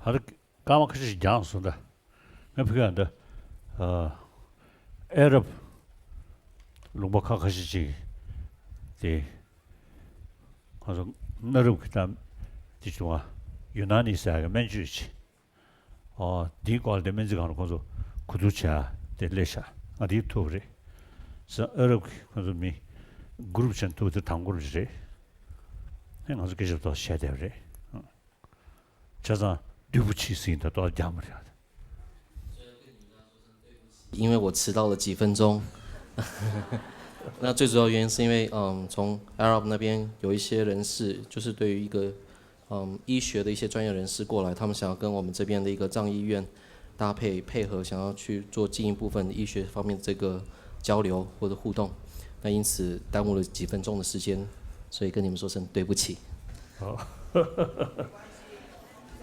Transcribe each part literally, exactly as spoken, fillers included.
ཧ་ལ་སྐར་མ་ཁ་ཤས་ཤིག་འགྱངས་སོང་ད། ང་ཕ་གིར་ད། ཨ་ཨ་རབ་ལུང་པ་ཁག་ཁ་ཤས་ཅིག་དེ། ཁོང་ཚོ་གནའ་རབས་ཀྱི་ད་དེ་བྱུང་བ་ཡུ་ན་ནི་ཟེར་ཡག་གི་སྨན་བཅོས་ཅིག་ཨོ། འདིའི་སྐོར་ལ་དེ་སྨན་རྩིས་ཁང་ལ་ཁོང་ཚོ་གོ་བསྡུར་བྱས་དེ་སླེབས་ཤག་ང་དེ་ཐུག་པ་རེད། ས་ཨ་རབ་ཀྱི་ཁོང་ཚོ་མི་གུ་རུབ་ཆེན་ཐུག་པ་དེ་དང་པོ་རེད། ཧེ་ང་ཚོ་སྐད་ཆ་ཏོག་ཙམ་བཤད་བསྡད་པ་རེད། བྱས་ཙང་སྡུག་པོ་བྱེད་ཟིན་ད་ཏོག་ཙམ་རྒྱག་མ་རེད། 因为我迟到了几分钟。那最主要原因是因为，嗯，从 Arab 那边有一些人士，就是对于一个，嗯，医学的一些专业人士过来，他们想要跟我们这边的一个藏医院搭配配合，想要去做进一部分医学方面这个交流或者互动。那因此耽误了几分钟的时间，所以跟你们说声对不起。好，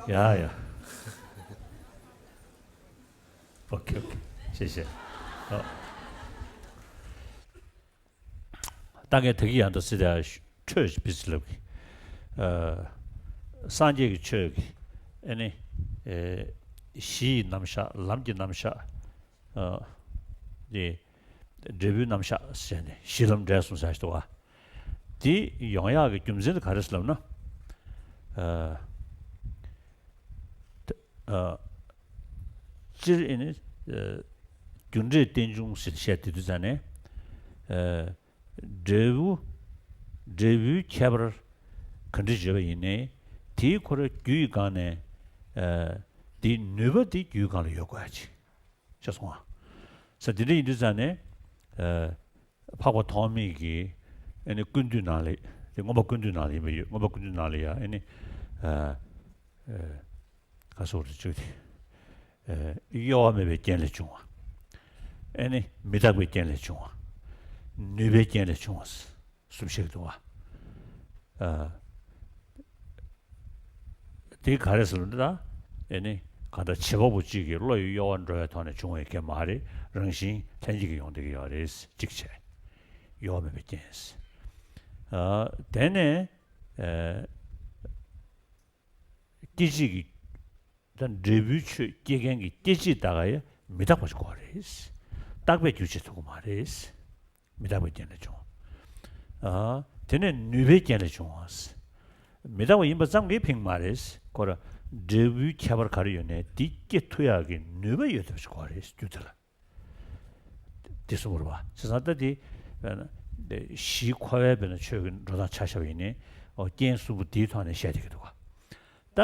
呀呀。 OK OK，谢谢。好。ད་ངས་ད་གི་ཡང་ད་སི་ད་ཆོས་སྤེ་སི་ལབ་གི། ཨ་སངས་རྒྱས་ཀྱི་ཆོས་ཀྱི་ཨ་ནི་ཨེ་གཞི་ཡི་རྣམ་གཞག་ལམ་གྱི་རྣམ་གཞག་ཨ་དེ་འབྲས་བུའི་རྣམ་གཞག་ཟེར་ནས་གཞི་ལམ་འབྲས་གསུམ་ཟེར་ཞིག་འདུག་ག་དེ་ཡོང་ཡག་གི་རྒྱུ་མཚན་དེ་ག་རེ་ཟེར་ལབ་ན། ཨ་ཨ་སྤྱིར་ཨེ་ནི་ཨ་རྒྱུ་འབྲས་རྟེན་འབྱུང་ཟེར་བཤད་དེ་དུས་ཙང་ནས། ཨ་འབྲས་བུ་འབྲས་བུའི་ཁྱད་པར་ག་འདྲ་བརྗོད་པ་ཡིན་ནའི་དེའི་ཁོ་ར་རྒྱུ་ཡི་སྒང་ནས་ཨ་དེའི་ནུས་པ་དེ་རྒྱུ་ཡི་སྒང་ལ་ཡོད་དགོས་ཡ་ཅིག་ཤེས་སོང་ཨ། ས་དེ་འདྲ་ཡིན་དུས་ཙང་ནས་ཨ་འཕགས་པ་ཐོགས་མེད་ཀྱི་ཨེ་ནི་ཀུན་བཏུས་ནང་ལ་དེ་མངོན་པ་ཀུན་བཏུས་ནང་ལ་ཡིན་པ་ཡོད། མངོན་པ་ཀུན་བཏུས་ནང་ལ་ཡ་ཨེ་ནི་ཨ་ཨ་ག་སོགས་རེ་བཅོས་ཏེ། ཨེ་གཡོ་བ་མེད་པའི་རྐྱེན་ལས་བྱུང་བ། ཨེ་ནི་མི་རྟག་པའི་རྐྱེན་ལས་བྱུང་བ། ནུས་པའི་རྐྱེན་ལས་བྱུང་བ། གསུམ་བཤད་ཀྱི་འདུག་བ། ཨ་དེ་ག་རེ་ཟེར་ན་ད་ཨེ་ནི་གང་ལྟར་བྱེད་པ་པོ་གཅིག་གི་བློ་ཡི་གཡོ་བ་འགྲོ་བའི་ཐོག་ནས་བྱུང་བའི་སྐད་མ་རེད། རང་བཞིན་ལྷན་སྐྱེས་ཀྱི་ཡོང་བསྡད་ཀྱི་ཡོད་རེད། གཅིག་བྱས། གཡོ་བ་མེད་པའི་རྐྱེན། ཨ་དེ་ནས་ཨེ་སྐྱེད་བྱེད་ཀྱི་ད་འབྲས་བུའི་ཆོས་སྐྱེད་མཁན་གྱི་སྐྱེད་བྱེད་ད་ག་ཡ་མི་རྟག་པ་ཞིག་དགོས་རེད། རྟག་པས་རྒྱུ་བྱེད་ཐུབ་ཀྱི་མ་རེད། མི་རྟག་པའི་རྐྱེན་ལས་བྱུང་། ཨ་དེ་ནས་ནུས་པའི་རྐྱེན་ལས་བྱུང་བ། མི་རྟག་པ་ཡིན་པ་ཙམ་གྱིས་ཕིང་མ་རེད། ཁོ་ར་འབྲས་བུའི་ཁྱད་པར་ག་རེ་ཡོད་ནའི་དེ་སྐྱེད་ཐུབ་ཡག་གི་ནུས་པ་ཡོད་ཐུབ་ཞིག་དགོས་རེད་རྒྱུ་དེ་ལ། དེ་གསུངས་པ་རེད་བ། བྱས་ཙང་ད་དེ་དཔེར་ན་གཞིའི་འཁོར་བའི་དཔེར་ན་ཆོས་ཀྱི་འགྲོ་སྟངས་ཆ་བཞག་པ་ཡིན་ནའི་ཨོ་རྐྱེན་གསུམ་པོ་དེའི་ཐོག་ནས་བཤད་བསྡད་ཀྱི་འདུག་བ། ད་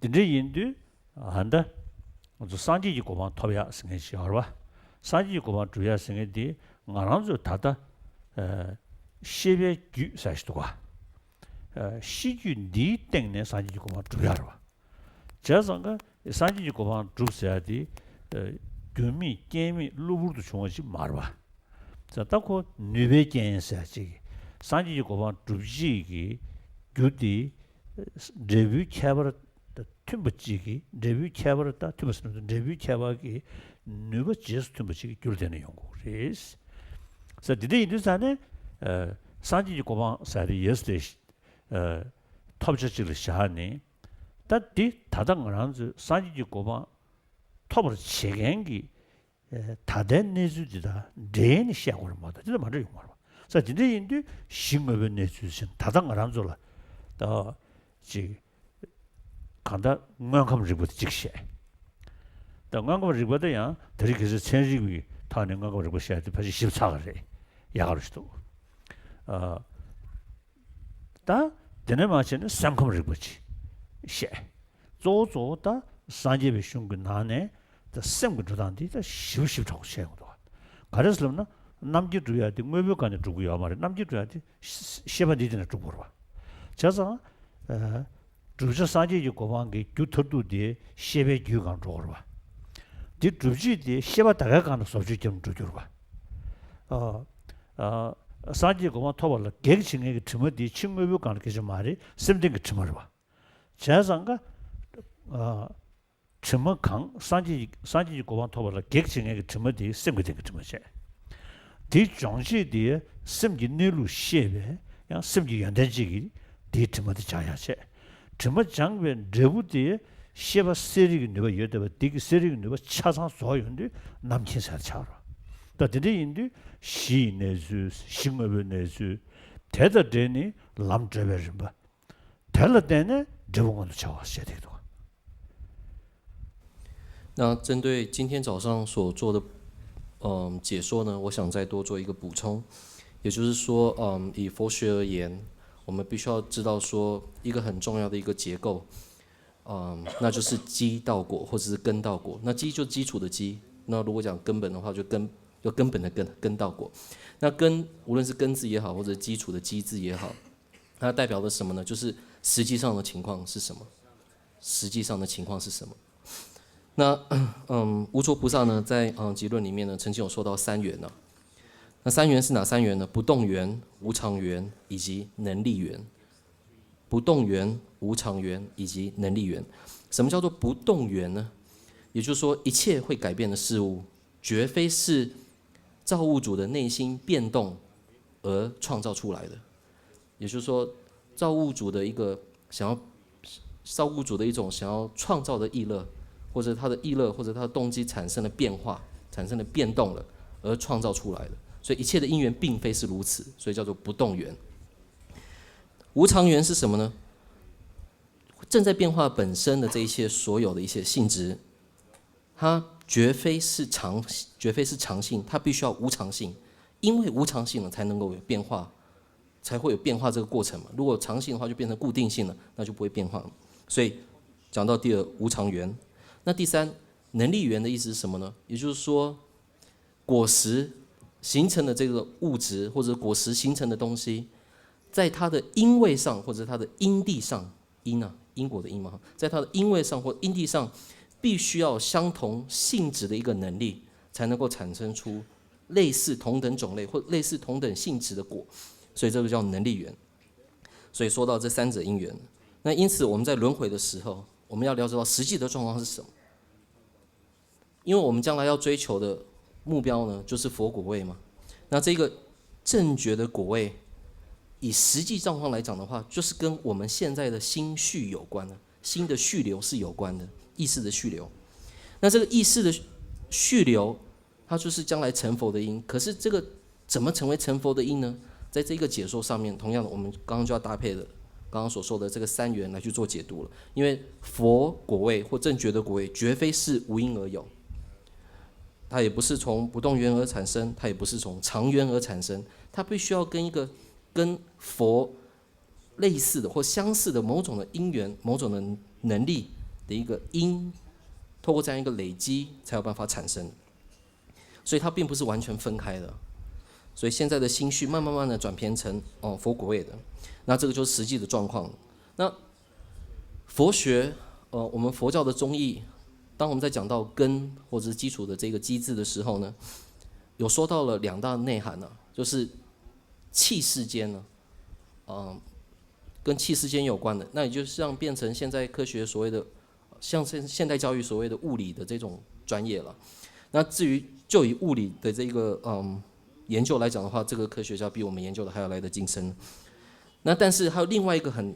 དེ་འདྲ་ཡིན་དུས་ཨ་ད་ང་ཚོ་སངས་རྒྱས་ཀྱི་གོ་འཕང་ཐོབ་ཡག་ཟེར་མཁན་ཞིག་ཡོད་རེད་བ། སངས་རྒྱས་ཀྱི་གོ་འཕང་སྒྲུབ་ཡག་ཟེར་མཁན་དེ་ང་རང་ཚོས་ད་ལྟ་ཨ་ཤེས་པའི་རྒྱུད་ཟེར་ཞིག་འདུག་བ། ཨ་ཤེས་རྒྱུད་འདིའི་སྟེང་ནས་སངས་རྒྱས་ཀྱི་གོ་འཕང་སྒྲུབ་ཡག་རེད་བ། བྱས་ཙང་ཀ་སངས་རྒྱས་ཀྱི་གོ་འཕང་སྒྲུབ་ཟེར་ཡ་དེ་ཨ་རྒྱུ་མེད་རྐྱེན་མེད་གློ་བུར་དུ་བྱུང་བ་ཞིག་མ་རེད་བ། ཙང་ད་ཁོ་ནུས་པའི་རྐྱེན་ཟེར་ཅིག་སངས་རྒྱས་ཀྱི་གོ་འཕང་སྒྲུབ་བྱེད་ཀྱི་རྒྱུ་དེ་འབྲས་བུའི་ཁྱད་པར་དང་མཐུན་པ་ཅིག་གིས་འབྲས་བུའི་ཁྱད་པར་དང་མཐུན་པ་ཟེར་ན་འབྲས་བུའི་ཁྱད་པར་གྱི་ནུས་པ་རྗེས་སུ་མཐུན་པ་ཅིག་གི་རྒྱུར་བརྟེན་ནས་ཡོང་དགོས་རེད། ས་འདི་འདྲ་ཡིན་དུས་ཙང་ནས་ཨ་སངས་རྒྱས་ཀྱི་གོ་འཕང་ཟེར་དེ་ཡེ་སི་ལས་ཨ་ཐོབ་བྱ་ཅིག་ལ་བཞག་ནས་ད་འདི་ད་ལྟ་ང་རང་ཚོས་སངས་རྒྱས་ཀྱི་གོ་འཕང་ཐོབ་པར་བྱེད་མཁན་གྱི་ཨ་ད་ལྟའི་གནས་ཚུལ་འདི་དང་འབྲེལ་ནས་བཤད་དགོས་རེད་མ་གཏོགས་འདི་ལ་མ་འདྲ་ཡོང་མ་རེད་པ། ས་འདི་འདྲ་ཡིན་དུས་གཞི་དངོས་པོའི་གནས་ཚུལ་ཟེར་ད་ལྟ་ང་རང་ཚོ་ལ་ད་ཅིག་གང་ལྟར་དངོས་ཁམས་རིག་པ་དེ་གཅིག་བཤད། ད་དངོས་ཁམས་རིག་པ་དེ་ཡང་དེ་རིང་ཁ་སང་ཚན་རིག་པའི་ཐོག་ནས་དངོས་ཁམས་རིག་པ་བཤད་དེ་ཕལ་ཆེར་ཞིབ་ཚགས་ཀ་རེད། ཡག་ག་རུ་ཞིག་འདུག་ཨ། ད་དེ་ནས་མར་བྱས་ནས་སེམས་ཁམས་རིག་པ་ཅིག་བཤད། གཙོ་བོ་གཙོ་བོ་ད་སངས་རྒྱས་པའི་གཞུང་གི་ནང་ནས་ད་སེམས་ཀྱི་འགྲོ་སྟངས་འདི་ད་ཞིབ་ཞིབ་དྲག་པོ་བཤད་ཡོང་འདུག་ག་རེ་ཟེར་ལབ་ན་རྣམ་མཁྱེན་སྒྲུབ་ཡ་དེ་དངོས་པོའི་སྒང་ནས་སྒྲུབ་ཀྱི་ཡོད་མ་རེད། རྣམ་མཁྱེན་སྒྲུབ་ཡ་དེ་ཤེས་པ་འདི་དེ་ནས་སྒྲུབ་དགོས་རེད་བ། བྱས་ཙང་། བསྒྲུབ་བྱ་སངས་རྒྱས་ཀྱི་གོ་འཕང་གི་རྒྱུ་མཐར་ཐུག་དེ་ཤེས་པའི་རྒྱུད་སྒང་འགྲོ་དགོས་རེད་བ། དེ་སྒྲུབ་བྱེད་དེ་ཤེས་པ་ད་གའི་སྒང་ནས་བཟོ་བཅོས་བརྒྱབ་ནས་འགྲོ་རྒྱུ་རེད་བ། ཨ། ཨ། སངས་རྒྱས་གོ་འཕང་ཐོབ་པ་ལ་གེགས་བྱེད་མཁན་གྱི་དྲི་མ་དེ་ཕྱི་དངོས་པོའི་སྒང་ལ་སྐད་ཆ་མ་རེད། སེམས་སྟེང་གི་དྲི་མ་རེད་བ། བྱས་ཙང་ཀ་ཨ། དྲི་མ་གང་སངས་རྒྱས་ཀྱི་སངས་རྒྱས་ཀྱི་གོ་འཕང་ཐོབ་པ་ལ་གེགས་བྱེད་མཁན་གྱི་དྲི་མ་དེ་སེམས་ཀྱི་སྟེང་གི་དྲི་མ་བྱས། དེ་སྦྱོང་བྱེད་དེ་སེམས་ཀྱི་གནས་ལུགས་ཤེས་པའི་ཡང་སེམས་ཀྱི་ཡོན་ཏན་ཅིག་གིས་དེའི་དྲི་མ་དེ་སྦྱང་ཡག་བྱས། དྲི་མ་སྦྱངས་པའི་འབྲས་བུ་དེ་ ཤེས་པ་གསལ་རིག་གི་ནུས་པ་ཡོད་བསྡད་པ་འདི་གི་གསལ་རིག་གི་ནུས་པ་ཆ་ཚང་རྫོགས་ཡོང་དུས་རྣམ་མཁྱེན་ཟེར་ཆགས་རོ། ད་དེ་འདྲ་ཡིན་དུས་གཞི་ཡི་གནས་ཚུལ། གཞི་དངོས་པོའི་གནས་ཚུལ། དེ་དང་འབྲེལ་ནས་ལམ་བགྲོད་པའི་རིམ་པ། དེ་ལ་བརྟེན་ནས་འབྲས་བུ་མངོན་དུ་བྱ་བ་ཞེས་དེ་འདུག 那针对今天早上所做的，嗯，解说呢，我想再多做一个补充，也就是说，嗯，以佛学而言，我们必须要知道说一个很重要的一个结构，嗯，那就是基到果或者是根到果。那基就基础的基，那如果讲根本的话，就根就根本的根，根到果。那根无论是根字也好，或者基础的基字也好，它代表的什么呢？就是实际上的情况是什么？实际上的情况是什么？那嗯，无著菩萨呢，在嗯结论里面呢，曾经有说到三缘呢。那三缘是哪三缘呢？不动缘、无常缘以及能力缘。不动缘、无常缘以及能力缘。什么叫做不动缘呢？也就是说，一切会改变的事物，绝非是造物主的内心变动而创造出来的。也就是说，造物主的一个想要，造物主的一种想要创造的意乐，或者他的意乐，或者他的动机产生了变化，产生了变动了，而创造出来的。所以一切的因缘并非是如此，所以叫做不动缘。无常缘是什么呢？正在变化本身的这一些所有的一些性质，它绝非是常，绝非是常性，它必须要无常性，因为无常性了才能够有变化，才会有变化这个过程嘛。如果常性的话，就变成固定性了，那就不会变化了。所以讲到第二，无常缘。那第三，能力缘的意思是什么呢？也就是说，果实形成的这个物质，或者果实形成的东西，在它的因位上或者它的因地上，因啊，因果的因嘛，在它的因位上或因地上，必须要相同性质的一个能力，才能够产生出类似同等种类或类似同等性质的果，所以这个叫能力缘。所以说到这三者因缘，那因此我们在轮回的时候，我们要了解到实际的状况是什么。因为我们将来要追求的目标呢，就是佛果位嘛。那这个正觉的果位，以实际状况来讲的话，就是跟我们现在的心绪有关的，心的绪流是有关的，意识的绪流。那这个意识的绪流，它就是将来成佛的因。可是这个怎么成为成佛的因呢？在这个解说上面，同样的，我们刚刚就要搭配的刚刚所说的这个三缘来去做解读了。因为佛果位或正觉的果位，绝非是无因而有，它也不是从不动缘而产生，它也不是从常缘而产生，它必须要跟一个跟佛类似的或相似的某种的因缘、某种的能力的一个因，透过这样一个累积，才有办法产生。所以它并不是完全分开的。所以现在的心绪慢慢慢的转变成哦佛果位的，那这个就是实际的状况。那佛学，呃，我们佛教的宗义，当我们在讲到根或者是基础的这个机制的时候呢，有说到了两大内涵呢，就是气世间呢，嗯、跟气世间有关的，那也就是像变成现在科学所谓的，像现现代教育所谓的物理的这种专业了。那至于就以物理的这个嗯研究来讲的话，这个科学家比我们研究的还要来得精深。那但是还有另外一个很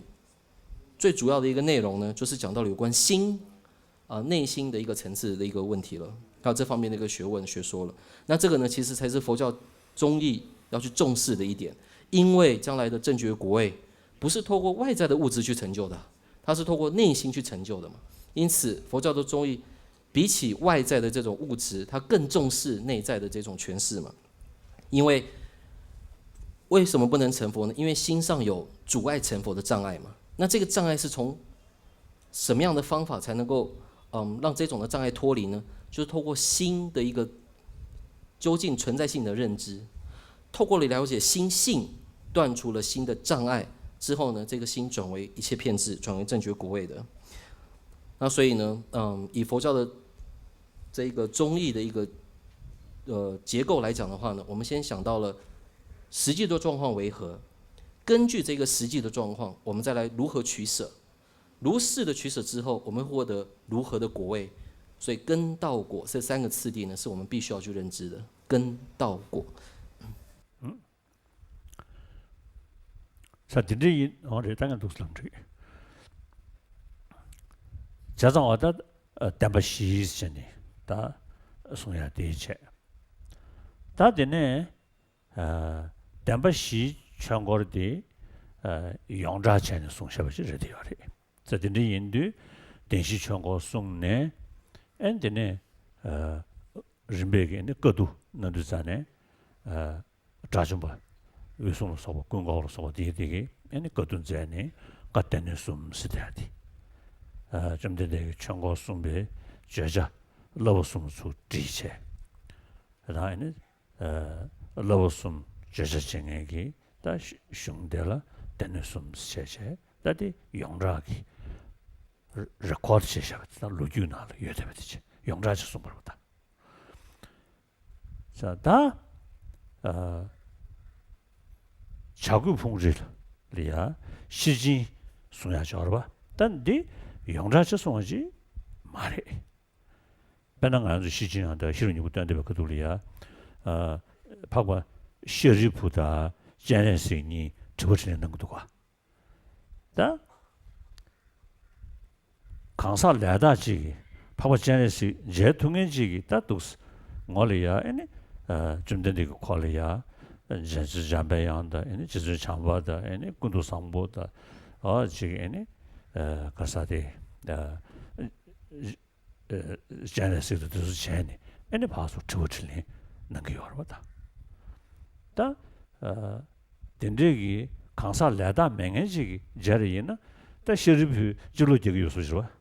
最主要的一个内容呢，就是讲到了有关心啊、内心的一个层次的一个问题了，还有这方面的一个学问学说了。那这个呢，其实才是佛教宗义要去重视的一点，因为将来的正觉果位不是透过外在的物质去成就的，它是透过内心去成就的嘛。因此，佛教的宗义比起外在的这种物质，它更重视内在的这种诠释嘛。因为为什么不能成佛呢？因为心上有阻碍成佛的障碍嘛。那这个障碍是从什么样的方法才能够，嗯，让这种的障碍脱离呢？就是透过心的一个究竟存在性的认知，透过了了解心性，断除了心的障碍之后呢，这个心转为一切遍智，转为正觉果位的。那所以呢，嗯，以佛教的这个宗义的一个呃结构来讲的话呢，我们先想到了实际的状况为何，根据这个实际的状况，我们再来如何取舍。如是的取舍之后，我们获得如何的果位。所以根到果这三个次第呢，是我们必须要去认知的。根到果。 ས་དེ་འདྲ་ཡིན་འོང་རེད། ད་ང་འདུག་ལམ་འགྲིག་དེ་ཙམ་པ་ད་བདེན་པ་བཞི་ཟེར་ནས་ད་གསུང་ཡ་དེ་བྱས། ད་དེ་ནས་བདེན་པ་བཞིའི་ཆོས་འཁོར་དེ་ཡོངས་གྲགས་བྱས་ནས་གསུངས་བཞག་པ་ཞིག་རེད་དེ་ཡོད་རེད། ཙང་དེ་འདྲ་ཡིན་དུས་བདེན་བཞིའི་ཆོས་འཁོར་གསུངས་ནས། ཨེ་དེ་ནས་རིམ་པས་ཀྱི་ནི་བཀའ་བསྡུ་གནང་དུས་ཙང་ནས། དགྲ་བཅོམ་པ་འོད་སྲུང་ལ་སོགས་པ་ཀུན་དགའ་བོ་ལ་སོགས་པ་དེའི་དེ་གིས་ཨེ་ནི་བཀའ་བསྡུ་མཛད་ནས་བཀའ་སྡེ་སྣོད་གསུམ་ཟེར་དེ་ཡ་དེ། བཅོམ་ལྡན་འདས་ཀྱིས་ཆོས་འཁོར་གསུམ་པའི་བརྗོད་བྱ་བསླབ་པ་གསུམ་ཚུར་བྲིས་བྱས། ད་ཨེ་ནི་བསླབ་པ་གསུམ་བརྗོད་བྱ་བྱེད་མཁན་གྱི་ད་གཞུང་དེ་ལ་སྡེ་སྣོད་གསུམ་ཟེར་བྱས་ད་དེ་ཡོངས་གྲགས་ཀྱི་རེ་ཀོར་ཌི་བྱས་བཞག་པ་དེ་དང་ལོ་རྒྱུས་ནང་ལ་ཡོད་བསྡད་པ་དེ་བྱས་ཡོངས་གྲགས་ཀྱིས་གསུངས་པ་རེད་པ་ད། ས་ད། ཨ། བྱ་རྒོད་ཕུང་རི་ལ་ཡ་ཤེར་ཕྱིན་གསུང་ཡ་ཅིག་ཡོད་རེད་པ། ད་འདི་ཡོངས་གྲགས་ཆ་གསུང་བ་ཅིག་མ་རེད། དཔེར་ན་ང་ཚོ་ཤེར་ཕྱིན་ཡང་དག་ཤེས་རབ་སྙིང་པོ་སྟོན་བསྡད་པའི་ཁ་ཐུག་ལ་ཡ། ཨ། འཕགས་པ་ཤཱ་རིའི་བུ་དང་སྤྱན་རས་གཟིགས་གཉིས་དྲི་བ་དྲིས་ལན་གནང་གི་འདུག་ག། ད། གང་ཟག་ལས་དག་ཅིག་གིས་འཕགས་པ་སྤྱན་རས་གཟིགས་མཇལ་ཐུབ་མཁན་ཅིག་གིས་ད་འདུག་སེ་ངོ་ལ་ཡ་ཨེ་ནི། ཨ། བཅོམ་ལྡན་འདས་ཀྱི་འཁོར་ལ་ཡ། འཇམ་འཇམ་དཔལ་དབྱངས་དང་ཨེ་ནི་རྗེ་བཙུན་བྱམས་པ་དང་ཨེ་ནི་ཀུན་ཏུ་བཟང་པོ་དང་། ཨ། ཅིག་ཨེ་ནི། ཨ། ག་ས་དེ། ཨ། སྤྱན་རས་གཟིགས་དང་དེ་ཚོ་བྱས་ནས་ཨེ་ནི་ཕར་ཚུར་དྲི་བ་དྲིས་ལན་གནང་གི་ཡོད་རེད་པ་ད། ད། ཨ། དེ་འདྲས་ཀྱི་གང་ཟག་ལས་དག་མེད་མཁན་ཅིག་གིས་མཇལ་རེ་ཡིན་ན་ད་ཤཱ་རིའི་བུས་སྤྱི་བློ་རྒྱག་གི་ཡོད་བཟོ་ཞིག་རེད་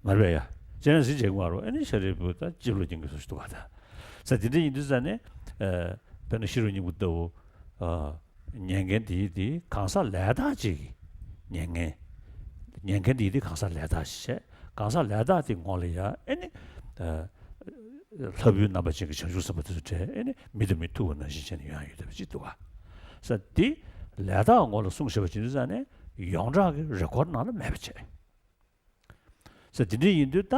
པ། མ་རེད་པས་ཡ། སྤྱན་རས་གཟིགས་མཇལ་གི་མ་རེད་པ། ཨེ་ནི་ཤཱ་རིའི་བུ་ད་སྤྱི་བློ་རྒྱག་གི་བཟོ་ཞིག་འདུག་ག་ད། ས་དེ་འདྲས་ཡིན་དུས་ཙང་ནས། ཨ། དཔེར་ན་ཤེས་རབ་སྙིང་པོ་ལྟ་བུ། ཨ། ཉན་མཁན་དེ་དེ་གང་ཟག་ལས་དག་ཅིག་གིས་ཉན་མཁན། ཉན་མཁན་དེ་དེ་གང་ཟག་ལས་དག་ཅིག་བྱས་གང་ཟག་ལས་དག་དེ་ངོ་ལ་ཡ་ཨེ་ནི། ཨ། ལྷ་བུའི་རྣམ་པ་ཅན་གྱི་བྱང་ཆུབ་སེམས་དཔའ་དེ་ཚོ་གྲས་ཨེ་ནི་མི་དང་མི་ཐུག་པ་ནང་བཞིན་བྱས་ནས་ཡོང་ཡ་ཡོད་བསྡད་པ་ཅིག་འདུག་ག། ས་དེ་ལས་དག་ངོ་ལ་གསུངས་བཞག་པ་ཅིག་ཡིན་དུས་ཙང་ནས་ཡོངས་གྲགས་ཀྱི་རེ་ཀོར་ཌི་ནང་ལ་མེད་པ་བྱས། ས་དེ་འདྲ་ཡིན་དུས་ད་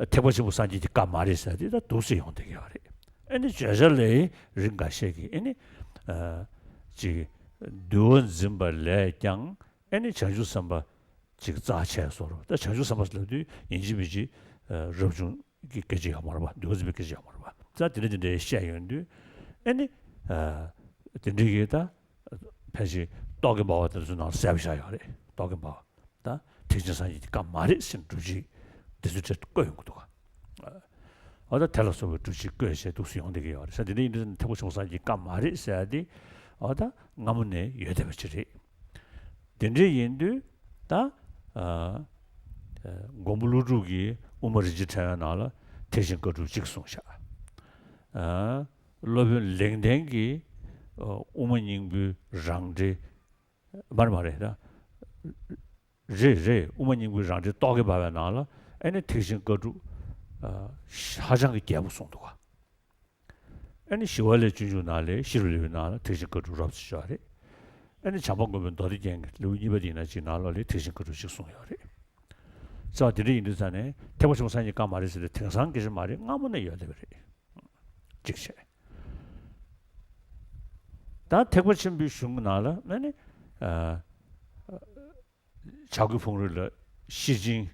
ཐེག་པ་ཆེན་པོ་སངས་རྒྱས་ཀྱི་བཀའ་མ་རེད་ཟེར་དེ་ད་འདུག་སེ་ཡོང་བསྡད་ཀྱི་ཡོད་རེད། ཨེ་ནི་བརྗོད་བྱ་ལས་རིགས་འགའ་ཤས་ཀྱིས་ཨེ་ནི། ཨ། ཅིག་འདུལ་བ་འཛིན་པ་ལས་ཀྱང་ཨེ་ནི་བྱང་ཆུབ་སེམས་དཔའ་ཅིག་རྩ་ཆེ་བཟོ་འདྲ། ད་བྱང་ཆུབ་སེམས་དཔའ་ལབ་དུས་ཡིན་གཅིག་མིན་གཅིག་ཨ། རབ་བྱུང་གི་སྐད་ཆ་ཡོད་མ་རེད་པ། འདུལ་བ་འཛིན་པའི་སྐད་ཆ་ཡོད་མ་རེད་པ། ད་དེ་འདྲ་དེ་འདྲའི་བཤད་ཡོང་དུས་ཨེ་ནི། ཨ། དེ་འདྲའི་གི་ད་ཕལ་ཆེར་རྟོག་གེ་འབར་བ་དེ་ཚོའི་ནང་ལ་གསལ་པོ་བཞག་ཡོད་རེད། རྟོག་གེ་འབར་བ། ད་ཐེག་ཆེན་སངས་རྒྱས་ཀྱི་བཀའ་མ་རེད་ཟེར་ནས་སྒྲུབ་བྱེད་དེ་ཚོའི་གྲས་བཀོད་ཡོང་གི་འདུག་ག། འོ་ད་དེ་ལ་སོགས་པའི་སྒྲུབ་བྱེད་བཀོད་བྱས་འདུག་སེ་ཡོང་བསྡད་ཀྱི་ཡོད་རེད། ས་དེ་འདྲ་ཡིན་དུས་ཐེག་པ་ཆེན་པོ་སངས་རྒྱས་ཀྱི་བཀའ་མ་རེད་ཟེར་ཡ་དེ་འོ་ད་སྔ་མོ་ནས་ཡོད་བསྡད་པ་ཅིག་རེད། དེ་འདྲ་ཡིན་དུས་ད། ཨ། མགོན་པོ་ཀླུ་སྒྲུབ་ཀྱིས་དབུ་མ་རིན་ཆེན་ཕྲེང་བའི་ནང་ལ་ཐེག་ཆེན་བཀའ་སྒྲུབ་གཅིག་གསུངས་བཞག། ཨ། སློབ་དཔོན་ལེགས་ལྡན་གྱིས་ཨ། དབུ་མ་སྙིང་པོའི་རང་འགྲེལ། མ་རེད་མ་རེད་ད། རེད་རེད། དབུ་མ་སྙིང་པོའི་རང་འགྲེལ་རྟོག་གེ་འབར་བའི་ནང་ལ་ཨེ་ནི་ཐེག་ཆེན་བཀའ་སྒྲུབ། ཨ། ཧ་ཅང་གི་རྒྱས་པོ་གསུངས་འདུག་ག། ཨ་ནི་ཞི་བ་ལྷའི་སྤྱོད་འཇུག་ནང་ལས་ཤེས་རབ་ལེའུའི་ནང་ལ་ཐེག་ཆེན་བཀའ་སྒྲུབ་རོབ་ཙམ་ཡོད་རེད། ཨ་ནི་བྱམས་པ་མགོན་པོའི་མདོ་སྡེ་རྒྱན་གྱི་ལེའུ་གཉིས་པ་དེ་ཡིན་ན་ཅིག་ནང་ལོགས་ལ་ཐེག་ཆེན་བཀའ་སྒྲུབ་ཅིག་གསུངས་ཡོད་རེད། ས་དེ་འདྲ་ཡིན་དུས་ཙང་ནས་ཐེག་པ་ཆེན་པོ་སངས་རྒྱས་བཀའ་མ་རེད་ཟེར་ཏེ་དེང་སང་སྐད་ཆ་མ་རེད། སྔ་མོ་ནས་ཡོད་བསྡད་པ་རེད། གཅིག་བྱས། ད་ཐེག་པ་ཆེན་པོའི་གཞུང་གི་ནང་ལ་ཨ་ནི། ཨ། བྱ་རྒོད་ཕུང་རི་ལ་ཤེར་ཕྱིན་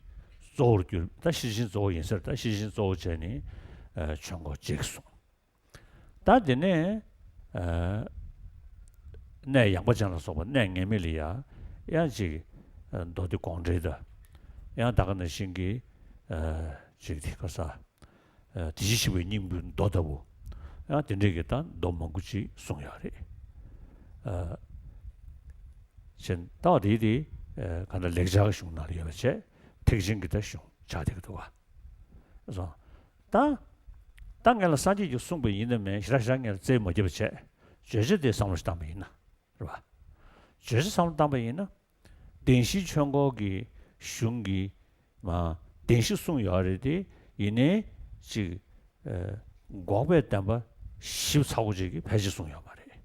གཙོ་བོར་གྱུར། ད་ཤེར་ཕྱིན་གཙོ་བོ་ཡིན་ཟེར། ད་ཤེར་ཕྱིན་གཙོ་བོ་བྱས་ནས་ཨ་ཆོས་འཁོར་རྗེས་གསུངས། ད་དེ་ནས་ཨ་གནས་ཡངས་པ་ཅན་ལ་སོགས་པ་གནས་ངེས་མེད་ལ་ཡ་ཡང་ཅིག་ཨ་མདོ་སྡེ་དགོངས་འགྲེལ་དང་། ཡང་ད་ག་ནང་བཞིན་གྱི་ཨ་ཅིག་དེ་ག་ས། ཨ་དེ་བཞིན་གཤེགས་པའི་སྙིང་པོའི་མདོ་ལྟ་བུ། ཡང་དེ་འདྲའི་གི་ད་མདོ་མང་པོ་ཅིག་གསུངས་ཡོད་རེད། ཨ་ཅེས་ལྟ་བ་དེ་དེ་ཨ་ག་འདྲ་ལེགས་སྦྱར་གྱི་གཞུང་ནང་ལ་ཡོད་པ་བྱས་ཐེག་ཆེན་གྱི་ད་གཞུང་ཆགས་བསྡད་ཀྱི་འདུག་ག། སོང་། ད་ད་ངས་ལ་སངས་རྒྱས་ཀྱིས་གསུངས་པ་ཡིན་ན་མིན་ཞེ་དྲག་ཞེ་དྲག་ངས་ལ་རྩིས་མ་བརྒྱབ་པ་བྱས་བརྗོད་བྱ་དེ་བསམ་བློ་ཞིག་བཏང་པ་ཡིན་ན། རེད་པ། བརྗོད་བྱ་བསམ་བློ་བཏང་པ་ཡིན་ན། བདེན་བཞིའི་ཆོས་འཁོར་གྱི་གཞུང་གི་མ་བདེན་བཞི་གསུངས་ཡོད་རེད་དེ། ཡིན་ནའི་ཅིག་ཨ་འགོག་པའི་བདེན་པ་བཞི་པོ་ཚ་པོ་ཅིག་གི་ཕལ་ཆེར་གསུངས་ཡོད་མ་རེད།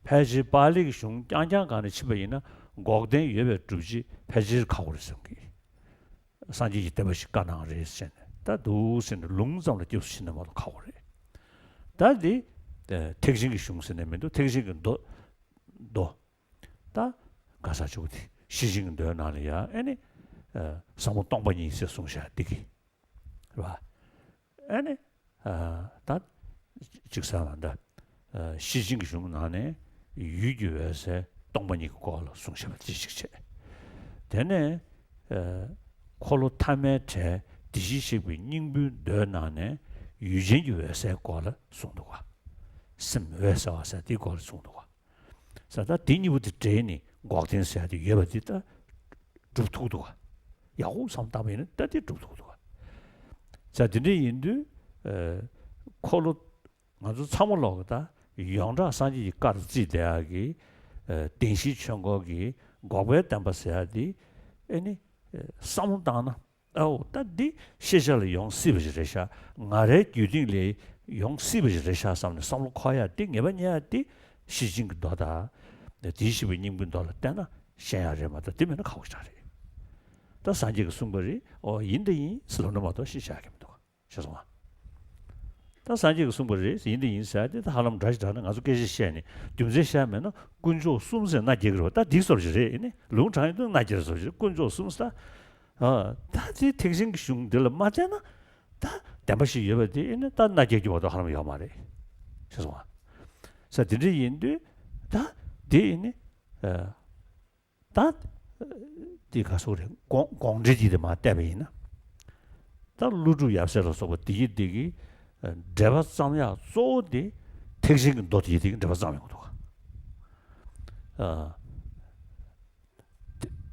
ཕལ་ཆེར་པཱ་ལི་གི་གཞུང་རྐྱང་རྐྱང་སྒང་ནས་ཕྱིན་པ་ཡིན་ན་འགོག་བདེན་ཡོད་པའི་སྒྲུབ་བྱེད་ཕལ་ཆེར་ཁག་པོ་རེད་བསམ་གི། སངས་རྒྱས་ཀྱིས་བསྟན་པ་ཞིག་བཀའ་གནང་རེད་ཟེར་ནས་ད་འདུག་ཟེར་ནས་ལུང་ཙམ་ལ་སྐྱབས་སུ་མཆི་ན་མ་གཏོགས་ཁག་པོ་རེད། ད་འདི་ཐེག་ཆེན་གྱི་གཞུང་ཟེར་ནས་མི་འདུག་ཐེག་ཆེན་གྱི་མདོ་མདོ། ད་ག་ས་ཆོག་དེ་ ཤེར་ཕྱིན་གྱི་མདོའི་ནང་ལ་ཡང་ཨེ་ནི་ཨ་ཟབ་མོ་སྟོང་པ་ཉིད་ཟེར་གསུངས་བཞག་འདི་གི་རེད་བ། ཨེ་ནི་ཨ་ད་ཅིག་ཟེར་བ་ད་ཨ་ཤེར་ཕྱིན་གྱི་གཞུང་ནང་ནས་ཡུལ་གྱི་འོད་གསལ་སྟོང་པ་ཉིད་ཀྱི་སྐོར་ལ་གསུངས་བཞག་པ་ཅིག་ཅིག་བྱས། དེ་ནས་ཨ་འཁོར་ལོ་ཐ་མའི་གྲས་དེ་བཞིན་གཤེགས་པའི་སྙིང་པོའི་མདོའི་ནང་ནས་ཡུལ་ཅན་གྱི་འོད་གསལ་སྐོར་ལ་གསུངས་འདུག་བ། སེམས་འོད་གསལ་བ་ཟེར་དེའི་སྐོར་ལ་གསུངས་འདུག་བ། ས་ད་དེ་གཉིས་པོ་དེ་འདྲེས་ནས་འགོག་བདེན་ཟེར་ཡ་དེ་ཡོད་པ་དེ་ད་གྲུབ་ཐུབ་འདུག་ག་ཡག་པོ་བསམ་བཏང་བ་ཡིན་ན་ད་དེ་གྲུབ་ཐུབ་འདུག་ག་ས་དེ་འདྲ་ཡིན་དུས་ཨ་འཁོར་ལོ་ང་ཚོ་ཚང་མ་ལོག་གི་ད་ཡོངས་གྲགས་སངས་རྒྱས་ཀྱི་བཀའ་ལ་བརྩིས་བསྡད་ཡ་གི་ཨ་བདེན་བཞིའི་ཆོས་འཁོར་གྱི་འགོག་པའི་བདེན་པ་ཟེར་ཡ་དེ་ཨེ་ནི་ཨ་བསམ་བློ་བཏང་ན། ཨའོ་ད་འདི་ཤེས་བྱ་ལ་ཡོང་སྲིད་པ་ཞིག་རེད་ཤག་ང་རའི་རྒྱུད་སྟེང་ལ་ཡོང་སྲིད་པ་ཞིག་རེད་ཤག་བསམ་ནས་བསམ་བློ་འཁོར་ཡ་འདི་ངེས་པ་རྙེད་ཡ་འདི་ཤེར་ཕྱིན་གྱི་མདོ་དང་། དེའི་ཤེས་པའི་སྙིང་པོའི་མདོ་ལ་བལྟས་ན་ཤེས་ཡ་རེད་མ་གཏོགས་འདི་མེད་ན་ཁག་པོ་ཞིག་རེད། ད་སངས་རྒྱས་ཀྱིས་གསུངས་པ་རེད། ཨོ་ཡིན་ད་ཡིན་ཟེར་ལབ་ན་མ་གཏོགས་ཤེས་བྱ་གི་མི་འདུག་ཤེས་སོང་ང་། ད་སངས་རྒྱས་ཀྱིས་གསུངས་པ་རེད་ཡིན་ད་ཡིན་ཟེར་ཏེ་ད་ཧ་ལམ་འདྲ་ཞིག་འདྲ་ན་ང་ཚོ་སྐད་ཆ་བཤད་ནས་རྒྱུ་མཚན་བཤད་མེད་ན་དཀོན་མཆོག་གསུམ་ཟེར་མནའ་སྐྱེལ་གི་རེད་བ། ད་འདི་བཟོ་འདྲ་ཞིག་རེད་ཡིན་ནི་ལུང་དྲངས་ཡོང་དུས་མནའ་སྐྱེལ་བཟོ་འདྲ་ཞིག་དཀོན་མཆོག་གསུམ་ཟེར། ཨ་ད་དེ་ཐེག་ཆེན་གྱི་གཞུང་འདི་ལ་མ་བལྟས་ན་ད་བདེན་པ་ཞིག་ཡོད་པ་དེ་ཡིན་ན་ད་མནའ་སྐྱེལ་རྒྱུ་བ་དང་ཧ་ལམ་ཡོད་མ་རེད། ཤེས་སོང་ང་། ས་དེ་འདྲ་ཡིན་དུས་ད་དེ་ཡིན་ནི་ཨ། ད་འདི་ག་སོགས་རེད་དགོངས་དགོངས་འགྲེལ་གྱི་དེ་མ་བལྟས་པ་ཡིན་ན། ད་ཀླུ་སྒྲུབ་ཡབ་སྲས་ལ་སོགས་པ་འདི་གི་འདི་གི་འགྲེལ་པ་བརྩམས་ཡག་གཙོ་བོ་དེ་ཐེག་ཆེན་གྱི་མདོ་དེ་གི་འགྲེལ་པ་བརྩམས་ཡོང་གི་འདུག་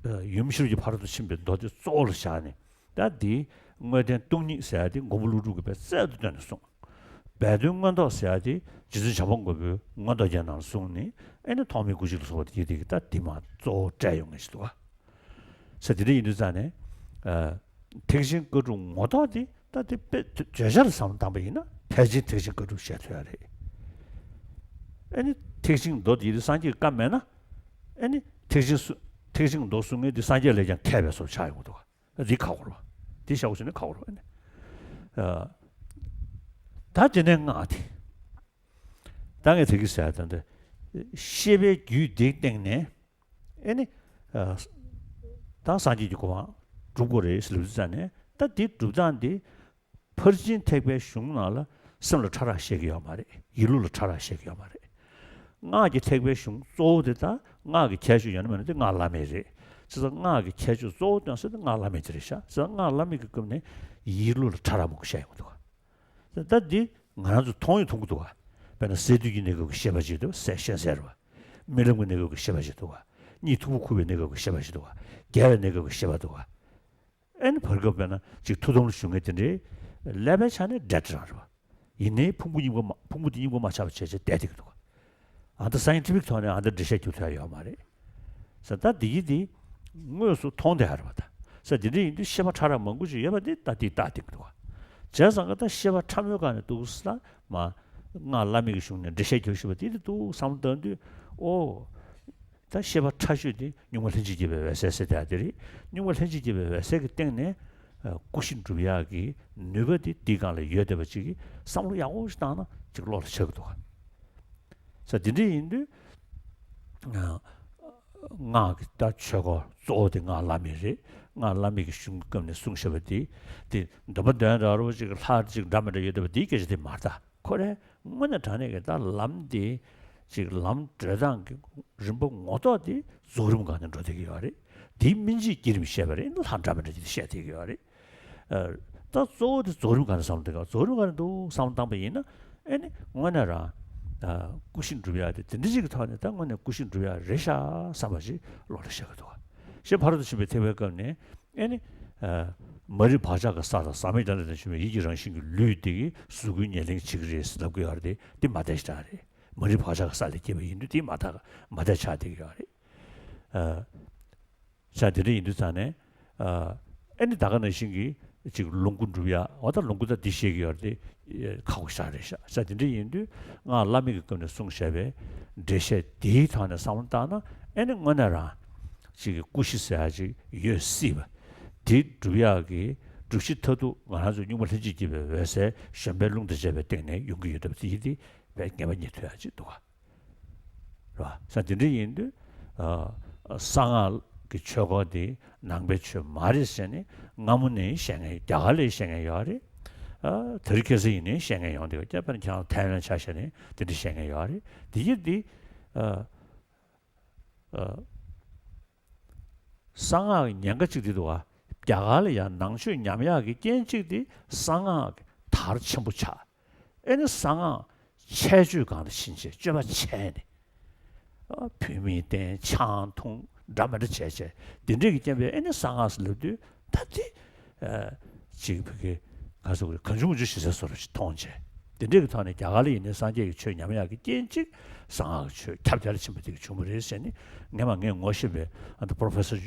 ག་ཡུམ་ཤེས་རབ་ཀྱི་ཕ་རོལ་ཏུ་ཕྱིན་པའི་མདོ་དེ་གཙོ་བོ་ལ་བཞག་ནས། ད་འདི་དངོས་བསྟན་སྟོང་ཉིད་ཟེར་ཡ་དེ་མགོན་པོ་ཀླུ་སྒྲུབ་ཀྱིས་དཔེ་རྩལ་དུ་བཏོན་ནས་གསུངས། སྦས་དོན་མངོན་རྟོགས་ཟེར་ཡ་དེ་རྗེ་བཙུན་བྱམས་པ་མགོན་པོའི་མངོན་རྟོགས་རྒྱན་ནང་གསུངས་ནས་ཨེ་ནི་ཐོགས་མེད་སྐུ་མཆེད་ལ་སོགས་པ་དེ་དེ་གི་ད་དེ་མ་གཙོ་བོ་བཀྲལ་ཡོང་ངེས་ཤིག་འདུག་ག་ས་དེ་འདྲ་ཡིན་དུས་ཙང་ནས་ཐེག་ཆེན་བཀའ་སྒྲུབ་ངོ་ཐོག་དེ་ད་དེ་དཔེ་བརྗོད་བྱ་ལ་བསམ་བློ་བཏང་པ་ཡིན་ན་ཕལ་ཆེར་ཐེག་ཆེན་བཀའ་སྒྲུབ་བཤད་ཐུབ་ཡ་རེད། ཨེ་ནི་ཐེག་ཆེན་མདོ་དེ་ཡིན་དུས་སངས་རྒྱས་ཀྱི་བཀའ་མེད་ན་ཨེ་ནི་ཐེག་ཆེན་སུ་ཐེག་ཆེན་མདོ་གསུང་མཁན་དེ་སངས་རྒྱས་ལས་ཀྱང་མཁས་པའི་བཟོ་ཆགས་ཡོང་གི་འདུག་ག་འདི་ཁག་པོ་རེད་བ། འདི་བཤད་དགོས་ཟེར་ན་ཁག་པོ་རེད་བ་ནི། ཨ། ད་དེ་ནས་སྔགས་དེ། ད་ངས་དེ་གི་ཟེར་ཡ་ད་འདི། ཤེས་པའི་རྒྱུད་འདིའི་སྟེང་ནས། ཨེ་ནི། ཨ། ད་སངས་རྒྱས་ཀྱི་གོ་འཕང་སྒྲུབ་དགོས་རེད་ཟེར་ལབ་དུས་ཙང་ནས་ད་འདི་སྒྲུབ་སྟངས་འདི། ཕར་ཕྱིན་ཐེག་པའི་གཞུང་ནང་ལ་སེམས་ལ་ཕྲ་རགས་བཤད་ཀྱི་ཡོད་མ་རེད། ཡིད་བློ་ལ་ཕྲ་རགས་བཤད་ཀྱི་ཡོད་མ་རེད། སྔགས་ཀྱི་ཐེག་པའི་གཞུང་གཙོ་བོ་དེ་དང་སྔགས་ཀྱི་ཁྱད་ཆོས་ཡོད་ན་མེད་ན་དེ་སྔགས་བླ་མེད་རེད། བྱས་ཙང་སྔགས་ཀྱི་ཁྱད་ཆོས་གཙོ་བོ་སྟོན་ས་དེ་སྔགས་བླ་མེད་དེ་རེད་ཤག་བྱས་ཙང་སྔགས་བླ་མེད་ཀྱི་སྐབས་ནས་ཡིད་བློ་ལ་ཕྲ་རགས་མང་པོ་བཤད་ཡོང་གི་འདུག་ག་ད་འདི་ང་རང་ཚོ་མཐོང་ཡང་མཐོང་གི་འདུག་ག་དཔེར་ན་ཟས་དུས་ཀྱི་གནས་སྐབས་ཀྱི་ཤེས་པ་ཅིག་འདུག་ཟས་གཞན་ཟས་རེད་བ། རྨི་ལམ་གྱི་གནས་སྐབས་ཀྱི་ཤེས་པ་ཅིག་འདུག་ག་གཉིད་མཐུག་པོ་ཁུག་པའི་གནས་སྐབས་ཀྱི་ཤེས་པ་ཅིག་འདུག་ག་རྒས་པའི་གནས་སྐབས་ཀྱི་ཤེས་པ་འདུག་ག་ཨེ་ནི་བར་སྐབས་དཔེར་ན་ཅིག་ཐུགས་དམ་ལ་བཞུགས་མཁན་དེ་འདྲའི་ཀླད་པའི་ཆ་ནས་འདྲ་འདྲ་རེད་བ། ཡིན་ནའི་ཕུང་པོ་གཉིས་པོ་མ་ཕུང་པོ་དེ་གཉིས་པོ་མ་ཆགས་པ་བྱས་བྱས་བསྡད་བསྡད་ཀྱི་འདུག་ག་ཨ་ད་སའེན་ཊི་ཕིག་ཐོག་ནས་ཨ་ད་འགྲེལ་བཤད་རྒྱག་ཐུབ་ཡ་ཡོད་མ་རེད། ས་ད་འདི་ཡི་འདི་དངོས་སུ་མཐོང་བསྡད་ཡ་རེད་བ་ད། ས་འདི་འདྲ་ཡིན་དུས་ཤེས་པ་ཕྲ་རགས་མང་པོ་ཅིག་ཡོད་པ་འདི་ད་འདི་ལྟ་བསྡད་ཀྱི་འདུག་ག་བྱས་ཙང་ག་ད་ཤེས་པ་ཕྲ་མོའི་སྒང་ནས་འདུག་ས་མ་སྔགས་བླ་མེད་ཀྱི་གཞུང་ནས་འགྲེལ་བཤད་རྒྱག་ཤེས་པ་འདི་འདི་འདུག་བསམ་བློ་བཏང་དུས་ཨོ། ད་ཤེས་པ་ཕྲ་ཤོས་དེ་གཉུག་མ་ལྷན་ཅིག་སྐྱེས་པའི་འོད་གསལ་ཟེར་དེ་ཡ་དེ་རེད། གཉུག་མ་ལྷན་ཅིག་སྐྱེས་པའི་འོད་གསལ་གྱི་སྟེང་ནས་ཨ་སྐུ་བཞི་འགྲུབ་ཡག་གི་ནུས་པ་དེ་འདི་སྒང་ལ་ཡོད་བསྡད་པ་ཅིག་གིས་བསམ་བློ་ཡག་པོ་ཞིག་བཏང་ན་ཅིག་བློ་ལ་འཆར་གི་འདུག་ག་ས་དེ་འདྲ་ཡིན་དུས་ཨ་སྔགས་ཀྱི་ད་ཆོས་སྐོར་གཙོ་བོ་དེ་སྔགས་བླ་མེད་རེད། སྔགས་བླ་མེད་ཀྱི་གཞུང་གི་སྐབས་ནས་གསུངས་བཞག་པ་དེ་དེ་འདོན་པ་འདོན་འདྲ་བོ་ཅིག་ལྷ་ཅིག་འདྲ་མི་འདྲ་ཡོད་བསྡད་པ་དེའི་སྐད་ཆ་དེ་མ་རེད་ད། ཁོ་རེ་དངོས་གནས་དྲང་གནས་ཀྱི་ད་ལམ་འདི་ཅིག་ལམ་བགྲོད་སྟངས་ཀྱི་རིམ་པ་ངོ་ཐོག་དེ་རྫོགས་རིམ་སྒང་ནས་འགྲོ་བསྡད་ཀྱི་ཡོད་རེད། དེའི་སྨིན་བྱེད་བསྐྱེད་རིམ་བཤད་པ་རེད། ལྷ་འདྲ་མི་འདྲ་ཅིག་བཤད་བསྡད་ཀྱི་ཡོད་རེད། ཨ་ད་གཙོ་བོ་དེ་རྫོགས་རིམ་སྒང་ནས་བསམ་བློ་བཏང་གི་རྫོགས་རིམ་སྒང་ནས་འདུག་བསམ་བློ་བཏང་པ་ཡིན་ན་ཨེ་ནི་དངོས་གནས་རང་ཨ་སྐུ་བཞི་འགྲུབ་ཡག་དེ་དེ་འདྲ་ཅིག་གི་ཐོག་ནས་ད་དངོས་གནས་སྐུ་བཞི་འགྲུབ་ཡག་རེད་ཤག་བསམ་པ་ཞིག་བློ་ལ་ཤར་གི་འདུག་ག་ཞེས་ཕ་རོལ་ཏུ་ཕྱིན་པའི་ཐེག་པའི་སྐབས་ནས། ཨེ་ནི། ཨ་མ་རིག་བག་ཆགས་ཀྱི་ས་དང་ཟག་མེད་རྒྱ་ལས་ནས་བྱུང་བའི་ཡིད་ཀྱི་རང་བཞིན་གྱི་ལུས་དེ་གིས་གཟུགས་སྐུའི་ཉེར་ལེན་བྱེད་ཀྱི་རེད་ཟེར་ལབ་ཀྱི་ཡོད་རེད་དེ། འདི་མ་བསྡད་ཤག་རེད། མ་རིག་བག་ཆགས་ཀྱི་ས་ལས་སྐྱེས་པ་ཡིན་དུས་འདི་མ་བསྡད་མ་བསྡད་ཆགས་བསྡད་ཀྱི་ཡོད་རེད། ཨ་ས་དེ་འདྲ་ཡིན་དུས་ཙང་ནས། ཨ་ཨེ་ནི་ད་ག་ནང་བཞིན་གྱི་ཅིག་ལོངས་སྐུ་འགྲུབ་ཡ། འོ་ད་ལོངས་སྐུ་ད་འདི་བཤད་ཀྱི་ཡོད་རེད་དེ། ཁག་པོ་ཤག་རེད་ཤག་ས་དེ་འདྲ་ཡིན་དུས་སྔགས་བླ་མེད་ཀྱི་སྐབས་ནས་གསུངས་བཞག་པའི་འགྲེལ་བཤད་འདིའི་ཐོག་ནས་བསམ་བློ་བཏང་ན་ཨེ་ནི་དངོས་གནས་རང་། ཅིག་གི་སྐུ་བཞི་ཟེར་ཡ་ཅིག་ཡོད་སྲིད་པ། དེ་སྒྲུབ་ཡག་གི་སྒྲུབ་གཞི་མཐར་ཐུག་ང་རང་ཚོ་གཉུག་མ་ལྷན་ཅིག་སྐྱེས་པའི་འོད་གསལ་གཞན་པའི་རླུང་དང་བཅས་པའི་སྟེང་ནས་ཡོང་གི་ཡོད་སྟབས་དེ་དེ་བས་ངེས་པ་རྙེད་ཐུབ་ཡག་ཅིག་འདུག་ག་རེད་བ། ས་དེ་འདྲ་ཡིན་དུས་ཨ་གསང་སྔགས་ གི་ཆོས་སྐོར་འདི་ནང་པའི་ཆོས་མ་རེད་ཟེར་ནས་སྔ་མོ་ནས་བཤད་མཁན། རྒྱ་གར་ལ་བཤད་མཁན་ཡོད་རེད། ཨ། དེ་རིང་ཁ་སང་ཡིན་ནའི་བཤད་མཁན་ཡོང་བསྡད་ཡོད། དཔེར་ན་ཁྱེད་རང་ཐའི་ལན་ཆ་བཞག་ནའི་དེ་འདྲ་བཤད་མཁན་ཡོད་རེད། དེ་ཡིན་དུས། ཨ། ཨ། གསང་སྔགས་ཀྱི་ཉེན་ཁ་གཅིག་དེ་འདུག་ག་རྒྱ་གར་ལ་ཡང་ནང་ཆོས་ཉམས་ཡག་གི་རྐྱེན་གཅིག་དེ་གསང་སྔགས་ཀྱི་དར་ཆེན་པོ་ཆགས། ཨེ་ནི་གསང་སྔགས་འཆལ་སྤྱོད་སྒང་ལ་ཕྱིན་བྱས་སྤྱོད་པ་འཆལ་ནས། ཨ། བུད་མེད་བསྟེན། ཆང་འཐུང་། འདྲ་མི་འདྲ་བྱས་བྱས། འདི་འདྲས་ཀྱི་རྐྱེན་པས་ཨེ་ནི་གསང་སྔགས་སུ་ལབ་དུས་ད་དེ། ཨ། ཅིག་བོད་སྐད་ག་ཚོད་རེད། གང་བྱུང་མང་བྱུང་ཞེ་ས་བཟོ་འདྲ་ཞིག་མཐོང་བྱས། དེ་འདྲས་ཀྱི་ཐོག་ནས་རྒྱ་གར་ལ་ཡིན་ནའི་སངས་རྒྱས་ཀྱི་ཆོས་ཉམས་ཡག་གི་རྐྱེན་གཅིག་གསང་སྔགས་ཀྱི་ཆོས་ཁྱབ་རྒྱ་ཆེན་པོ་དེ་གི་བྱུང་བ་རེད་ཟེར་ནས། ངས་མ་ངས་ངོ་ཤེས་པའི་ཨ་ད་པོ་རོ་ཕེ་སར་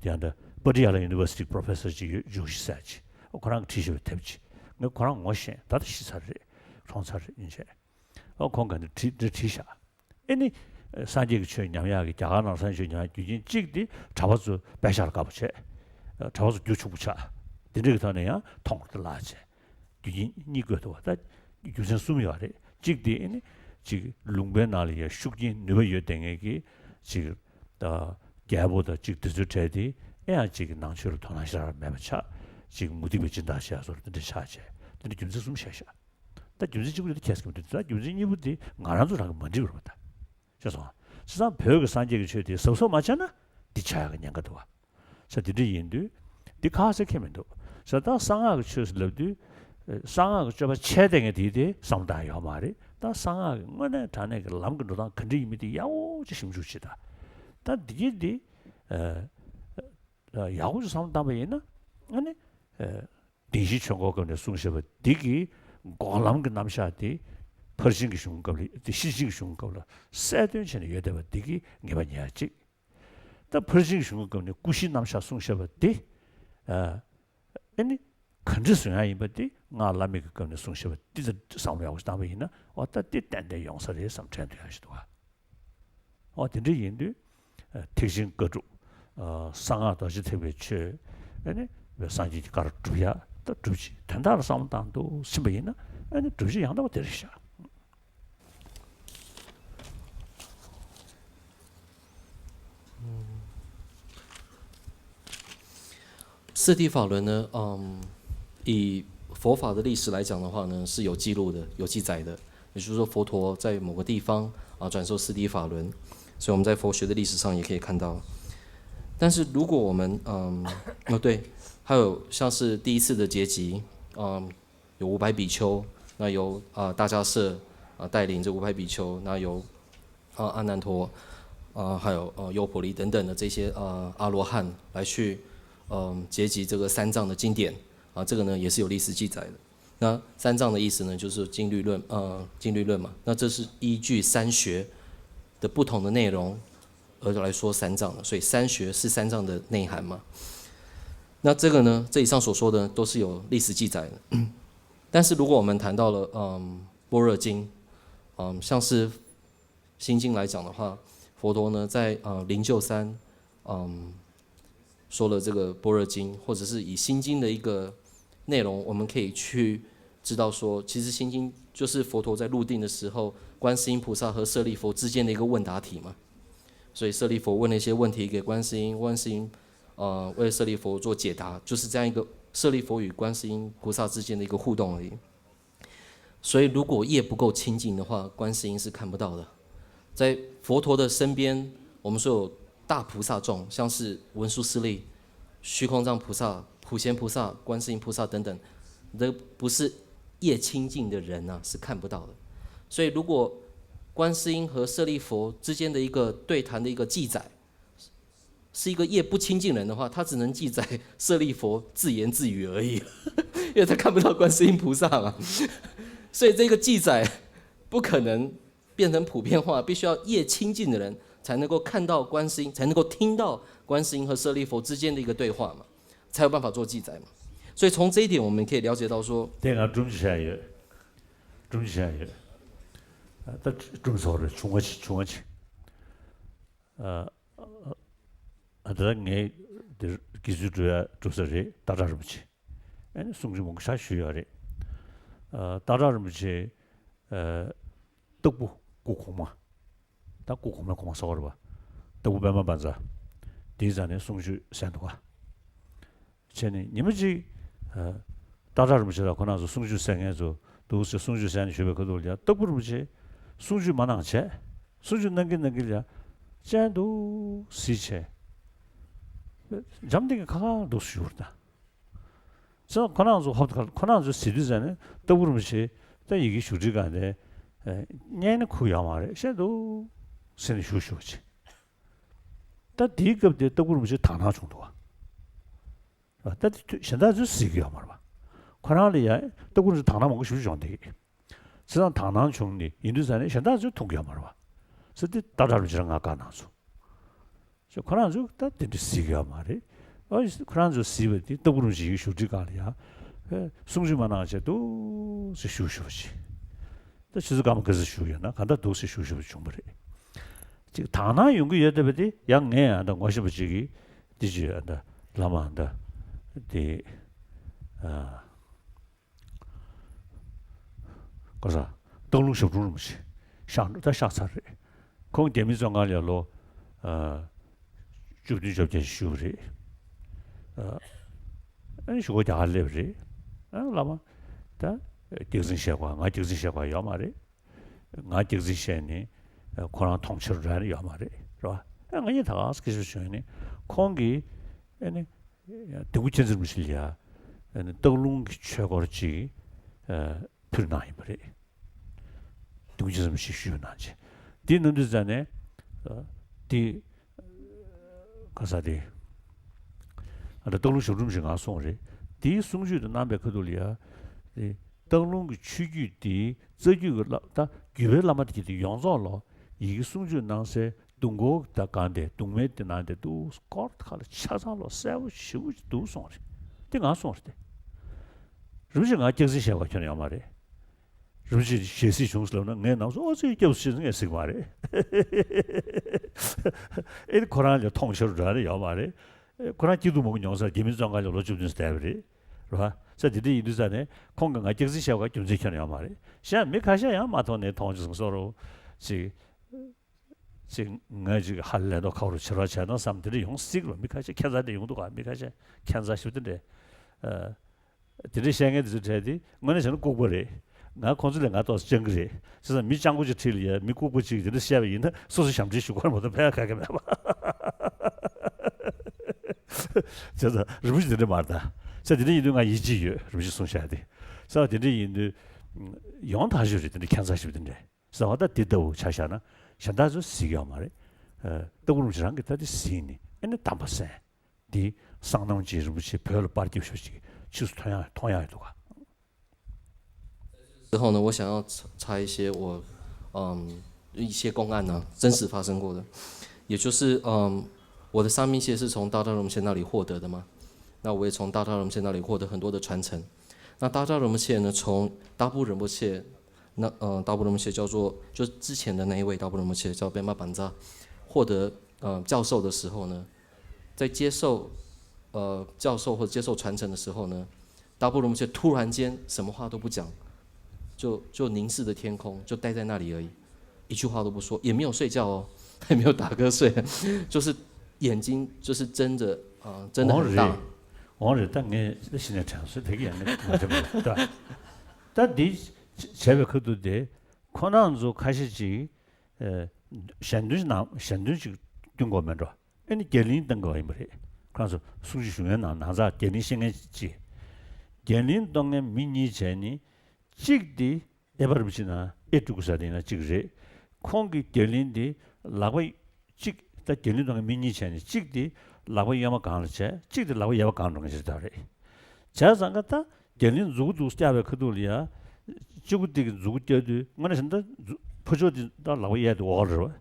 དེ་ཨ་ད་པ་ཏི་ཡ་ལ་ཡུ་ནི་ཝར་སི་ཊི་པོ་རོ་ཕེ་སར་ཅིག་ཡོད། ཇུ་ཤི་ཟེར་ཅིག་ཁོ་རང་གིས་བྲིས་བཞག་པའི་དེབ་ཅིག་ཨོ་ཁོ་རང་ངོ་ཤེས། ད་ལྟ་ཤི་ཚར་རེད། གྲོངས་ཚར་རེད། ཡིན་ཆད། ཨོ་ཁོང་ག་ནས་བྲིས་འདི་བྲིས་བཞག་ཨེ་ནི། སངས་རྒྱས་ཀྱི་ཆོས་ཉམས་ཡག་གི་རྒྱ་གར་ནང་སངས་རྒྱས་ཆོས་ཉམས་ཡག་རྒྱུ་རྐྱེན་གཅིག་དེ་གྲྭ་པ་ཚོ་པད་ཤག་ལ་དགའ་པོ་བྱས། གྲྭ་པ་ཚོ་རྒྱུ་ཕྱུག་པོ་ཆགས། དེ་འདྲ་གི་ཐོག་ནས་ཡང་མཐོང་བར་དུ་བརླག་བྱས། རྒྱུ་རྐྱེན་གཉིས་བཀོད་འདུག་བ། ད་རྒྱུ་མཚན་གསུམ་ཡོད་རེད། གཅིག་དེ་ཨེ་ནི་གཅིག་ལུང་པའི་ནང་ལ་ཡང་ཤུགས་རྐྱེན་ནུས་པ་ཡོད་བསྡད་མཁན་གྱི་གཅིག་ད་རྒྱལ་པོ་དང་གཅིག་དེ་ཚོའི་གྲས་དེ་ཨེ་ཡང་གཅིག་ནང་ཆོས་ལ་དོ་སྣང་ཞེ་དྲག་མེད་པ་ཆགས། གཅིག་མུ་སྟེགས་པའི་སྦྱིན་བདག་བྱས་སོགས་དེ་འདྲ་ཆགས་བྱས། དེ་འདྲ་རྒྱུ་མཚན་གསུམ་བཤད་ཤག་ད་རྒྱུ་མཚན་གཅིག་པུ་དེ་ཁྱད་མི་འདུག་ད་རྒྱུ་མཚན་གཉིས་པོ་དེ་ང་རང་ཚོ་རང་གིས་མ་འགྲིག་པ་རེད་པ། ད་ཤེས་སོང་། བྱས་ཙང་བོད་ཀྱི་སངས་རྒྱས་ཀྱི་ཆོས་དེ་གཟབ་གཟབ་མ་བྱས་ན་འདི་ཆགས་ཡག་གི་ཉེན་ཁ་འདུག་བ། ས་དེ་འདྲ་ཡིན་དུས་འདི་ཁ་གསལ་ཁེལ་མི་འདུག་ས་ད་གསང་སྔགས་ཀྱི་ཆོས་སུ་ལབ་དུས། གསང་སྔགས་ཀྱི་སྤྱོད་པ་འཆལ་བསྡད་མཁན་དེ་དེ་བསམ་བློ་བཏང་ཡོད་མ་རེད། ད་གསང་སྔགས་ཀྱི་དངོས་གནས་དྲང་གནས་ཀྱི་ལམ་གྱི་འགྲོ་སྟངས་ག་འདྲ་ཡིན་མིན་དེ་ཡག་པོ་ཅིག་ཞིབ་འཇུག་བྱེད་ད། ད་འདི་གི་འདི་ཡག་པོ་ཅིག་བསམ་བློ་བཏང་པ་ཡིན་ན་ཨ་ནི། བདེན་བཞིའི་ཆོས་འཁོར་སྐབས་ནས་གསུངས་བཞག་པ་འདི་གི་འགོག་ལམ་གྱི་རྣམ་གཞག་དེ་ཕར་ཕྱིན་གྱི་གཞུང་སྐབས་ལ། དེ་ཤེར་ཕྱིན་གྱི་གཞུང་སྐབས་ལ་གསལ་སྟོན་བྱས་ནས་ཡོད་བསྡད་པ་འདི་གི་ངེས་པ་རྙེད་ཡག་གཅིག་ད་ཕར་ཕྱིན་གྱི་གཞུང་སྐབས་ནས་ཀུན་གཞིའི་རྣམ་གཞག་གསུངས་བཞག་པ་འདི། ཨ་ནི་ག་འདྲ་བཟོ་ཡག་ཡིན་པ་འདི་སྔགས་བླ་མེད་ཀྱི་སྐབས་ནས་གསུངས་བཞག་པ་འདི་ལ་བསམ་བློ་ཡག་པོ་བཏང་པ་ཡིན་ན། འོ་ད་འདི་ཏན་ཏན་ཡོང་ས་རེད་བསམ་དྲན་ཐུབ་ཡག་ཞིག་འདུག་བ། འོ་དེ་འདྲ་ཡིན་དུས། ཨ། ཐེག་ཆེན་བཀའ་སྒྲུབ། ཨ། གསང་སྔགས་རྡོ་རྗེ་ཐེག་པའི་ཆོས། ཨ་ནི་སངས་རྒྱས་ཀྱི་བཀའ་སྒྲུབ་ཡག་ད་སྒྲུབ་བྱེད་དོན་དག་ལ་བསམ་བློ་བཏང་འདུག་ཕྱིན་པ་ཡིན་ན། ཨ་ནི་སྒྲུབ་བྱེད་ཡང་དག་པ་དེ་རེད་ཤག四谛法轮呢，嗯，以佛法的历史来讲的话呢，是有记录的，有记载的。也就是说，佛陀在某个地方啊，转授四谛法轮，所以我们在佛学的历史上也可以看到。但是如果我们，嗯，哦，对，还有像是第一次的结集，嗯，有五百比丘，那由啊大迦叶啊带领这五百比丘，那由啊阿难陀啊还有呃优婆离等等的这些呃阿罗汉来去嗯结集这个三藏的经典啊，这个呢也是有历史记载的。那三藏的意思呢，就是经律论，呃，经律论嘛。那这是依据三学的不同的内容而来说三藏的，所以三学是三藏的内涵嘛。那这个呢，这以上所说的都是有历史记载的。但是如果我们谈到了，嗯，般若经，嗯，像是心经来讲的话，佛陀呢在呃灵鹫山，嗯，说了这个般若经，或者是以心经的一个内容，我们可以去知道说，其实心经就是佛陀在入定的时候，观世音菩萨和舍利佛之间的一个问答题嘛。所以舍利佛问了一些问题给观世音，观世音呃为舍利佛做解答，就是这样一个舍利佛与观世音菩萨之间的一个互动而已。所以如果业不够清净的话，观世音是看不到的。在佛陀的身边，我们说有大菩萨众，像是文殊师利、虚空藏菩萨、普贤菩萨、观世音菩萨等等，这不是业清净的人呢，是看不到的。所以如果观世音和舍利佛之间的一个对谈的一个记载，是一个业不清净人的话，他只能记载舍利佛自言自语而已，因为他看不到观世音菩萨嘛。所以这个记载不可能变成普遍化，必须要业清净的人才能够看到观世音，才能够听到观世音和舍利佛之间的一个对话嘛，才有办法做记载嘛。所以从这一点我们可以了解到说，དེ་ང་སྒྲུང་ཅིག་བཤད་ཡོད། སྒྲུང་ཅིག་བཤད་ཡོད། ད་སྒྲུང་ཚོགས་རེད། ཆུང་བ་ཅིག་ཆུང་བ་ཅིག་ཨ། ཨ། ད་ངས་འདིར་དགེ་ཚུལ་སྒྲུབ་ཡ་སྒྲུབ་ས་རེད། སྟག་བྲག་རིན་པོ་ཆེ། ཨ་ནི་གསུང་ཆོས་མང་པོ་ཞེ་དྲག་ཞུས་ཡོད་རེད། ཨ། སྟག་བྲག་རིན་པོ་ཆེ། ཨ། སྟག་ཕུ་སྐུ་གོང་མ། ད་སྐུ་གོང་མ་གོང་མ་ཟེར་བ་རེད་པ། སྟག་ཕུ་པདྨ་བཛྲ། དེའི་རྩ་ནས་གསུང་ཆོས་གསན་འདུག་ག་བྱས་ནས་ཉི་མ་གཅིག་ཨ། སྟག་བྲག་རིན་པོ་ཆེ་ལ་ཁོ་རང་ཚོ་གསུང་ཆོས་གསན་མཁན་ཚོ་འདུག་ཟེར། གསུང་ཆོས་གསན་ནས་བཞུགས་པའི་ཁ་ཐུག་ལ་ཡ་སྟག་ཕུ་རིན་པོ་ཆེ་གསུང་ཆོས་མ་གནང་བྱས། གསུང་ཆོས་གནང་གིན་གནང་གིན་ལ་ཡ་སྤྱན་འདུག་གཟིགས་བྱས། འཇམ་ཐིང་གིས་ཁ་ཁ་འདུག་བཞུགས་པ་རེད་ད། ཙང་ཁོ་རང་ཚོ་ཧོབ་ཁ་ཁོ་རང་ཚོ་ཟེར་དུས་ཙང་ནས་སྟག་ཕུ་རིན་པོ་ཆེ་ད་ཡི་གེ་བཞུགས་ཁྲི་སྒང་དེ་བསྙེན་ནས་ཁུག་ཡོད་མ་རེད། སྤྱན་འདུག་ཟེར་ནས་བཞུགས་བཞུགས་བྱས། ད་དེའི་སྐབས་དེ་སྟག་ཕུ་རིན་པོ་ཆེ་དག་སྣང་བྱུང་འདུག་བ། ད་དེ་དུས་གཞན་དག་ཚོས་གཟིགས་ཀྱི་ཡོད་མ་རེད་བ། ཁོ་རང་ལ་ཡ་སྟག་ཕུ་རིན་པོ་ཆེ་དག་སྣང་མང་པོ་ཞེ་པོ་བྱུང་བསྡད་ཀྱི། བྱས་ཙང་དག་སྣང་བྱུང་ནས་ཡིན་དུས་ཙང་ནས་གཞན་དག་ཚོས་མཐོང་གི་ཡོད་མ་རེད་བ། ཟེར་དུས་སྟག་བྲག་རིན་པོ་ཆེ་རང་ང་བཀའ་གནང་སོང་། ཁོ་རང་ཚོས་ད་དེ་འདྲ་གཟིགས་ཀྱི་ཡོད་མ་རེད། ཨ་ཁོ་རང་ཚོས་གཟིགས་པ་དེ་སྟག་ཕུ་རིན་པོ་ཆེ་ཡི་བཞུགས་ཁྲི་སྒང་ལ་ཡ། ཨེ། གསུང་ཆོས་མ་གནང་བྱས་འདུག་སེ་བཞུགས་བཞུགས་པ་ཅིག་ད་ཆུ་ཚོད་སྐར་མ་ག་ཚོད་བཞུགས་ཡོད་ན་གང་ལྟར་འདུག་སེ་བཞུགས་བཞུགས་པ་བྱུང་བ་རེད། ཅིག་དག་སྣང་ཡོང་གི་ཡོད་བསྡད་པ་དེ་ཡང་ངས་ཡང་ད་ངོ་ཤེས་པ་ཅིག་གིས་འདི་ཅིག་ཡོད་ད་བླ་མ་ད་དེ་ཨ། ག་ས། སྟག་ལུང་ཞབས་དྲུང་རིན་པོ་ཆེ། གཤེགས་འགྲོ་ད་གཤེགས་ཚར་རེད། ཁོང་རྒྱ་མི་བཙོན་ཁང་ལ་ལོ། ཨ། བཅུ་བདུན་བཅོ་བརྒྱད་ཞིག་བཞུགས་པ་རེད། ཨ། ཨ་ནི་གཞུག་གུ་རྒྱ་གར་སླེབས་པ་རེད། ཨ་བླ་མ། ད། སྐྱག་རྫུན་བཤད་དགོས་ང་སྐྱག་རྫུན་བཤད་དགོས་ཡོད་མ་རེད། ང་སྐྱག་རྫུན་བཤད་ནས་ཁོ་རང་མཐོང་ཆེར་འགྲོ་ཡ་ཡོད་མ་རེད། རེད་བ། ཨ་ང་གཉིས་ད་ག་སེ་སྐད་ཆ་བྱུང་ཡ་ནི་ཁོང་གིས་ཨ་ནི། དིལ་མགོ་མཁྱེན་བརྩེ་རིན་པོ་ཆེ་ལ་ཡ། ཨ་ནི་སྟག་ལུང་གི་ཆོས་སྐོར་ཅིག་ཨ། ཕུལ་གནང་ཡིན་པ་རེད། དིལ་མགོ་མཁྱེན་བརྩེ་རིན་པོ་ཆེས་ཞུས་གནང་བྱས། དེ་གནང་དུས་ཙང་ནས། ཨ། དེ། ག་ས་དེ། ཨ་ད་སྟག་ལུང་ཞབས་དྲུང་ཞིག་ང་སོང་རེད། དེའི་གསུང་ཆོས་དེ་གནང་པའི་ཁ་ཐུག་ལ་ཡ། དེ། སྟག་ལུང་གི་ཆོས་བརྒྱུད་དེའི་རྩ་རྒྱུད་ཀྱི་བླ་ད་བརྒྱུད་པའི་བླ་མ་དེ་གྱད་དེ་ཡོངས་རྫོགས་ལ་ཡི་གེ་གསུང་ཆོས་གནང་སའི་གདུང་སྐོར་དང་སྒང་དེ་གདུང་མའི་དེ་ནང་དེ་འདུག་སྐོར་ཁ་ལ་ཆ་ཚང་ལོ་གསལ་པོ་ཞེ་པོ་ཅིག་འདུག་སོང་རེད། དེ་ང་སོང་རེད་དེ། རིན་པོ་ཆེ་ང་སྐྱག་རྫུན་བཤད་པ་ཁྱོན་ཡོད་མ་རེད། རིན་པོ་ཆེ་ཞལ་གཟིགས་བྱུང་ཟེར་ལབ་ན་ངས་ནང་སོ་ཨོ་ཙི་སྐྱབས་སུ་མཆི་ངས་གཟིགས་མ་རེད། ཨེ་ཁོ་རང་ལ་མཐོང་ཆེར་འགྲོ་ཡ་ཡོད་མ་རེད། ཁོ་རང་སྐྱིད་སྡུག་མང་པོ་མྱོང་ས་རྒྱ་མི་བཙོན་ཁང་ལ་ལོ་བཅུ་བདུན་བསྡད་པ་རེད། རེད་བ། ས་དེ་འདྲ་ཡིན་དུས་ཙང་ནས་ཁོང་གིས་ང་སྐྱག་རྫུན་བཤད་པ་རྒྱུ་མཚན་ཁྱོན་ཡོད་མ་རེད། གཞན་མི་ཁ་ཤས་ཡང་མ་མཐོང་ནས་མཐོང་ཆུང་སོང་རོ། ཅིག་ཅིག་ང་ཅིག་ཧ་ལས་མདོག་ཁ་པོ་ཆེ་རོགས་བྱས་ན་བསམ་དེ་འདྲ་ཡོང་སྲིད་ལ། མི་ཁ་ཤས་ཁྱད་མཚར་དེ་ཡོང་འདུག་ག་མི་ཁ་ཤས་ཁྱད་མཚར་ཞིག་དེ་འདྲ། ཨ། དེ་འདྲའི་བཤད་མཁན་དེ་ཚོའི་གྲས་དེ་དངོས་གནས་བྱས་ན་ལྐུགས་པ་རེད། ང་ཁོང་ཚོ་ལས་ང་ཏོག་ཙམ་སྤྱང་ཀི་རེད། བྱས་ཙང་མི་སྤྱང་པོ་ཅིག་ཁྲིད་ལ་ཡ་མི་ལྐུགས་པ་ཅིག་དེ་འདྲ་བཤད་པ་ཡིན་ན་སོ་སོ་ཞབས་འདྲེན་ཞུ་དགོས་མ་གཏོགས་ཕན་ག་གེ་མེད་པ། བྱས་ཙང་རིན་པོ་ཆེ་དེ་འདྲ་མ་རེད་ད། བྱས་དེ་འདྲ་ཡིན་དུས་ང་ཡིད་ཆེས་ཡོད་རིན་པོ་ཆེ་གསུང་བཤད་དེ། བྱས་ཙང་དེ་འདྲ་ཡིན་དུས་ཡོང་ཐག་ཆོད་རེད། དེ་འདྲ་ཁྱད་མཚར་ཞིག་དེ་འདྲ། བྱས་ཙང་ད་དེ་ལྟ་བུ་ཆ་བཞག་ན་གཞན་དག་ཚོས་གཟིགས་ཡོད་མ་རེད། ཨ། སྟག་ཕུ་རིན་པོ་ཆེ་རང་གིས་ད་དེ་གཟིགས་ནས་ཨེ་ནི་དམ་པ་གསན། འདི་སང་གནངས་ཀྱི་རིན་པོ་ཆེ་བོད་ལ་པར་རྒྱབ་ཤོག་ཅིག་ཕྱིས་སུ་ཐོན་ཡག་ཐོན་ཡག་ཡོད་འདུག་ག། 之后呢，我想要插一些我，嗯，一些公案呢，真实发生过的，也就是，嗯，我的三密戒是从大道龙仙那里获得的嘛，那我也从大道龙仙那里获得很多的传承。那大道龙仙呢，从大部仁波切，那，呃，大部仁波切叫做，就之前的那一位大部仁波切叫贝玛班扎，获得，呃，教授的时候呢，在接受，呃，教授或者接受传承的时候呢，大部仁波切突然间什么话都不讲，就，就凝视着天空，就待在那里而已，一句话都不说，也没有睡觉哦，也没有打瞌睡，就是眼睛就是睁着，呃，睁得很大。 འོང་རེད། འོང་རེད། ད་ངས་ཤི་ནས་དྲན་སོང་། དེ་གི་ཡང་ངས་མ་དྲན་པ་རེད་ད། ད་འདི་བྱས་པའི་ཁ་ཐུག་དེ་ཁོ་རང་ཚོ་ཁ་ཤས་ཅིག་ཨ། ཞལ་འདོན་ནང་ཞལ་འདོན་ཅིག་སྟོན་དགོས་མེད་འགྲོ། ཨེ་ནི་རྒྱ་གླིང་གཏོང་དགོས་ཡིན་པ་རེད། ཁོ་རང་ཚོ་གསུང་ཆོས་ཞུ་མཁན་ནང་ན་ཚ་རྒྱ་གླིང་ཤེས་མཁན་ཅིག་རྒྱ་གླིང་གཏོང་མཁན་མི་གཉིས་བྱས་ནི། གཅིག་དེ་ཨེ་པ་རིན་པོ་ཆེ་ན་ཨེ་ཀྲུ་གུ་ས་དེ་ན་གཅིག་རེད། ཁོང་གི་རྒྱ་གླིང་དེ་ལག་པ་གཅིག་ད་རྒྱ་གླིང་གཏོང་མཁན་མི་གཉིས་བྱས་ནས་གཅིག་དེ་ལག་པ་གཡོན་མ་སྒང་ལ་བྱས། གཅིག་དེ་ལག་པ་གཡས་པ་སྒང་འགྲོ་མཁན་ཞིག་ད་རེད། བྱས་ཙང་ཀ་ད་རྒྱ་གླིང་མཛུ་གུ་འདུག་བཀྱག་པའི་ཁ་ཐུག་ལ་ཡ། གཅིག་པུ་དེ་གི་མཛུ་གུ་བཀྱག་དུས་དངོས་གནས་བྱས་ན་ད་མཛུ་ཕར་ཕྱོགས་དེ་ད་ལག་པ་གཡས་དེ་འོག་ལ་རེད་བ།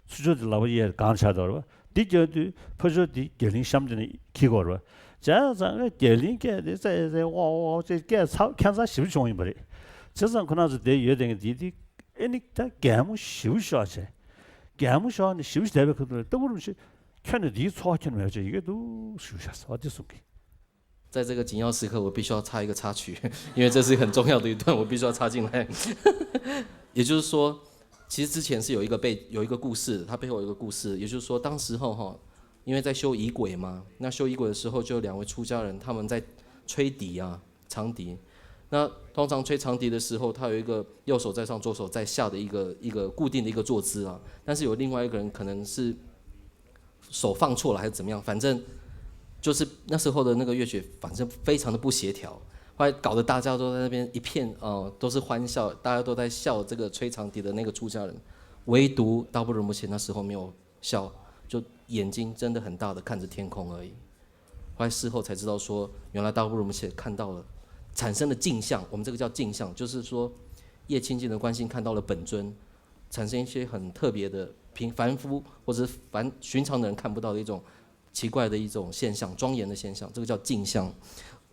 ཚུར་ཕྱོགས་དེ་ལག་པ་གཡས་དེ་སྒང་ཆགས་འདུག་རེད་བ། དེ་བཀྱག་དུས་ཕར་ཕྱོགས་དེ་རྒྱ་གླིང་གཤམ་དེ་ནས་འཁྱེར་དགོས་རེད་བ། བྱས་ཙང་ཀ་རྒྱ་གླིང་སྐད་དེ་ཙེ་ཙེ་ཝོ་ཝོ་ཙེ་སྐད་ཚ་ཁྱད་མཚར་ཞེ་པོ་བྱུང་ཡིན་པ་རེད། བྱས་ཙང་ཁོ་རང་ཚོ་དེ་ཡོད་དེ་ངས་དེ་དེ། ཨེ་ནི་ད་གད་མོ་ཞེ་པོ་ཤོར་བྱས། གད་མོ་ཤོར་ནས་ཞེ་པོ་བསྡད་པའི་ཁ་ཐུག་ལ་ལྟ་བུ་རིན་པོ་ཆེ་ཁྱོན་ནས་འདིའི་འཚོ་བ་ཁྱོན་མེད་བྱས་ཡི་གེ་འདུག་ཞུ་བྱས་ཟེར་བ་དེ་གསུང་གི། 在这个紧要时刻，我必须要插一个插曲，因为这是很重要的一段，我必须要插进来。也就是说，其实之前是有一个背有一个故事，它背后有一个故事，也就是说，当时候哈，因为在修仪轨嘛，那修仪轨的时候就有两位出家人，他们在吹笛啊，长笛。那通常吹长笛的时候，他有一个右手在上，左手在下的一个一个固定的一个坐姿啊。但是有另外一个人可能是手放错了还是怎么样，反正就是那时候的那个乐曲，反正非常的不协调，后来搞得大家都在那边一片呃都是欢笑，大家都在笑这个吹长笛的那个出家人，唯独达布罗摩切那时候没有笑，就眼睛睁得很大的看着天空而已。后来事后才知道说，原来达布罗摩切看到了，产生了镜像，我们这个叫镜像，就是说越亲近的观心看到了本尊，产生一些很特别的平凡夫或者是凡寻常的人看不到的一种奇怪的一种现象，庄严的现象，这个叫镜像，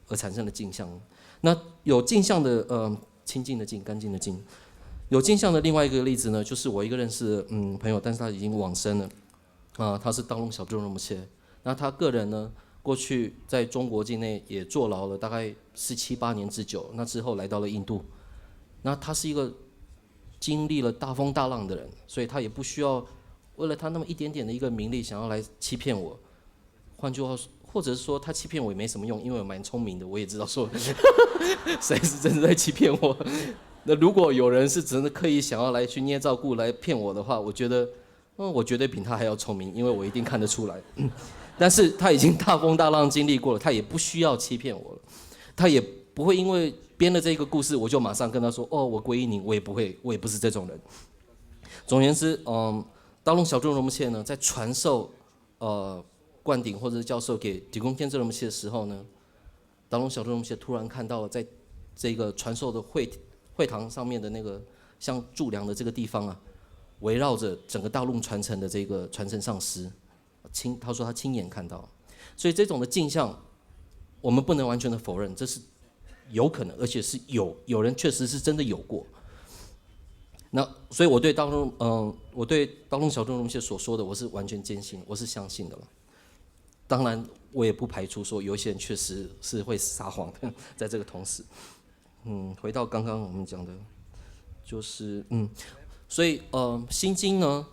而产生的镜像。那有镜像的呃清净的净，干净的净。有镜像的另外一个例子呢，就是我一个认识的嗯朋友，但是他已经往生了啊，他是当隆小众人物切。那他个人呢，过去在中国境内也坐牢了大概十七八年之久，那之后来到了印度。那他是一个经历了大风大浪的人，所以他也不需要为了他那么一点点的一个名利，想要来欺骗我。换句话说，或者是说他欺骗我也没什么用，因为我蛮聪明的，我也知道说谁是真的在欺骗我。那如果有人是真的刻意想要来去捏造故来骗我的话，我觉得，嗯，我绝对比他还要聪明，因为我一定看得出来。但是他已经大风大浪经历过了，他也不需要欺骗我了，他也不会因为编了这个故事，我就马上跟他说：“哦，我皈依您。”我也不会，我也不是这种人。总而言之，嗯，达隆小众人物切呢，在传授呃灌顶或者是教授给底公天这人物切的时候呢，达隆小众人物切突然看到了在这个传授的会会堂上面的那个像柱梁的这个地方啊，围绕着整个大陆传承的这个传承上师，亲他说他亲眼看到，所以这种的镜像，我们不能完全的否认，这是有可能，而且是有有人确实是真的有过。那所以我对当中，嗯，我对当中小众人物切所说的，我是完全坚信，我是相信的了。当然，我也不排除说有一些人确实是会撒谎的，在这个同时，嗯，回到刚刚我们讲的，就是嗯，所以呃，心经呢，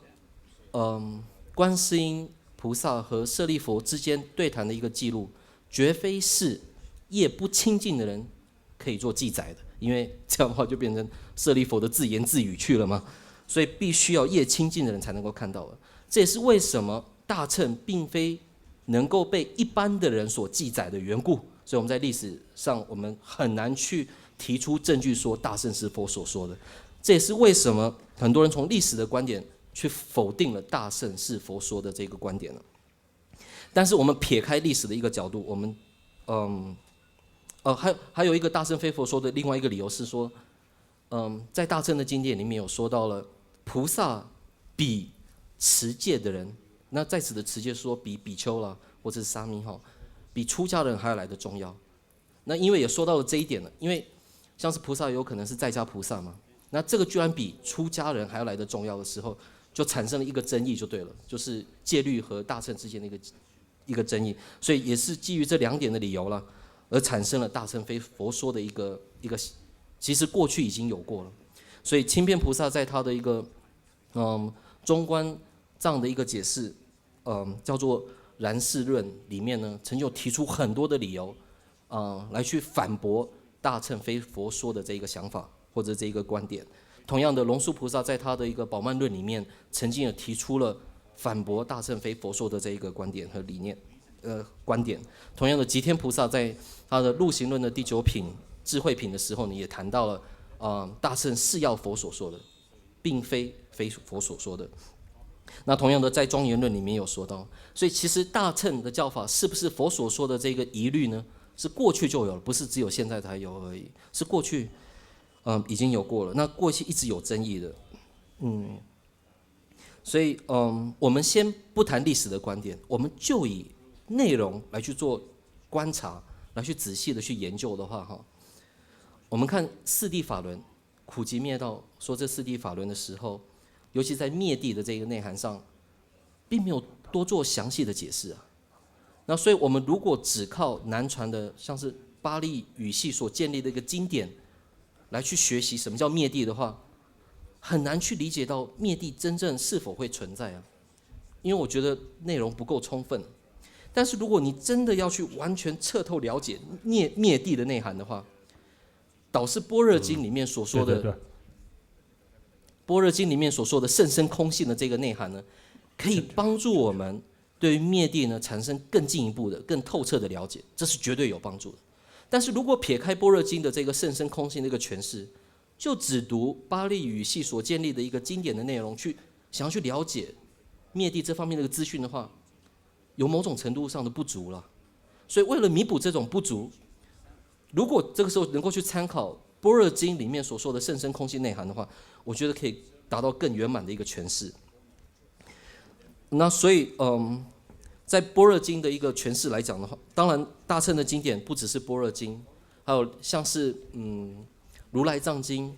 嗯，观世音菩萨和舍利佛之间对谈的一个记录，绝非是越不亲近的人可以做记载的，因为这样的话就变成舍利佛的自言自语去了嘛。所以必须要越亲近的人才能够看到了。这也是为什么大乘并非能够被一般的人所记载的缘故。所以我们在历史上，我们很难去提出证据说大乘是佛所说的。这也是为什么很多人从历史的观点去否定了大乘是佛说的这个观点了。但是我们撇开历史的一个角度，我们嗯呃，还还有一个大乘非佛说的另外一个理由是说，嗯，在大乘的经典里面有说到了菩萨比持戒的人，那在此的持戒是说比比丘了，或者是沙弥哈，比出家人还要来的重要。那因为也说到了这一点了，因为像是菩萨有可能是在家菩萨嘛，那这个居然比出家人还要来的重要的时候，就产生了一个争议，就对了，就是戒律和大乘之间的一个一个争议，所以也是基于这两点的理由了，而产生了大乘非佛说的一个一个，其实过去已经有过了。所以清边菩萨在他的一个嗯中观藏的一个解释，嗯叫做然世论里面呢，曾经有提出很多的理由，呃，来去反驳大乘非佛说的这一个想法或者这一个观点。同样的，龙树菩萨在他的一个宝鬘论里面，曾经也提出了反驳大乘非佛说的这一个观点和理念，呃，观点。同样的，吉天菩萨在他的陆行论的第九品智慧品的时候呢，也谈到了，呃，大乘是要佛所说的，并非非佛所说的。那同样的，在庄严论里面有说到，所以其实大乘的教法是不是佛所说的这个疑虑呢，是过去就有了，不是只有现在才有而已，是过去，嗯，已经有过了。那过去一直有争议的，嗯，所以嗯，我们先不谈历史的观点，我们就以内容来去做观察，来去仔细的去研究的话，哈，我们看四谛法轮，苦集灭道说这四谛法轮的时候，尤其在灭谛的这个内涵上，并没有多做详细的解释啊。那所以我们如果只靠南传的像是巴利语系所建立的一个经典来去学习什么叫灭谛的话，很难去理解到灭谛真正是否会存在啊。因为我觉得内容不够充分。但是如果你真的要去完全彻透了解灭灭谛的内涵的话，倒是般若经里面所说的，对对对，般若经里面所说的甚深空性的这个内涵呢，可以帮助我们对于灭谛呢产生更进一步的、更透彻的了解，这是绝对有帮助的。但是如果撇开般若经的这个甚深空性的一个诠释，就只读巴利语系所建立的一个经典的内容去想要去了解灭谛这方面的一个资讯的话，有某种程度上的不足了。所以为了弥补这种不足，如果这个时候能够去参考般若经里面所说的甚深空性内涵的话，我觉得可以达到更圆满的一个诠释。那所以，嗯，在般若经的一个诠释来讲的话，当然大乘的经典不只是般若经，还有像是嗯如来藏经，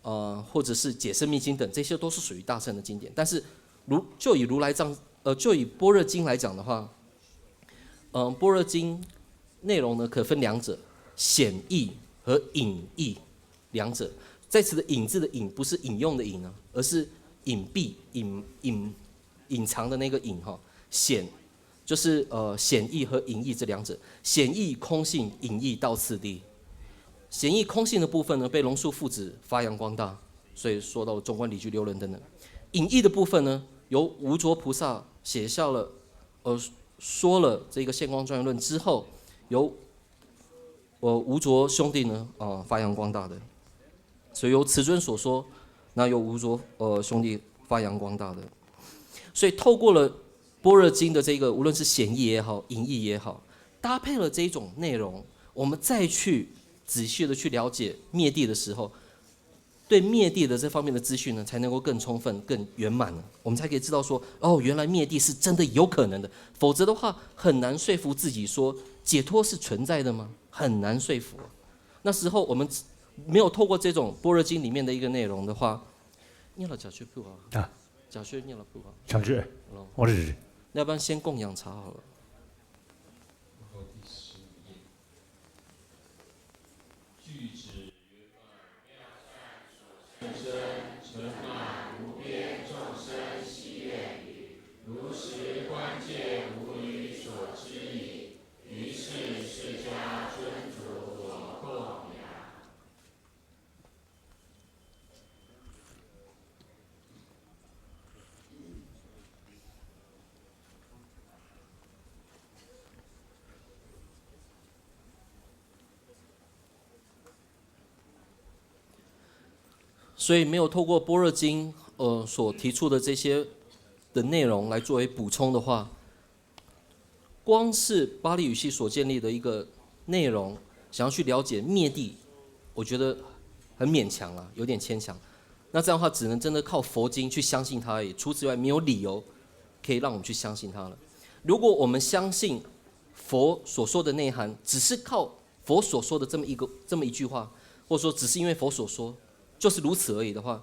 呃，或者是解深密经等，这些都是属于大乘的经典。但是如就以如来藏呃就以般若经来讲的话，嗯，般若经内容呢可分两者，显义和隐义两者。在此的隐字的隐不是引用的引啊，而是隐蔽、隐隐隐藏的那个隐哈。显就是呃显义和隐义这两者，显义空性，隐义道次第。显义空性的部分呢，被龙树父子发扬光大，所以说到了中观、理句、六论等等。隐义的部分呢，由无着菩萨写下了，呃，说了这个现光庄严论之后，由呃无着兄弟呢，呃发扬光大的，所以由慈尊所说，那由无着呃兄弟发扬光大的，所以透过了般若经的这个，无论是显义也好，隐义也好，搭配了这一种内容，我们再去仔细的去了解灭谛的时候，对灭谛的这方面的资讯呢，才能够更充分、更圆满呢。我们才可以知道说，哦，原来灭谛是真的有可能的，否则的话很难说服自己说解脱是存在的吗？很难说服。那时候我们没有透过这种般若经里面的一个内容的话，念了假学不啊？啊，假学念了不啊？长志，哦，我是要不然先供养茶好了。所以没有透过般若经呃所提出的这些的内容来作为补充的话，光是巴利语系所建立的一个内容，想要去了解灭谛，我觉得很勉强了，有点牵强。那这样的话，只能真的靠佛经去相信它而已。除此之外，没有理由可以让我们去相信它了。如果我们相信佛所说的内涵，只是靠佛所说的这么一个这么一句话，或者说只是因为佛所说，就是如此而已的话，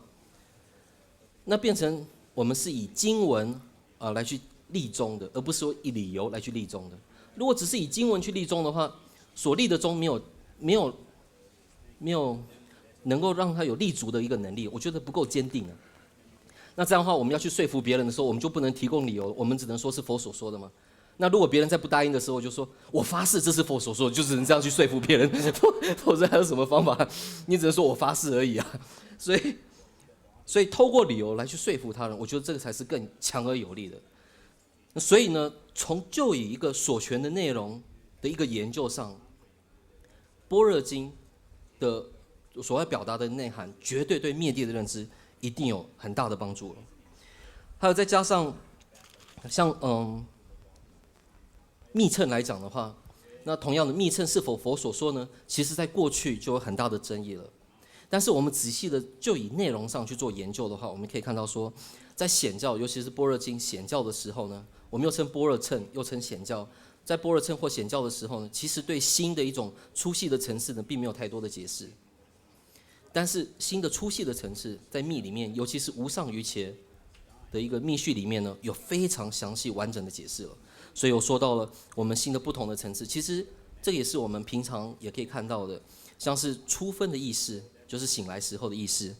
那变成我们是以经文啊、呃来去立宗的，而不是说以理由来去立宗的。如果只是以经文去立宗的话，所立的宗没有没有没有能够让它有立足的一个能力，我觉得不够坚定啊。那这样的话，我们要去说服别人的时候，我们就不能提供理由，我们只能说是佛所说的吗？那如果别人在不答应的时候，就说我发誓这是佛所说的，就只能这样去说服别人，否则还有什么方法？你只能说我发誓而已啊。所以，所以透过理由来去说服他人，我觉得这个才是更强而有力的。所以呢，从就以一个所学的内容的一个研究上，般若经的所要表达的内涵，绝对对灭谛的认知一定有很大的帮助了。还有再加上像嗯密乘来讲的话，那同样的密乘是否佛所说呢？其实在过去就有很大的争议了。但是我们仔细的就以内容上去做研究的话，我们可以看到说，在显教，尤其是般若经显教的时候呢，我们又称般若乘，又称显教。在般若乘或显教的时候呢，其实对心的一种粗细的层次呢，并没有太多的解释。但是心的粗细的层次，在密里面，尤其是无上瑜伽的一个密续里面呢，有非常详细完整的解释了。所以我说到了我们心的不同的层次，其实这也是我们平常也可以看到的，像是初分的意识，就是醒来时候的意识，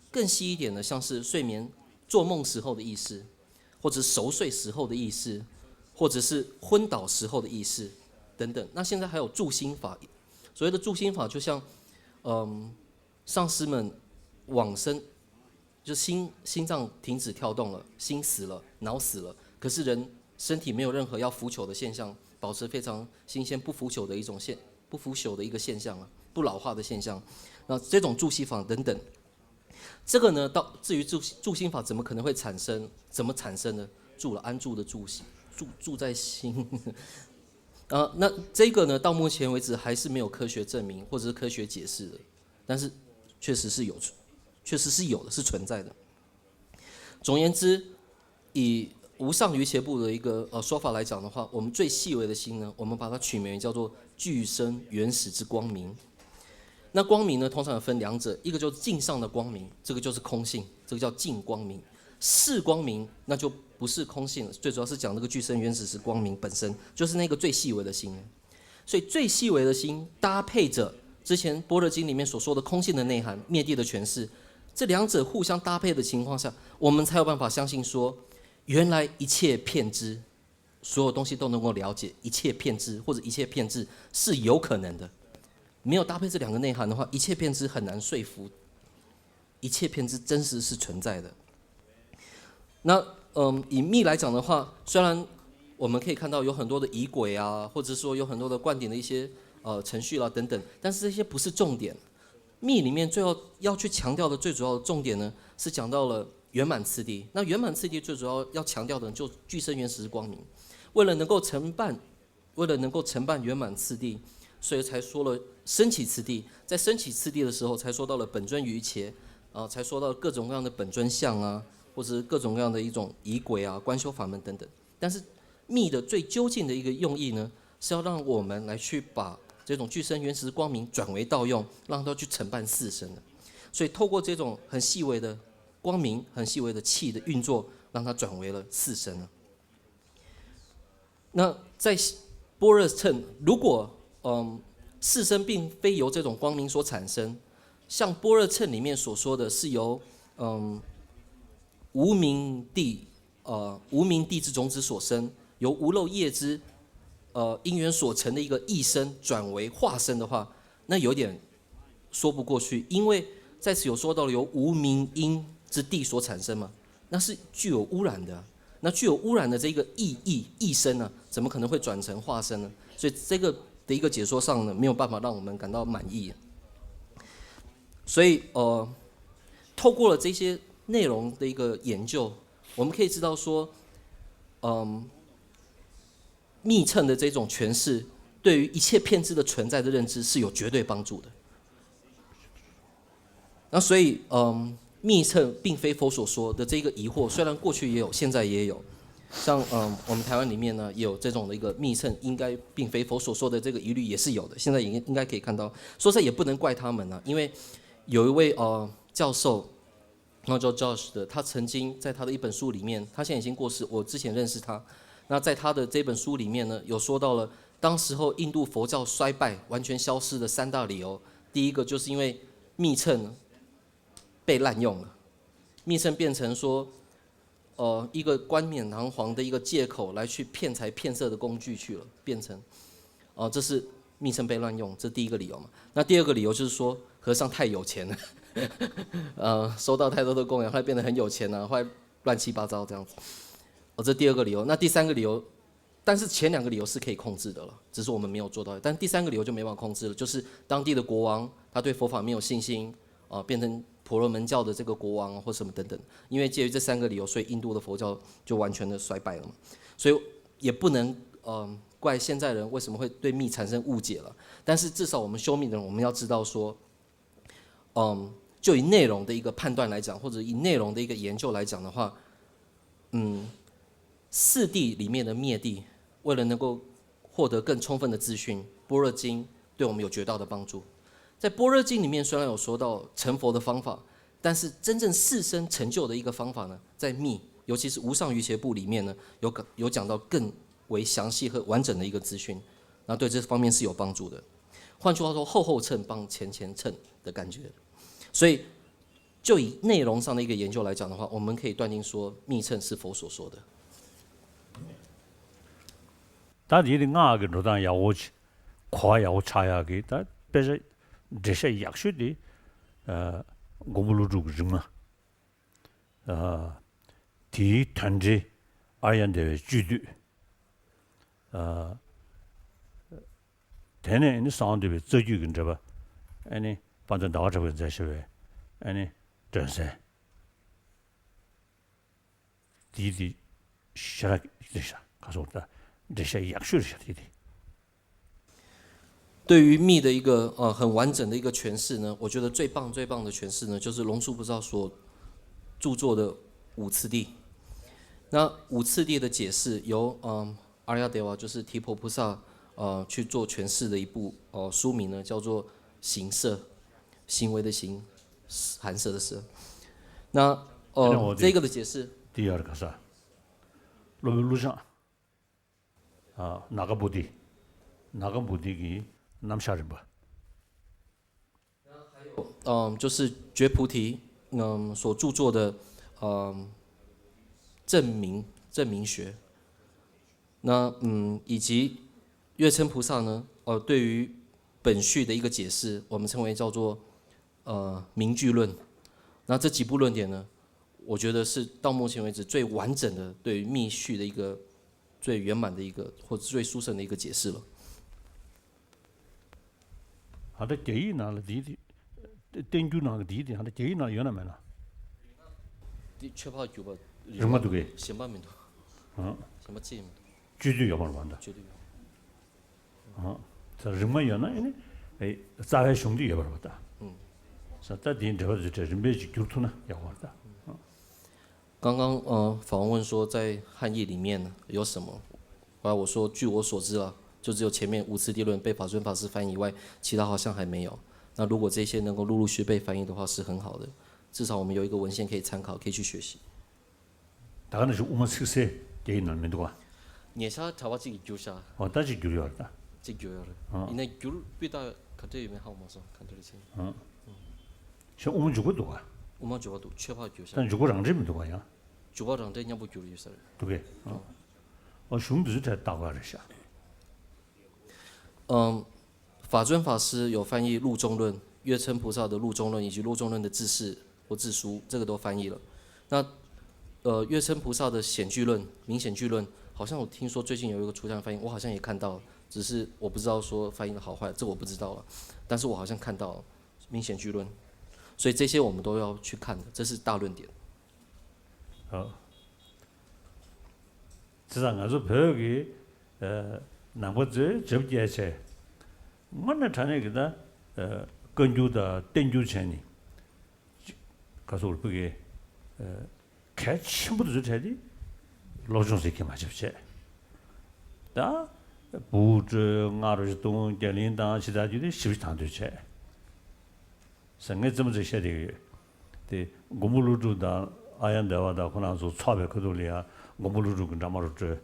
更细一点的，像是睡眠做梦时候的意识，或者熟睡时候的意识，或者是昏倒时候的意识等等。那现在还有住心法，所谓的住心法，就像嗯，丧尸们往生，就心心脏停止跳动了，心死了，脑死了，可是人身体没有任何要腐朽的现象，保持非常新鲜、不腐朽的一种现不腐朽的一个现象啊，不老化的现象。那这种住息法等等，这个呢，到至于住住心法怎么可能会产生，怎么产生呢？住了安住的住心，住住在心。啊，那这个呢，到目前为止还是没有科学证明或者是科学解释的，但是确实是有，确实是有的，是存在的。总而言之，以无上瑜伽部的一个呃说法来讲的话，我们最细微的心呢，我们把它取名叫做具身原始之光明。那光明呢，通常有分两者，一个就是镜上的光明，这个就是空性，这个叫镜光明。视光明那就不是空性了，最主要是讲那个具身原始之光明本身，就是那个最细微的心。所以最细微的心搭配着之前般若经里面所说的空性的内涵、灭地的诠释，这两者互相搭配的情况下，我们才有办法相信说，原来一切遍知，所有东西都能够了解，一切遍知或者一切遍知是有可能的。没有搭配这两个内涵的话，一切遍知很难说服，一切遍知真实是存在的。那嗯，以密来讲的话，虽然我们可以看到有很多的仪轨啊，或者说有很多的灌顶的一些呃程序啦等等，但是这些不是重点。密里面最后要去强调的最主要的重点呢，是讲到了圆满次第。那圆满次第最主要要强调的就具身原始光明。为了能够承办，为了能够承办圆满次第，所以才说了升起次第。在升起次第的时候，才说到了本尊于一切，啊，才说到各种各样的本尊相啊，或者是各种各样的一种仪轨啊、观修法门等等。但是密的最究竟的一个用意呢，是要让我们来去把这种具身原始光明转为道用，让它去承办四身的。所以透过这种很细微的光明、很细微的气的运作，让它转为了四身了。那在般若乘，如果嗯四身并非由这种光明所产生，像般若乘里面所说的是由嗯无明地呃无明地之种子所生，由无漏业之呃因缘所成的一个意身转为化身的话，那有点说不过去，因为在此有说到了由无明因之地所产生嘛，那是具有污染的。那具有污染的这个意意意身呢，怎么可能会转成化身呢？所以这个的一个解说上呢，没有办法让我们感到满意。所以呃，透过了这些内容的一个研究，我们可以知道说，嗯，密乘的这种诠释，对于一切遍知的存在的认知是有绝对帮助的。那所以，嗯，密乘并非佛所说的这个疑惑，虽然过去也有，现在也有，像嗯，我们台湾里面呢也有这种的一个密乘，应该并非佛所说的这个疑虑也是有的，现在也应该可以看到。说实在也不能怪他们呢，因为有一位呃教授，然后叫 Josh 的，他曾经在他的一本书里面，他现在已经过世，我之前认识他。那在他的这本书里面呢，有说到了当时候印度佛教衰败、完全消失的三大理由。第一个就是因为密乘被滥用了，密乘变成说，呃，一个冠冕堂皇的一个借口来去骗财骗色的工具去了，变成，哦，这是密乘被滥用，这第一个理由嘛。那第二个理由就是说和尚太有钱了，呃，收到太多的供养，后来变得很有钱了，后来乱七八糟这样子。哦，这第二个理由。那第三个理由，但是前两个理由是可以控制的了，只是我们没有做到。但第三个理由就没办法控制了，就是当地的国王他对佛法没有信心，啊，变成婆罗门教的这个国王或什么等等。因为介于这三个理由，所以印度的佛教就完全的衰败了嘛。所以也不能呃怪现在人为什么会对密产生误解了。但是至少我们修密的人，我们要知道说，嗯，就以内容的一个判断来讲，或者以内容的一个研究来讲的话，嗯，四谛里面的灭谛，为了能够获得更充分的资讯，般若经对我们有绝大的帮助。在般若经里面虽然有说到成佛的方法，但是真正四身成就的一个方法呢，在密，尤其是无上瑜伽部里面呢，有有讲到更为详细和完整的一个资讯，那对这方面是有帮助的。换句话说，后后乘帮前前乘的感觉。所以就以内容上的一个研究来讲的话，我们可以断定说密乘是佛所说的。ད་དེ་དེ་སྔགས་ཀྱི་འགྲོ་སྟངས་ཡག་པོ་ཅིག་གོ་བ་ཡག་པོ་ཆགས་ཡག་གི་ད་དཔེ་ཆ་འགྲེལ་བཤད་ཡག་ཤོས་དེ་ཨ་མགོན་པོ་ཀླུ་སྒྲུབ་ཀྱི་རིམ་ལྔ། ཨ་དེའི་དོན་འགྲེལ་ཨཱརྱ་དེ་བའི་བཅུད་བསྡུས། ཨ་དེ་ནས་ཨ་ནི་གསང་བ་འདུས་པའི་རྩ་རྒྱུད་ཀྱི་འགྲེལ་པ། ཨ་ནི་དཔལ་ལྡན་ཟླ་བ་གྲགས་པས་མཛད་བཞག་པའི་ཨ་ནི་སྒྲོན་གསལ། དེའི་དེ་ཞེ་དྲག་རེད་ཤག་ག་སོང་ད་འགྲེལ་བཤད་ཡག་ཤོས་རེད་ཤག་དེའི་དེ། 对于密的一个呃很完整的一个诠释呢，我觉得最棒最棒的诠释呢，就是龙树菩萨所著作的五次第。那五次第的解释由嗯阿亚德瓦，就是提婆菩萨呃去做诠释的一部呃书名呢，叫做行摄，行为的行，寒舍的舍。那呃这个的解释，第二个啥？罗宾路上。 ནཱ་ག་པོ་ཏི། ནཱ་ག་པོ་ཏི་གི་རྣམ་གཞག་རིམ་པ།嗯，就是觉菩提，嗯，所著作的，嗯，证明，证明学。那嗯，以及月称菩萨呢，呃，对于本序的一个解释，我们称为叫做呃名句论。那这几部论点呢，我觉得是到目前为止最完整的对于密续的一个最圆满的一个或者最殊胜的一个解释了。ཧ་ད་རྒྱ་ཡིག་ནང་ལ་འདི་འདི་བསྟན་འགྱུར་ནང་གི་འདི་འདི་ཧ་ད་རྒྱ་ཡིག་ནང་ཡོད་ན་མེད་ན། འདི་ཆོས་འཕགས་གྱུར་པ་རིག་མ་འདུག་གས། གཞན་པ་མི་འདུག་ཨང་། གཞན་པ་ཅི་ཡང་མི་འདུག་བཅུད་དུ་ཡོད་མ་རེད་པ་ད། བཅུད་དུ་ཡོད། ཨང་། ད་རིག་མ་ཡོད་ན་ཨེ་ནི་ཨེ་རྩ་བའི་གཞུང་འདི་ཡོད་པ་རེད་པ་ད། ཨང་། ས་ད་འདིའི་འགྲེལ་པ་དེ་འདྲ་རིམ་པས་ཅིག་བསྒྱུར་ཐུབ་ན་ཡག་པོ་རེད་ད། ཨང་། 刚刚呃，访问说在汉译里面呢有什么？后来我说，据我所知啊，就只有前面无次第论被法尊法师翻译以外，其他好像还没有。那如果这些能够陆陆续被翻译的话，是很好的，至少我们有一个文献可以参考，可以去学习。 ད་ག་ནང་བཞིན་དབུ་མ་ཚིག་གསལ་རྒྱ་ཡིག་ནང་མི་འདུག་ག་ཉེ་ཆར་གྲྭ་པ་གཅིག་གིས་བསྒྱུར་ཤག་ཨོ་ད་ཅིག་བསྒྱུར་ཡོད་རེད་ད། གཅིག་བསྒྱུར་ཡོད་རེད། ཨང་། ཡིན་ནའི་བསྒྱུར་སྤུས་དག་ག་འདྲ་ཡོད་མེད་ཧ་གོ་མ་སོང་། ག་འདྲ་རེད་ཟེར། ཨང་། ཤ་དབུ་མ་འཇུག་པ་འདུག་ག་དབུ་མ་འཇུག་པ་འདུག་ཆོས་འཕགས་བསྒྱུར་ཤག་ད་འཇུག་པ་རང་འགྲེལ་མི་འདུག་ག་ཡང་། འཇུག་པ་རང་འགྲེལ་མཉམ་པོ་བསྒྱུར་ཡོད་ས་རེད། འདུག་གས། ཨང་། ཨོ་གཞུང་འདི་ཚོ་གྲས་རྟགས་པ་རེད་ཤག་ཨང་། 法尊法师有翻译《入中论》，月称菩萨的《入中论》以及《入中论》的注释或注疏，这个都翻译了。那呃，月称菩萨的显句论、明显句论，好像我听说最近有一个出版翻译，我好像也看到了，只是我不知道说翻译的好坏，这我不知道了。但是我好像看到了明显句论，所以这些我们都要去看的，这是大论点。 ཨོ། བྱས་ཙང་ང་ཚོ་བོད་ཀྱི་ཨ་ནང་པ་ཚོས་བྱབ་རྒྱག་བྱས། དངོས་གནས་དྲང་གནས་ཀྱི་ད་ཨ་བཀའ་འགྱུར་དང་བསྟན་འགྱུར་བྱས་ནས། ག་ཚོད་བོད་ཀྱི་ཨ་གལ་ཆེན་པོ་དེ་ཚོའི་གྲས་དེ་སློབ་སྦྱོང་ཟེར་གྱི་མ་བྱས་བྱས། ད་བུ་བཀྲོལ་སྔ་རུ་ཞིག་གཏོང་རྒྱ་གླིང་དང་ཇི་ལྟར་རྒྱུ་དེ་ཞིབ་ཞིབ་དང་དོད་བྱས། ཟེར་ངས་རྩེད་མོ་རྩེ་བཤད་བསྡད་ཀྱི་ཡོད། དེ་མགོན་པོ་ཀླུ་སྒྲུབ་དང་ཨཱརྱ་དེ་བ་དང་ཁོ་རང་ཚོ་ཚོགས་པའི་ཁ་ཐུག་ལ་ཡང་མགོན་པོ་ཀླུ་སྒྲུབ་ཀྱི་འདྲ་མ་རུ་བཀྲོལ།